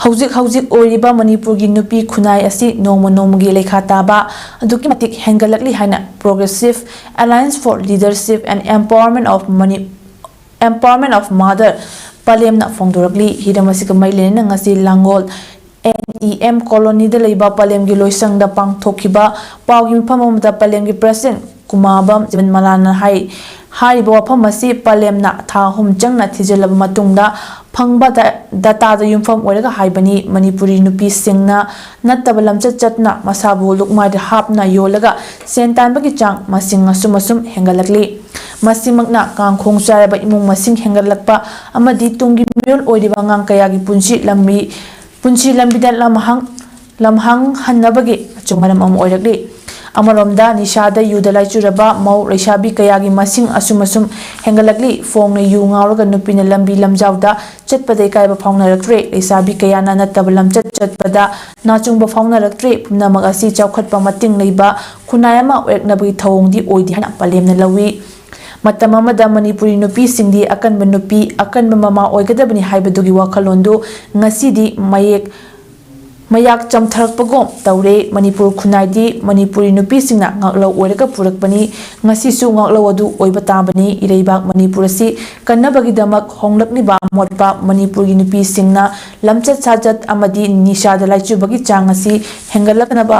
ꯍꯧꯖꯤꯛ ꯍꯧꯖꯤꯛ ꯑꯣꯏꯔꯤꯕ ꯃꯅꯤꯄꯨꯔꯒꯤ ꯅꯨꯄꯤ ꯈꯨꯟꯅꯥꯏ ꯑꯁꯤ ꯅꯣꯡꯃ ꯅꯣꯡꯃꯒꯤ ꯂꯩꯈꯥ ꯇꯥꯕ ꯑꯗꯨꯛꯀꯤ ꯃꯇꯤꯛ ꯍꯦꯟꯒꯠꯂꯛꯂꯤ ꯍꯥꯏꯅ Progressive Alliance for Leadership and Empowerment of Mani-, Empowerment of Mother ꯄꯂꯦꯝꯅ ꯐꯣꯡꯗꯣꯔꯛꯂꯤ꯫ ꯍꯤꯔꯝ ꯑꯁꯤꯒ ꯃꯔꯤ ꯂꯩꯅꯅ ꯉꯁꯤ ꯂꯥꯡꯒꯣꯜ NEM colony ꯗ ꯂꯩꯕ ꯄꯂꯦꯝꯒꯤ ꯂꯣꯏꯁꯪꯗ ꯄꯥꯡꯊꯣꯛꯈꯤꯕ ꯄꯥꯎꯒꯤ ꯃꯤꯐꯝ ꯑꯃꯗ ꯄꯂꯦꯝꯒꯤ president ꯀꯨꯃꯥꯕꯝ ꯖꯤꯕꯟꯃꯂꯥꯅ ꯍꯥꯏ, ꯍꯥꯏꯔꯤꯕ ꯋꯥꯐꯝ ꯑꯁꯤ ꯄꯂꯦꯝꯅ ꯊꯥ ꯑꯍꯨꯝ ꯆꯪꯅ ꯊꯤꯖꯤꯜꯂꯕ ꯃꯇꯨꯡꯗ ꯐꯪꯕ ꯗ-, data ꯗ ꯌꯨꯝꯐꯝ ꯑꯣꯏꯔꯒ ꯍꯥꯏꯕꯅꯤ꯫ ꯃꯅꯤꯄꯨꯔꯤ ꯅꯨꯄꯤꯁꯤꯡꯅ ꯅꯠꯇꯕ ꯂꯝꯆꯠ ꯆꯠꯅ ꯃꯁꯥꯕꯨ ꯂꯨꯛꯃꯥꯏꯗ ꯍꯥꯞꯅ ꯌꯣꯜꯂꯒ ꯁꯦꯟ ꯇꯥꯟꯕꯒꯤ ꯆꯥꯡ ꯃꯁꯤꯡ ꯑꯁꯨꯝ ꯑꯁꯨꯝ ꯍꯦꯟꯒꯠꯂꯛꯂꯤ꯫ ꯃꯁꯤꯃꯛꯅ ꯀꯥꯡꯈꯣꯡ ꯆꯥꯏꯔꯕ ꯏꯃꯨꯡ ꯃꯁꯤꯡ ꯍꯦꯟꯒꯠꯂꯛꯄ ꯑꯃꯗꯤ ꯇꯨꯡꯒꯤ ꯃꯤꯔꯣꯜ ꯑꯣꯏꯔꯤꯕ ꯑꯉꯥꯡ ꯀꯌꯥꯒꯤ ꯄꯨꯟꯁꯤ ꯂꯝꯕꯤ, ꯄꯨꯟꯁꯤ ꯂꯝꯕꯤꯗ ꯂꯝꯍꯥꯡ, ꯂꯝꯍꯥꯡꯍꯟꯅꯕꯒꯤ ꯑꯆꯧꯕ ꯃꯔꯝ ꯑꯃ ꯑꯣꯏꯔꯛꯂꯤ꯫ ꯑꯃꯔꯣꯝꯗ ꯅꯤꯁꯥꯗ ꯌꯨꯗ ꯂꯥꯏꯆꯨꯔꯕ ꯃꯧ ꯂꯩꯁꯥꯕꯤ ꯀꯌꯥꯒꯤ ꯃꯁꯤꯡ ꯑꯁꯨꯝ ꯑꯁꯨꯝ ꯍꯦꯟꯒꯠꯂꯛꯂꯤ꯫ ꯐꯣꯡꯅ ꯌꯨ ꯉꯥꯎꯔꯒ ꯅꯨꯄꯤꯅ ꯂꯝꯕꯤ ꯂꯝꯖꯥꯎꯗ ꯆꯠꯄꯗ ꯏꯀꯥꯏꯕ ꯐꯥꯎꯅꯔꯛꯇ꯭ꯔꯦ꯫ ꯂꯩꯁꯥꯕꯤ ꯀꯌꯥꯅ ꯅꯠꯇꯕ ꯂꯝꯆꯠ ꯆꯠꯄꯗ ꯅꯥꯆꯨꯡꯕ ꯐꯥꯎꯅꯔꯛꯇ꯭ꯔꯦ꯫ ꯄꯨꯝꯅꯃꯛ ꯑꯁꯤ ꯆꯥꯎꯈꯠꯄ ꯃꯇꯤꯡ ꯂꯩꯕ ꯈꯨꯟꯅꯥꯏ ꯑꯃ ꯑꯣꯏꯔꯛꯅꯕꯒꯤ ꯊꯧꯑꯣꯡꯗꯤ ꯑꯣꯏꯗꯦ ꯍꯥꯏꯅ ꯄꯂꯦꯝꯅ ꯂꯧꯏ꯫ ꯃꯇꯝ ꯑꯃꯗ ꯃꯅꯤꯄꯨꯔꯤ ꯅꯨꯄꯤꯁꯤꯡꯗꯤ ꯑꯀꯟꯕ ꯅꯨꯄꯤ, ꯑꯀꯟꯕ ꯃꯃꯥ ꯑꯣꯏꯒꯗꯕꯅꯤ ꯍꯥꯏꯕꯗꯨꯒꯤ ꯋꯥꯈꯜꯂꯣꯟꯗꯨ ꯉꯁꯤꯗꯤ ꯃꯌꯦꯛ, ꯃꯌꯥꯛ ꯆꯝꯊꯔꯛꯄꯒꯨꯝ ꯇꯧꯔꯦ꯫ ꯃꯅꯤꯄꯨꯔ ꯈꯨꯟꯅꯥꯏꯗꯤ ꯃꯅꯤꯄꯨꯔꯤ ꯅꯨꯄꯤꯁꯤꯡꯅ ꯉꯥꯛꯂꯧ ꯑꯣꯏꯔꯒ ꯄꯨꯔꯛꯄꯅꯤ꯫ ꯉꯁꯤꯁꯨ ꯉꯥꯛꯂꯧ ꯑꯗꯨ ꯑꯣꯏꯕ ꯇꯥꯕꯅꯤ꯫ ꯏꯔꯩꯕꯥꯛ ꯃꯅꯤꯄꯨꯔ ꯑꯁꯤ ꯀꯟꯅꯕꯒꯤꯗꯃꯛ ꯍꯣꯡꯂꯛꯂꯤꯕ ꯑꯃꯣꯠꯄ ꯃꯅꯤꯄꯨꯔꯒꯤ ꯅꯨꯄꯤꯁꯤꯡꯅ ꯂꯝꯆꯠ ꯁꯥꯖꯠ ꯑꯃꯗꯤ ꯅꯤꯁꯥꯗ ꯂꯥꯏꯆꯨꯕꯒꯤ ꯆꯥꯡ ꯑꯁꯤ ꯍꯦꯟꯒꯠꯂꯛꯅꯕ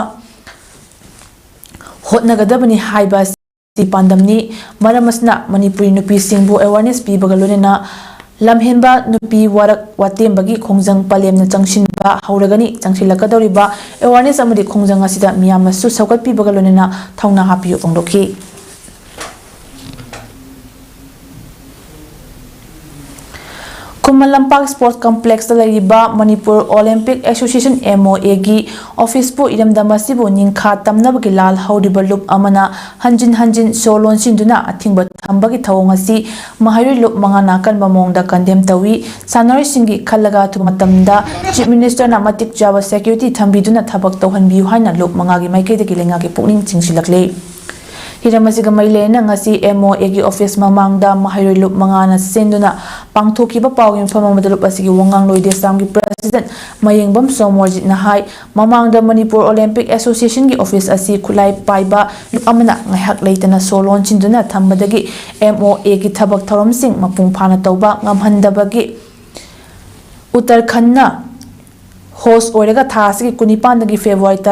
ꯍꯣꯠꯅꯒꯗꯕꯅꯤ ꯍꯥꯏꯕ ꯑꯁꯤ ꯄꯥꯟꯗꯝꯅꯤ꯫ ꯃꯔꯝ ꯑꯁꯤꯅ ꯃꯅꯤꯄꯨꯔꯤ ꯅꯨꯄꯤꯁꯤꯡꯕꯨ awareness ꯄꯤꯕꯒ ꯂꯣꯏꯅꯅ ꯂꯝꯍꯦꯟꯕ ꯅꯨꯄꯤ ꯋꯥꯔꯛ ꯋꯥꯇꯦꯝꯕꯒꯤ ꯈꯣꯡꯖꯪ ꯄꯂꯦꯝꯅ ꯆꯪꯁꯤꯟꯕ ꯍꯧꯔꯒꯅꯤ꯫ ꯆꯪꯁꯤꯜꯂꯛꯀꯗꯧꯔꯤꯕ awareness ꯑꯃꯗꯤ ꯈꯣꯡꯖꯪ ꯑꯁꯤꯗ ꯃꯤꯌꯥꯝꯅꯁꯨ ꯁꯧꯒꯠꯄꯤꯕꯒ ꯂꯣꯏꯅꯅ ꯊꯧꯅꯥ ꯍꯥꯞꯄꯤꯌꯨ ꯐꯣꯡꯗꯣꯛꯈꯤ꯫ ꯈꯨꯃꯟ ꯂꯝꯄꯥꯛ Sports Complex ꯇ ꯂꯩꯔꯤꯕ ꯃꯅꯤꯄꯨꯔ Olympic Association, MOA ꯒꯤ office ꯄꯨ ꯏꯔꯝꯗꯝ ꯑꯁꯤꯕꯨ ꯅꯤꯡꯈꯥ ꯇꯝꯅꯕꯒꯤ ꯂꯥꯜ ꯍꯧꯔꯤꯕ ꯂꯨꯞ ꯑꯃꯅ ꯍꯟꯖꯤꯟ ꯍꯟꯖꯤꯟ ꯁꯣ ꯂꯣꯟꯁꯤꯟꯗꯨꯅ ꯑꯊꯤꯡꯕ ꯊꯝꯕꯒꯤ ꯊꯧꯑꯣꯡ ꯑꯁꯤ ꯃꯍꯩꯔꯣꯏ ꯂꯨꯞ ꯃꯉꯥꯅ ꯑꯀꯟꯕ ꯃꯑꯣꯡꯗ condemn ꯇꯧꯏ꯫ ꯁꯥꯟꯅꯔꯣꯏꯁꯤꯡꯒꯤ ꯈꯜꯂꯒ ꯑꯊꯨꯕ ꯃꯇꯝꯗ Chief Minister ꯅ ꯃꯇꯤꯛ ꯆꯥꯕ security ꯊꯝꯕꯤꯗꯨꯅ ꯊꯕꯛ ꯇꯧꯍꯟꯕꯤꯌꯨ ꯍꯥꯏꯅ ꯂꯨꯞ ꯃꯉꯥꯒꯤ ꯃꯥꯏꯀꯩꯗꯒꯤ ꯂꯩꯉꯥꯛꯀꯤ ꯄꯨꯛꯅꯤꯡ ꯆꯤꯡꯁꯤꯜꯂꯛꯂꯤ꯫ ꯍꯤꯔꯝ ꯑꯁꯤꯒ ꯃꯔꯤ ꯂꯩꯅꯅ ꯉꯁꯤ MOAꯒꯤ office ꯃꯃꯥꯡꯗ ꯃꯍꯩꯔꯣꯏ ꯂꯨꯞ ꯃꯉꯥꯅ ꯁꯤꯟꯗꯨꯅ ꯄꯥꯡꯊꯣꯛꯈꯤꯕ ꯄꯥꯎꯒꯤ ꯃꯐꯝ ꯑꯃꯗ ꯂꯨꯞ ꯑꯁꯤꯒꯤ ꯋꯥꯉꯥꯡꯂꯣꯏ ꯗꯦꯁꯥꯝꯒꯤ president ꯃꯌꯦꯡꯕꯝ ꯁꯣꯃꯣꯔꯖꯤꯠꯅ ꯍꯥꯏ, ꯃꯃꯥꯡꯗ ꯃꯅꯤꯄꯨꯔ Olympic Associationꯒꯤ office ꯑꯁꯤ ꯈꯨꯠꯂꯥꯏ ꯄꯥꯏꯕ ꯂꯨꯞ ꯑꯃꯅ ꯉꯥꯏꯍꯥꯛ ꯂꯩꯇꯅ ꯁꯣ ꯂꯣꯟꯁꯤꯟꯗꯨꯅ ꯊꯝꯕꯗꯒꯤ MOAꯒꯤ ꯊꯕꯛ ꯊꯧꯔꯝꯁꯤꯡ ꯃꯄꯨꯡ ꯐꯥꯅ ꯇꯧꯕ ꯉꯝꯍꯟꯗꯕꯒꯤ ꯎꯠꯇꯔꯈꯟꯗꯅ host ꯑꯣꯏꯔꯒ ꯊꯥ ꯑꯁꯤꯒꯤ ꯀꯨꯟꯅꯤꯄꯥꯟꯗꯒꯤ February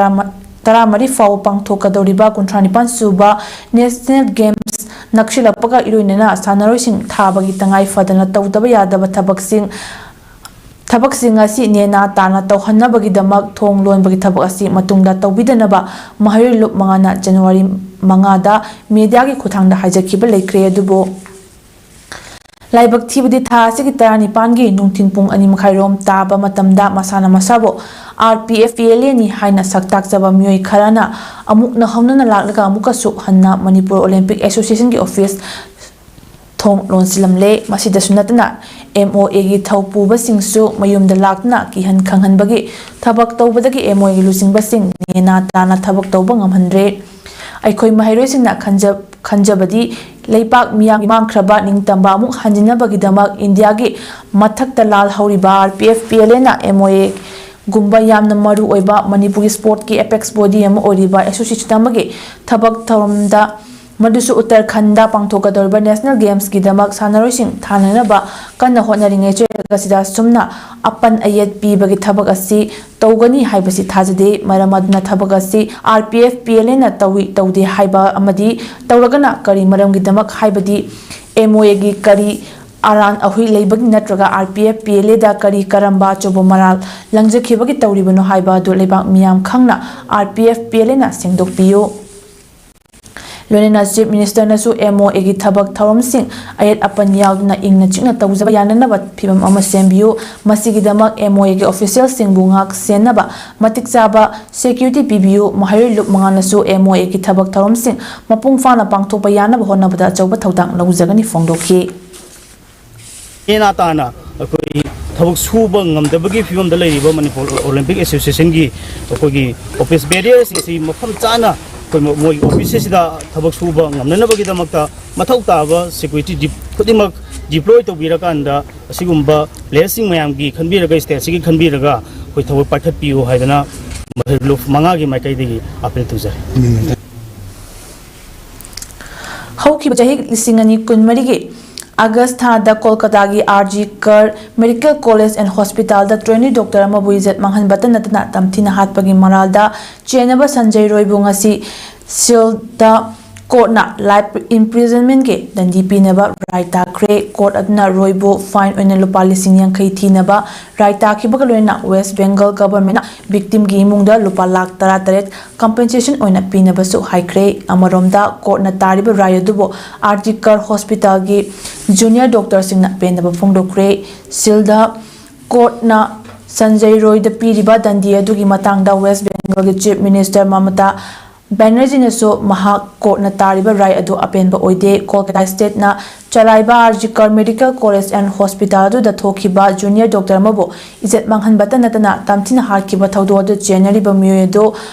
ꯇꯔꯥꯃꯔꯤ ꯐꯥꯎꯕ ꯄꯥꯡꯊꯣꯛꯀꯗꯧꯔꯤꯕ ꯀꯨꯟꯊ꯭ꯔꯥ ꯅꯤꯄꯥꯟ ꯁꯨꯕ National Games ꯅꯛꯁꯤꯜꯂꯛꯄꯒ ꯏꯔꯣꯏꯅꯅ ꯁꯥꯟꯅꯔꯣꯏꯁꯤꯡ ꯊꯥꯕꯒꯤ ꯇꯉꯥꯏ ꯐꯗꯅ ꯇꯧꯗꯕ ꯌꯥꯗꯕ ꯊꯕꯛꯁꯤꯡ ꯊꯕꯛꯁꯤꯡ ꯑꯁꯤ ꯅꯦꯅꯥ ꯇꯥꯅ ꯇꯧꯍꯟꯅꯕꯒꯤꯗꯃꯛ ꯊꯣꯡ ꯂꯣꯟꯕꯒꯤ ꯊꯕꯛ ꯑꯁꯤ ꯃꯇꯨꯡꯗ ꯇꯧꯕꯤꯗꯅꯕ ꯃꯍꯩꯔꯣꯏ ꯂꯨꯞ ꯃꯉꯥꯅ January ꯃꯉꯥꯗ mediaꯒꯤ ꯈꯨꯠꯊꯥꯡꯗ ꯍꯥꯏꯖꯈꯤꯕ ꯂꯩꯈ꯭ꯔꯦ꯫ ꯑꯗꯨꯕꯨ ꯂꯥꯏꯕꯛ ꯊꯤꯕꯗꯤ ꯊꯥ ꯑꯁꯤꯒꯤ ꯇꯔꯥꯅꯤꯄꯥꯟꯒꯤ ꯅꯨꯡꯊꯤꯜ ꯄꯨꯡ ꯑꯅꯤ ꯃꯈꯥꯏꯔꯣꯝ ꯇꯥꯕ ꯃꯇꯝꯗ ꯃꯁꯥꯅ ꯃꯁꯥꯕꯨ RPFPLAꯅꯤ ꯍꯥꯏꯅ ꯁꯛꯇꯥꯛꯆꯕ ꯃꯤꯑꯣꯏ ꯈꯔꯅ ꯑꯃꯨꯛ ꯅꯧꯍꯧꯅꯅ ꯂꯥꯛꯂꯒ ꯑꯃꯨꯛꯀꯁꯨ ꯍꯟꯅ ꯃꯅꯤꯄꯨꯔ Olympic Associationꯒꯤ office ꯊꯣꯡ ꯂꯣꯟꯁꯤꯜꯂꯝꯂꯦ꯫ ꯃꯁꯤꯗꯁꯨ ꯅꯠꯇꯅ MOAꯒꯤ ꯊꯧ ꯄꯨꯕꯁꯤꯡꯁꯨ ꯃꯌꯨꯝꯗ ꯂꯥꯛꯇꯨꯅ ꯀꯤꯍꯟ ꯈꯪꯍꯟꯕꯒꯤ ꯊꯕꯛ ꯇꯧꯕꯗꯒꯤ MOAꯒꯤ ꯂꯨꯆꯤꯡꯕꯁꯤꯡ ꯅꯦꯅꯥ ꯇꯥꯅ ꯊꯕꯛ ꯇꯧꯕ ꯉꯝꯍꯟꯗ꯭ꯔꯦ꯫ ꯑꯩꯈꯣꯏ ꯃꯍꯩꯔꯣꯏꯁꯤꯡꯅ ꯈꯟꯖ-, ꯈꯟꯖꯕꯗꯤ ꯂꯩꯄꯥꯛ ꯃꯤꯌꯥꯝꯒꯤ ꯃꯥꯡꯈ꯭ꯔꯕ ꯅꯤꯡꯇꯝꯕ ꯑꯃꯨꯛ ꯍꯟꯖꯤꯟꯅꯕꯒꯤꯗꯃꯛ ꯏꯟꯗꯤꯌꯥꯒꯤ ꯃꯊꯛꯇ ꯂꯥꯜꯍꯧꯔꯤꯕ RPFPLAꯅ MOAꯒꯨꯝꯕ ꯌꯥꯝꯅ ꯃꯔꯨ ꯑꯣꯏꯕ ꯃꯅꯤꯄꯨꯔꯒꯤ sportꯀꯤ apex body ꯑꯃ ꯑꯣꯏꯔꯤꯕ association ꯑꯃꯒꯤ ꯊꯕꯛ ꯊꯧꯔꯝꯗ, ꯃꯗꯨꯁꯨ ꯎꯠꯇꯔꯈꯟꯗ ꯄꯥꯡꯊꯣꯛꯀꯗꯧꯔꯤꯕ National Gamesꯀꯤꯗꯃꯛ ꯁꯥꯟꯅꯔꯣꯏꯁꯤꯡ ꯊꯥꯅꯅꯕ ꯀꯟꯅ ꯍꯣꯠꯅꯔꯤꯉꯩ ꯆꯩꯔꯛ ꯑꯁꯤꯗ ꯑꯁꯨꯝꯅ ꯑꯄꯟ ꯑꯌꯦꯠ ꯄꯤꯕꯒꯤ ꯊꯕꯛ ꯑꯁꯤ ꯇꯧꯒꯅꯤ ꯍꯥꯏꯕꯁꯤ ꯊꯥꯖꯗꯦ꯫ ꯃꯔꯝ ꯑꯗꯨꯅ ꯊꯕꯛ ꯑꯁꯤ RPFPLAꯅ ꯇꯧꯏ ꯇꯧꯗꯦ ꯍꯥꯏꯕ ꯑꯃꯗꯤ ꯇꯧꯔꯒꯅ ꯀꯔꯤ ꯃꯔꯝꯒꯤꯗꯃꯛ ꯍꯥꯏꯕꯗꯤ MOAꯒꯤ ꯀꯔꯤ ꯑꯔꯥꯟ ꯑꯍꯨꯏ ꯂꯩꯕꯒꯤ ꯅꯠꯇ꯭ꯔꯒ RPFPLAꯗ ꯀꯔꯤ ꯀꯔꯝꯕ ꯑꯆꯧꯕ ꯃꯔꯥꯜ ꯂꯪꯖꯈꯤꯕꯒꯤ ꯇꯧꯔꯤꯕꯅꯣ ꯍꯥꯏꯕ ꯑꯗꯨ ꯂꯩꯕꯥꯛ ꯃꯤꯌꯥꯝ ꯈꯪꯅ RPFPLAꯅ ꯁꯦꯡꯗꯣꯛꯄꯤꯌꯨ꯫ ꯂꯣꯏꯅꯅ Chief Ministerꯅꯁꯨ MOAꯒꯤ ꯊꯕꯛ ꯊꯧꯔꯝꯁꯤꯡ ꯑꯌꯦꯠ ꯑꯄꯟ ꯌꯥꯎꯗꯅ ꯏꯪꯅ ꯆꯤꯛꯅ ꯇꯧꯖꯕ ꯌꯥꯅꯅꯕ ꯐꯤꯚꯝ ꯑꯃ ꯁꯦꯝꯕꯤꯌꯨ꯫ ꯃꯁꯤꯒꯤꯗꯃꯛ MOAꯒꯤ officialꯁꯤꯡꯕꯨ ꯉꯥꯛ ꯁꯦꯟꯅꯕ ꯃꯇꯤꯛ ꯆꯥꯕ security ꯄꯤꯕꯤꯌꯨ꯫ ꯃꯍꯩꯔꯣꯏ ꯂꯨꯞ ꯃꯉꯥꯅꯁꯨ MOAꯒꯤ ꯊꯕꯛ ꯊꯧꯔꯝꯁꯤꯡ ꯃꯄꯨꯡ ꯐꯥꯅ ꯄꯥꯡꯊꯣꯛꯄ ꯌꯥꯅꯕ ꯍꯣꯠꯅꯕꯗ ꯑꯆꯧꯕ ꯊꯧꯗꯥꯡ ꯂꯧꯖꯒꯅꯤ ꯐꯣꯡꯗꯣꯛꯈꯤ꯫ ꯅꯦꯅꯥ ꯇꯥꯅ ꯑꯩꯈꯣꯏ ꯊꯕꯛ ꯁꯨꯕ ꯉꯝꯗꯕꯒꯤ ꯐꯤꯕꯝꯗ ꯂꯩꯔꯤꯕ ꯃꯅꯤꯄꯨꯔ Olympic Associationꯒꯤ ꯑꯩꯈꯣꯏꯒꯤ office bearerꯁꯤꯡ ꯑꯁꯤ ꯃꯐꯝ ꯆꯥꯅ ꯑꯩꯈꯣꯏ ꯃꯣꯏꯒꯤ ꯑꯣꯐꯤꯁ ꯑꯁꯤꯗ ꯊꯕꯛ ꯁꯨꯕ ꯉꯝꯅꯅꯕꯒꯤꯗꯃꯛꯇ ꯃꯊꯧ ꯇꯥꯕ ꯁꯦꯀ꯭ꯌꯨꯔꯤꯇꯤ ꯈꯨꯗꯤꯡꯃꯛ ꯗꯤꯄ꯭ꯂꯣꯏ ꯇꯧꯕꯤꯔꯀꯥꯟꯗ, ꯑꯁꯤꯒꯨꯝꯕ ꯄ꯭ꯂꯦꯌꯔꯁꯤꯡ ꯃꯌꯥꯝꯒꯤ ꯈꯟꯕꯤꯔꯒ, ꯁ꯭ꯇꯦꯠꯁꯤꯒꯤ ꯈꯟꯕꯤꯔꯒ ꯑꯩꯈꯣꯏ ꯊꯕꯛ ꯄꯥꯏꯈꯠꯄꯤꯌꯨ ꯍꯥꯏꯗꯅ ꯃꯍꯩꯔꯣꯏ ꯂꯨꯞ ꯃꯉꯥꯒꯤ ꯃꯥꯏꯀꯩꯗꯒꯤ ꯑꯥꯄꯤꯜ ꯇꯧꯖꯔꯤ꯫ ꯍꯧꯈꯤꯕ ꯆꯍꯤ ꯂꯤꯁꯤꯡ ꯑꯅꯤ ꯀꯨꯟꯃꯔꯤꯒꯤ ꯑꯥꯒꯁ ꯊꯥꯗ ꯀꯣꯜꯀꯇꯥꯒꯤ ꯑꯥꯔ ꯖꯤ ꯀꯔ ꯃꯦꯗꯤꯀꯦꯜ ꯀꯣꯂꯦꯖ ꯑꯦꯟ ꯍꯣꯁꯄꯤꯇꯥꯜꯗ ꯇ꯭ꯔꯦꯅꯤ ꯗꯣꯛꯇꯔ ꯑꯃꯕꯨ ꯏꯖꯠ ꯃꯥꯡꯍꯟꯕꯇ ꯅꯠꯇꯅ ꯇꯝꯊꯤꯅ ꯍꯥꯠꯄꯒꯤ ꯃꯔꯥꯜꯗ ꯆꯦꯟꯅꯕ ꯁꯟꯖꯌ ꯔꯣꯏꯕꯨ ꯉꯁꯤ ꯁꯤꯜꯗ ꯀꯣꯔꯠꯅ ꯂꯥꯏꯐ ꯏꯝꯄ꯭ꯔꯤꯖꯟꯃꯦꯟꯒꯤ ꯗꯟꯗꯤ ꯄꯤꯅꯕ ꯔꯥꯏ ꯇꯥꯈ꯭ꯔꯦ꯫ ꯀꯣꯔꯠ ꯑꯗꯨꯅ ꯔꯣꯏꯕꯨ ꯐꯥꯏꯟ ꯑꯣꯏꯅ ꯂꯨꯄꯥ ꯂꯤꯁꯤꯡ ꯌꯥꯡꯈꯩ ꯊꯤꯅꯕ ꯔꯥꯏ ꯇꯥꯈꯤꯕꯒ ꯂꯣꯏꯅꯅ ꯋꯦꯁ ꯕꯦꯡꯒꯜ ꯒꯚꯔꯟꯃꯦꯟꯠꯅ ꯚꯤꯛꯇꯤꯝꯒꯤ ꯏꯃꯨꯡꯗ ꯂꯨꯄꯥ ꯂꯥꯈ ꯇꯔꯥꯇꯔꯦꯠ ꯀꯝꯄꯦꯟꯁꯦꯁꯟ ꯑꯣꯏꯅ ꯄꯤꯅꯕꯁꯨ ꯍꯥꯏꯈ꯭ꯔꯦ꯫ ꯑꯃꯔꯣꯝꯗ ꯀꯣꯔꯠꯅ ꯇꯥꯔꯤꯕ ꯔꯥꯏ ꯑꯗꯨꯕꯨ ꯑꯥꯔ ꯖꯤ ꯀꯔ ꯍꯣꯁꯄꯤꯇꯥꯜꯒꯤ ꯖꯨꯅꯤꯌꯔ ꯗꯣꯛꯇꯔꯁꯤꯡꯅ ꯄꯦꯟꯗꯕ ꯐꯣꯡꯗꯣꯛꯈ꯭ꯔꯦ꯫ ꯁꯤꯜꯗ ꯀꯣꯔꯠꯅ ꯁꯟꯖꯌ ꯔꯣꯏꯗ ꯄꯤꯔꯤꯕ ꯗꯟꯗꯤ ꯑꯗꯨꯒꯤ ꯃꯇꯥꯡꯗ ꯋꯦꯁ ꯕꯦꯡꯒꯜꯒꯤ ꯆꯤꯐ ꯃꯤꯅꯤꯁꯇꯔ ꯃꯃꯇꯥ ꯕꯦꯅꯔꯖꯤꯅꯁꯨ ꯃꯍꯥꯛ ꯀꯣꯔꯠꯅ ꯇꯥꯔꯤꯕ ꯔꯥꯏ ꯑꯗꯨ ꯑꯄꯦꯟꯕ ꯑꯣꯏꯗꯦ꯫ ꯀꯣꯜꯀꯇꯥ ꯁ꯭ꯇꯦꯠꯅ ꯆꯂꯥꯏꯕ ꯑꯥꯔ ꯖꯤ ꯀꯔ ꯃꯦꯗꯤꯀꯦꯜ ꯀꯣꯂꯦꯖ ꯑꯦꯟ ꯍꯣꯁꯄꯤꯇꯥꯜ ꯑꯗꯨꯗ ꯊꯣꯛꯈꯤꯕ ꯖꯨꯅꯤꯌꯔ ꯗꯣꯛꯇꯔ ꯑꯃꯕꯨ ꯏꯖꯠ ꯃꯥꯡꯍꯟꯕꯇ ꯅꯠꯇꯅ ꯇꯝꯊꯤꯅ ꯍꯥꯠꯈꯤꯕ ꯊꯧꯗꯣꯛ ꯑꯗꯨ ꯆꯦꯟꯅꯔꯤꯕ ꯃꯤꯑꯣꯏ ꯑꯗꯨ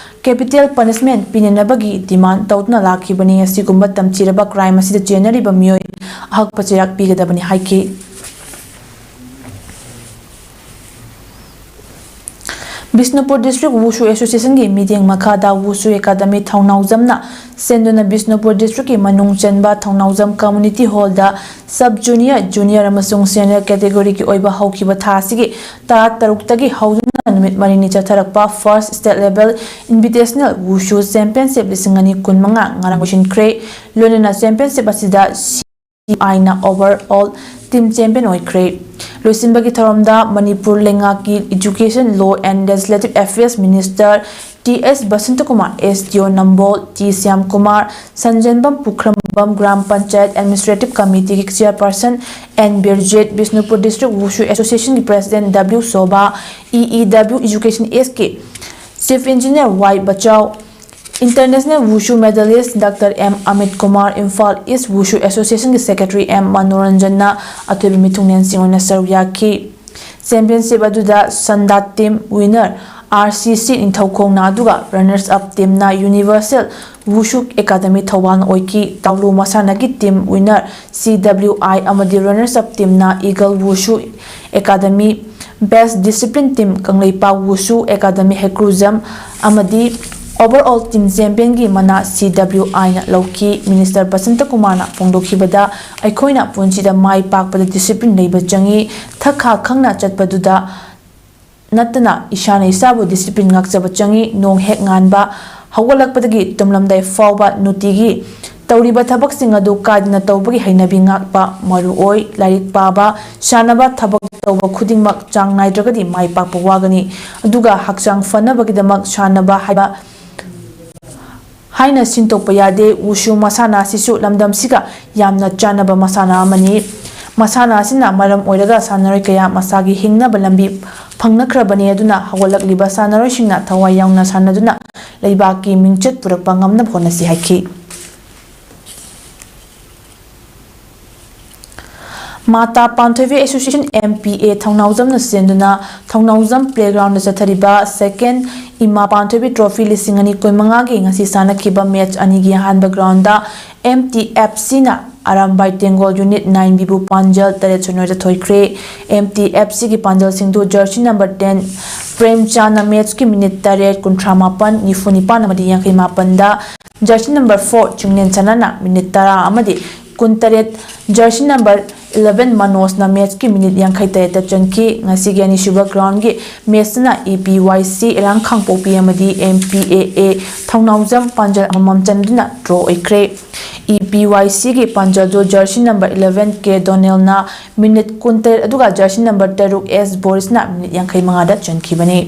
ꯀꯦꯄꯤꯇꯦꯜ ꯄꯅꯤꯁꯃꯦꯟꯠ ꯄꯤꯅꯅꯕꯒꯤ ꯗꯤꯃꯥꯟꯗ ꯇꯧꯗꯨꯅ ꯂꯥꯛꯈꯤꯕꯅꯤ꯫ ꯑꯁꯤꯒꯨꯝꯕ ꯇꯝꯊꯤꯔꯕ ꯀ꯭ꯔꯥꯏꯝ ꯑꯁꯤꯗ ꯆꯦꯟꯅꯔꯤꯕ ꯃꯤꯑꯣꯏ ꯑꯍꯛꯄ ꯆꯩꯔꯥꯛ ꯄꯤꯒꯗꯕꯅꯤ ꯍꯥꯏꯈꯤ꯫ ꯕꯤꯁꯅꯨꯄꯨꯔ ꯗꯤꯁꯇ꯭ꯔꯤꯛ ꯋꯨꯁꯨ ꯑꯦꯁꯣꯁꯤꯌꯦꯁꯟꯒꯤ ꯃꯤꯠꯌꯦꯡ ꯃꯈꯥꯗ ꯋꯨꯁꯨ ꯑꯦꯀꯥꯗꯃꯤ ꯊꯧꯅꯥꯎꯖꯝꯅ ꯁꯦꯟꯗꯨꯅ ꯕꯤꯁꯅꯨꯄꯨꯔ ꯗꯤꯁꯇ꯭ꯔꯤꯛꯀꯤ ꯃꯅꯨꯡ ꯆꯟꯕ ꯊꯧꯅꯥꯎꯖꯝ ꯀꯝꯃ꯭ꯌꯨꯅꯤꯇꯤ ꯍꯣꯜꯗ ꯁꯕ ꯖꯨꯅꯤꯌꯔ, ꯖꯨꯅꯤꯌꯔ ꯑꯃꯁꯨꯡ ꯁꯦꯅꯤꯌꯔ ꯀꯦꯇꯦꯒꯣꯔꯤꯒꯤ ꯑꯣꯏꯕ ꯍꯧꯈꯤꯕ ꯊꯥ ꯑꯁꯤꯒꯤ ꯇꯔꯥ ꯇꯔꯨꯛꯇꯒꯤ ꯍꯧꯗꯨꯅ ꯅꯨꯃꯤꯠ ꯃꯔꯤꯅꯤ ꯆꯠꯊꯔꯛꯄ ꯐꯥꯔꯁ ꯁ꯭ꯇꯦꯠ ꯂꯦꯚꯦꯜ ꯏꯟꯚꯤꯇꯦꯁꯅꯦꯜ ꯋꯨꯁꯨ ꯆꯦꯝꯄꯤꯌꯟꯁꯤꯞ ꯂꯤꯁꯤꯡ ꯑꯅꯤ ꯀꯨꯟꯃꯉꯥ ꯉꯔꯥꯡ ꯂꯣꯏꯁꯤꯟꯈ꯭ꯔꯦ꯫ ꯂꯣꯏꯅꯅ ꯆꯦꯝꯄꯤꯌꯟꯁꯤꯞ ꯑꯁꯤꯗ ꯑꯥꯏꯅ ꯑꯣꯚꯔ ꯑꯣꯜ ꯇꯤꯝ ꯆꯦꯝꯄꯤꯌꯟ ꯑꯣꯏꯈ꯭ꯔꯦ꯫ ꯂꯣꯏꯁꯤꯟꯕꯒꯤ ꯊꯧꯔꯝꯗ ꯃꯅꯤꯄꯨꯔ ꯂꯩꯉꯥꯛꯀꯤ education, law and legislative affairs minister T S Basantakumar, S D O Nambol, T Shyamkumar, Sanjenbam Pukhrambam gram panchayat administrative ꯀꯃꯤꯇꯤꯒꯤ chairperson N Birjit, Bishnupur district wushu ꯑꯦꯁꯣꯁꯤꯌꯦꯁꯟꯒꯤ president W Sobha, E E W education ꯑꯦꯁꯀꯤ chief engineer Y Bachao, international wushu medalist doctor M Amit Kumar, Imphal east wushu ꯑꯦꯁꯣꯁꯤꯌꯦꯁꯟꯒꯤ ꯁꯦꯀ꯭ꯔꯦꯇꯔꯤ ꯑꯦꯝ ꯃꯅꯣꯔꯟꯖꯟꯅ ꯑꯊꯣꯏꯕ ꯃꯤꯊꯨꯡꯂꯦꯟꯁꯤꯡ ꯑꯣꯏꯅ ꯁꯔꯨꯛ ꯌꯥꯈꯤ꯫ ꯆꯦꯝꯄꯤꯌꯟꯁꯤꯞ ꯑꯗꯨꯗ ꯁꯟꯗꯥ ꯇꯤꯝ ꯋꯤꯅꯔ RCC ꯅꯤꯡꯊꯧꯈꯣꯡꯅ ꯑꯗꯨꯒ runners up teamꯅ Universal Wushu Academy ꯊꯧꯕꯥꯜꯅ ꯑꯣꯏꯈꯤ꯫ ꯇꯥꯎꯂꯨ ꯃꯁꯥꯟꯅꯒꯤ team winner CWI ꯑꯃꯗꯤ runners up teamꯅ Eagle Wushu Academy, Best Discipline Team Kangleipak Wushu Academy ꯍꯩꯀ꯭ꯔꯨꯖꯝ ꯑꯃꯗꯤ Overall Team Championꯒꯤ ꯃꯅꯥ CWIꯅ ꯂꯧꯈꯤ꯫ Minister ꯕꯁꯟꯇ ꯀꯨꯃꯥꯔꯅ ꯐꯣꯡꯗꯣꯛꯈꯤꯕꯗ, ꯑꯩꯈꯣꯏꯅ ꯄꯨꯟꯁꯤꯗ ꯃꯥꯏ ꯄꯥꯛꯄꯗ discipline ꯂꯩꯕ ꯆꯪꯏ꯫ ꯊꯛ ꯈꯥ ꯈꯪꯅ ꯆꯠꯄꯗꯨꯗ ꯅꯠꯇꯅ ꯏꯁꯥꯅ ꯏꯁꯥꯕꯨ discipline ꯉꯥꯛꯆꯕ ꯆꯪꯏ꯫ ꯅꯣꯡ ꯍꯦꯛ ꯉꯥꯟꯕ ꯍꯧꯒꯠꯂꯛꯄꯗꯒꯤ ꯇꯨꯝꯂꯝꯗꯥꯏ ꯐꯥꯎꯕ ꯅꯨꯡꯇꯤꯒꯤ ꯇꯧꯔꯤꯕ ꯊꯕꯛꯁꯤꯡ ꯑꯗꯨ ꯀꯥꯏꯗꯅ ꯇꯧꯕꯒꯤ ꯍꯩꯅꯕꯤ ꯉꯥꯛꯄ ꯃꯔꯨ ꯑꯣꯏ꯫ ꯂꯥꯏꯔꯤꯛ ꯄꯥꯕ, ꯁꯥꯟꯅꯕ, ꯊꯕꯛ ꯇꯧꯕ ꯈꯨꯗꯤꯡꯃꯛ ꯆꯥꯡ ꯅꯥꯏꯗ꯭ꯔꯒꯗꯤ ꯃꯥꯏ ꯄꯥꯛꯄ ꯋꯥꯒꯅꯤ꯫ ꯑꯗꯨꯒ ꯍꯛꯆꯥꯡ ꯐꯅꯕꯒꯤꯗꯃꯛ ꯁꯥꯟꯅꯕ ꯍꯥꯏꯕ ꯍꯥꯏꯅ ꯁꯤꯟꯗꯣꯛꯄ ꯌꯥꯗꯦ꯫ Wushu ꯃꯁꯥꯟꯅ ꯑꯁꯤꯁꯨ ꯂꯝꯗꯝꯁꯤꯒ ꯌꯥꯝꯅ ꯆꯥꯟꯅꯕ ꯃꯁꯥꯟꯅ ꯑꯃꯅꯤ꯫ ꯃꯁꯥꯟꯅ ꯑꯁꯤꯅ ꯃꯔꯝ ꯑꯣꯏꯔꯒ ꯁꯥꯟꯅꯔꯣꯏ ꯀꯌꯥ ꯃꯁꯥꯒꯤ ꯍꯤꯡꯅꯕ ꯂꯝꯕꯤ ꯐꯪꯅꯈ꯭ꯔꯕꯅꯤ꯫ ꯑꯗꯨꯅ ꯍꯧꯒꯠꯂꯛꯂꯤꯕ ꯁꯥꯟꯅꯔꯣꯏꯁꯤꯡꯅ ꯊꯋꯥꯏ ꯌꯥꯎꯅ ꯁꯥꯟꯅꯗꯨꯅ ꯂꯩꯕꯥꯛꯀꯤ ꯃꯤꯡꯆꯠ ꯄꯨꯔꯛꯄ ꯉꯝꯅꯕ ꯍꯣꯠꯅꯁꯤ ꯍꯥꯏꯈꯤ꯫ ꯃꯥꯇꯥ ꯄꯥꯟꯊꯣꯏꯕꯤ Association, MPA, ꯊꯧꯅꯥꯎꯖꯝꯅ ꯁꯤꯟꯗꯨꯅ ꯊꯧꯅꯥꯎꯖꯝ playgroundꯗ ꯆꯠꯊꯔꯤꯕ second ꯏꯃꯥ ꯄꯥꯟꯊꯣꯏꯕꯤ trophy ꯂꯤꯁꯤꯡ ꯑꯅꯤ ꯀꯨꯟꯃꯉꯥꯒꯤ ꯉꯁꯤ ꯁꯥꯟꯅꯈꯤꯕ match ꯑꯅꯤꯒꯤ ꯑꯍꯥꯟꯕ groundꯗ MTFCꯅ ꯑꯔꯥꯝꯕꯥꯏ ꯇꯦꯡꯒꯣꯜ unit nine Bꯕꯨ ꯄꯥꯟꯖꯜ ꯇꯔꯦꯠ ꯁꯤꯅꯣꯗ ꯊꯣꯏꯈ꯭ꯔꯦ꯫ MTFCꯒꯤ ꯄꯥꯟꯖꯜꯁꯤꯡꯗꯨ jersey number ten ꯄ꯭ꯔꯦꯝꯆꯥꯟꯅ matchꯀꯤ minute ꯇꯔꯦꯠ, ꯀꯨꯟꯊ꯭ꯔꯥ ꯃꯥꯄꯟ, ꯅꯤꯐꯨ ꯅꯤꯄꯥꯟ ꯑꯃꯗꯤ ꯌꯥꯡꯈꯩ ꯃꯥꯄꯟꯗ, jersey number four Chinglen ꯁꯅꯥꯅ minute ꯇꯔꯥ ꯑꯃꯗꯤ ꯀꯨꯟꯇꯔꯦꯠ, jersey number eleven ꯃꯅꯣꯖꯅ matchꯀꯤ minute ꯌꯥꯡꯈꯩ ꯇꯔꯦꯠꯇ ꯆꯟꯈꯤ꯫ ꯉꯁꯤꯒꯤ ꯑꯅꯤꯁꯨꯕ groundꯒꯤ matchꯇꯅ EPYC ꯏꯔꯥꯡ ꯈꯥꯡꯄꯣꯛꯄꯤ ꯑꯃꯗꯤ MPAA ꯊꯧꯅꯥꯎꯖꯝ ꯄꯥꯟꯖꯜ ꯑꯃꯃꯝ ꯆꯟꯗꯨꯅ draw ꯑꯣꯏꯈ꯭ꯔꯦ꯫ EPYCꯒꯤ ꯄꯥꯟꯖꯜꯗꯨ jersey number eleven ꯀꯦ ꯗꯣꯅꯦꯜꯅ minute ꯀꯨꯟꯇꯔꯦꯠ ꯑꯗꯨꯒ jersey number ꯇꯔꯨꯛ ꯑꯦꯁ ꯕꯣꯔꯤꯁꯅ minute ꯌꯥꯡꯈꯩ ꯃꯉꯥꯗ ꯆꯟꯈꯤꯕꯅꯤ꯫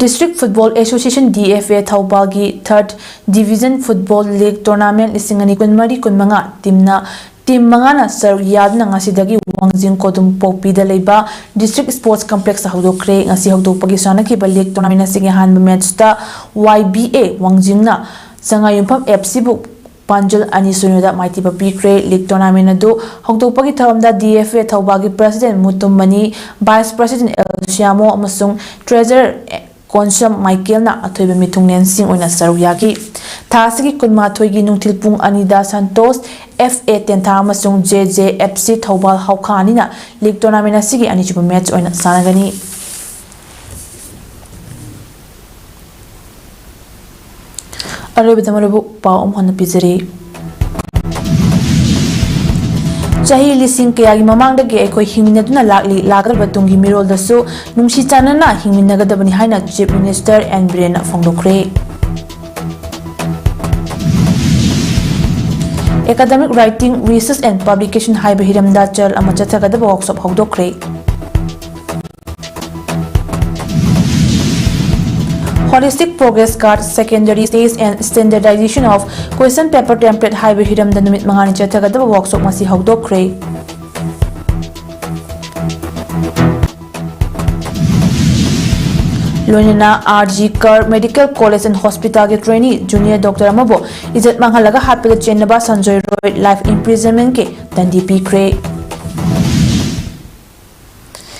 District Football Association, DFA, ꯊꯧꯕꯥꯜꯒꯤ third division football league tournament ꯂꯤꯁꯤꯡ ꯑꯅꯤ ꯀꯨꯟꯃꯔꯤ ꯀꯨꯟꯃꯉꯥ teamꯅ team ꯃꯉꯥꯅ ꯁꯔꯨꯛ ꯌꯥꯗꯨꯅ ꯉꯁꯤꯗꯒꯤ ꯋꯥꯡꯖꯤꯡ ꯀꯣꯗꯨꯝꯄꯣꯛꯄꯤꯗ ꯂꯩꯕ District Sports Complexꯇ ꯍꯧꯗꯣꯛꯈ꯭ꯔꯦ꯫ ꯉꯁꯤ ꯍꯧꯗꯣꯛꯄꯒꯤ ꯁꯥꯟꯅꯈꯤꯕ league tournament ꯑꯁꯤꯒꯤ ꯑꯍꯥꯟꯕ matchꯇ YBA ꯋꯥꯡꯖꯤꯡꯅ ꯁꯉꯥꯏꯌꯨꯝꯐꯝ FCꯕꯨ ꯄꯥꯟꯖꯜ ꯑꯅꯤ ꯁꯨꯞꯅꯗ ꯃꯥꯏꯊꯤꯕ ꯄꯤꯈ꯭ꯔꯦ꯫ ꯂꯤꯒ ꯇꯣꯔꯅꯥꯃꯦꯟ ꯑꯗꯨ ꯍꯧꯗꯣꯛꯄꯒꯤ ꯊꯧꯔꯝꯗ ꯗꯤ ꯑꯦꯐ ꯑꯦ ꯊꯧꯕꯥꯜꯒꯤ president Mutum Mani, vice president L Shyamo ꯑꯃꯁꯨꯡ ꯇ꯭ꯔꯦꯖꯔ ꯀꯣꯟꯁꯝ ꯃꯥꯏꯀꯦꯜꯅ ꯑꯊꯣꯏꯕ ꯃꯤꯊꯨꯡꯂꯦꯟꯁꯤꯡ ꯑꯣꯏꯅ ꯁꯔꯨꯛ ꯌꯥꯈꯤ꯫ ꯊꯥ ꯑꯁꯤꯒꯤ ꯀꯨꯟꯃꯥꯊꯣꯏꯒꯤ ꯅꯨꯡꯊꯤꯜ ꯄꯨꯡ ꯑꯅꯤꯗ ꯁꯟꯇꯣꯁ ꯑꯦꯐ ꯑꯦ ꯇꯦꯟꯊꯥ ꯑꯃꯁꯨꯡ J J F C Thoubal ꯍꯧꯈꯥ ꯑꯅꯤꯅ ꯂꯤꯒ ꯇꯣꯔꯅꯥꯃꯦꯟ ꯑꯁꯤꯒꯤ ꯑꯅꯤꯁꯨꯕ ꯃꯦꯆ ꯑꯣꯏꯅ ꯁꯥꯟꯅꯒꯅꯤ꯫ ꯑꯔꯣꯏꯕꯗ ꯃꯔꯨꯞ ꯄꯥꯎ ꯑꯃꯨꯛ ꯍꯟꯅ ꯄꯤꯖꯔꯤ꯫ ꯆꯍꯤ ꯂꯤꯁꯤꯡ ꯀꯌꯥꯒꯤ ꯃꯃꯥꯡꯗꯒꯤ ꯑꯩꯈꯣꯏ ꯍꯤꯡꯃꯤꯟꯅꯗꯨꯅ ꯂꯥꯛꯂꯤ꯫ ꯂꯥꯛꯀꯗꯕ ꯇꯨꯡꯒꯤ ꯃꯤꯔꯣꯜꯗꯁꯨ ꯅꯨꯡꯁꯤ ꯆꯥꯟꯅꯅ ꯍꯤꯡꯃꯤꯟꯅꯒꯗꯕꯅꯤ ꯍꯥꯏꯅ ꯆꯤꯐ ꯃꯤꯅꯤꯁꯇꯔ ꯑꯦꯟ ꯕꯤꯔꯦꯟꯅ ꯐꯣꯡꯗꯣꯛꯈ꯭ꯔꯦ꯫ Academic Writing, Research and Publication ꯍꯥꯏꯕ ꯍꯤꯔꯝꯗ ꯆꯔꯜ ꯑꯃ ꯆꯠꯊꯒꯗꯕ workshop ꯍꯧꯗꯣꯛꯈ꯭ꯔꯦ꯫ Holistic Progress Card, Secondary Stage and Standardization of Question Paper Template ꯍꯥꯏꯕ ꯍꯤꯔꯝꯗ ꯅꯨꯃꯤꯠ ꯃꯉꯥꯅꯤ ꯆꯠꯊꯒꯗꯕ ꯋꯥꯛꯁꯣꯞ ꯉꯁꯤ ꯍꯧꯗꯣꯛꯈ꯭ꯔꯦ꯫ ꯂꯣꯏꯅꯅ ꯑꯥꯔ ꯖꯤ ꯀꯔ ꯃꯦꯗꯤꯀꯦꯜ ꯀꯣꯂꯦꯖ ꯑꯦꯟ ꯍꯣꯁꯄꯤꯇꯥꯜꯒꯤ ꯇ꯭ꯔꯦꯅꯤ ꯖꯨꯅꯤꯌꯔ ꯗꯣꯛꯇꯔ ꯑꯃꯕꯨ ꯏꯖꯠ ꯃꯥꯡꯍꯜꯂꯒ ꯍꯥꯠꯄꯗ ꯆꯦꯟꯅꯕ ꯁꯟꯖꯣꯏ ꯔꯣꯏ ꯂꯥꯏꯐ ꯏꯝꯄ꯭ꯔꯤꯖꯟꯃꯦꯟꯠꯀꯤ ꯗꯟꯗꯤ ꯄꯤꯈ꯭ꯔꯦ꯫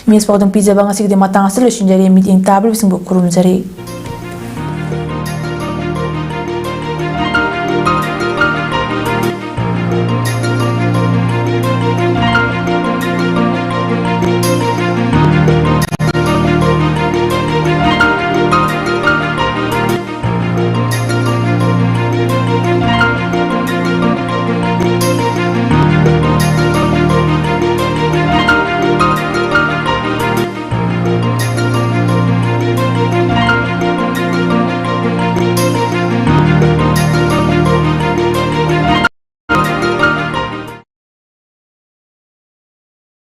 ꯃꯤꯁ ꯄꯥꯎꯗꯝ ꯄꯤꯖꯕ ꯉꯁꯤꯒꯤꯗꯤ ꯃꯇꯥꯡ ꯑꯁꯤꯗ ꯂꯣꯏꯁꯤꯟꯖꯔꯦ꯫ ꯃꯤꯠꯌꯦꯡ ꯇꯥꯕꯤꯔꯤꯕꯁꯤꯡꯕꯨ ꯈꯨꯔꯨꯝꯖꯔꯤ꯫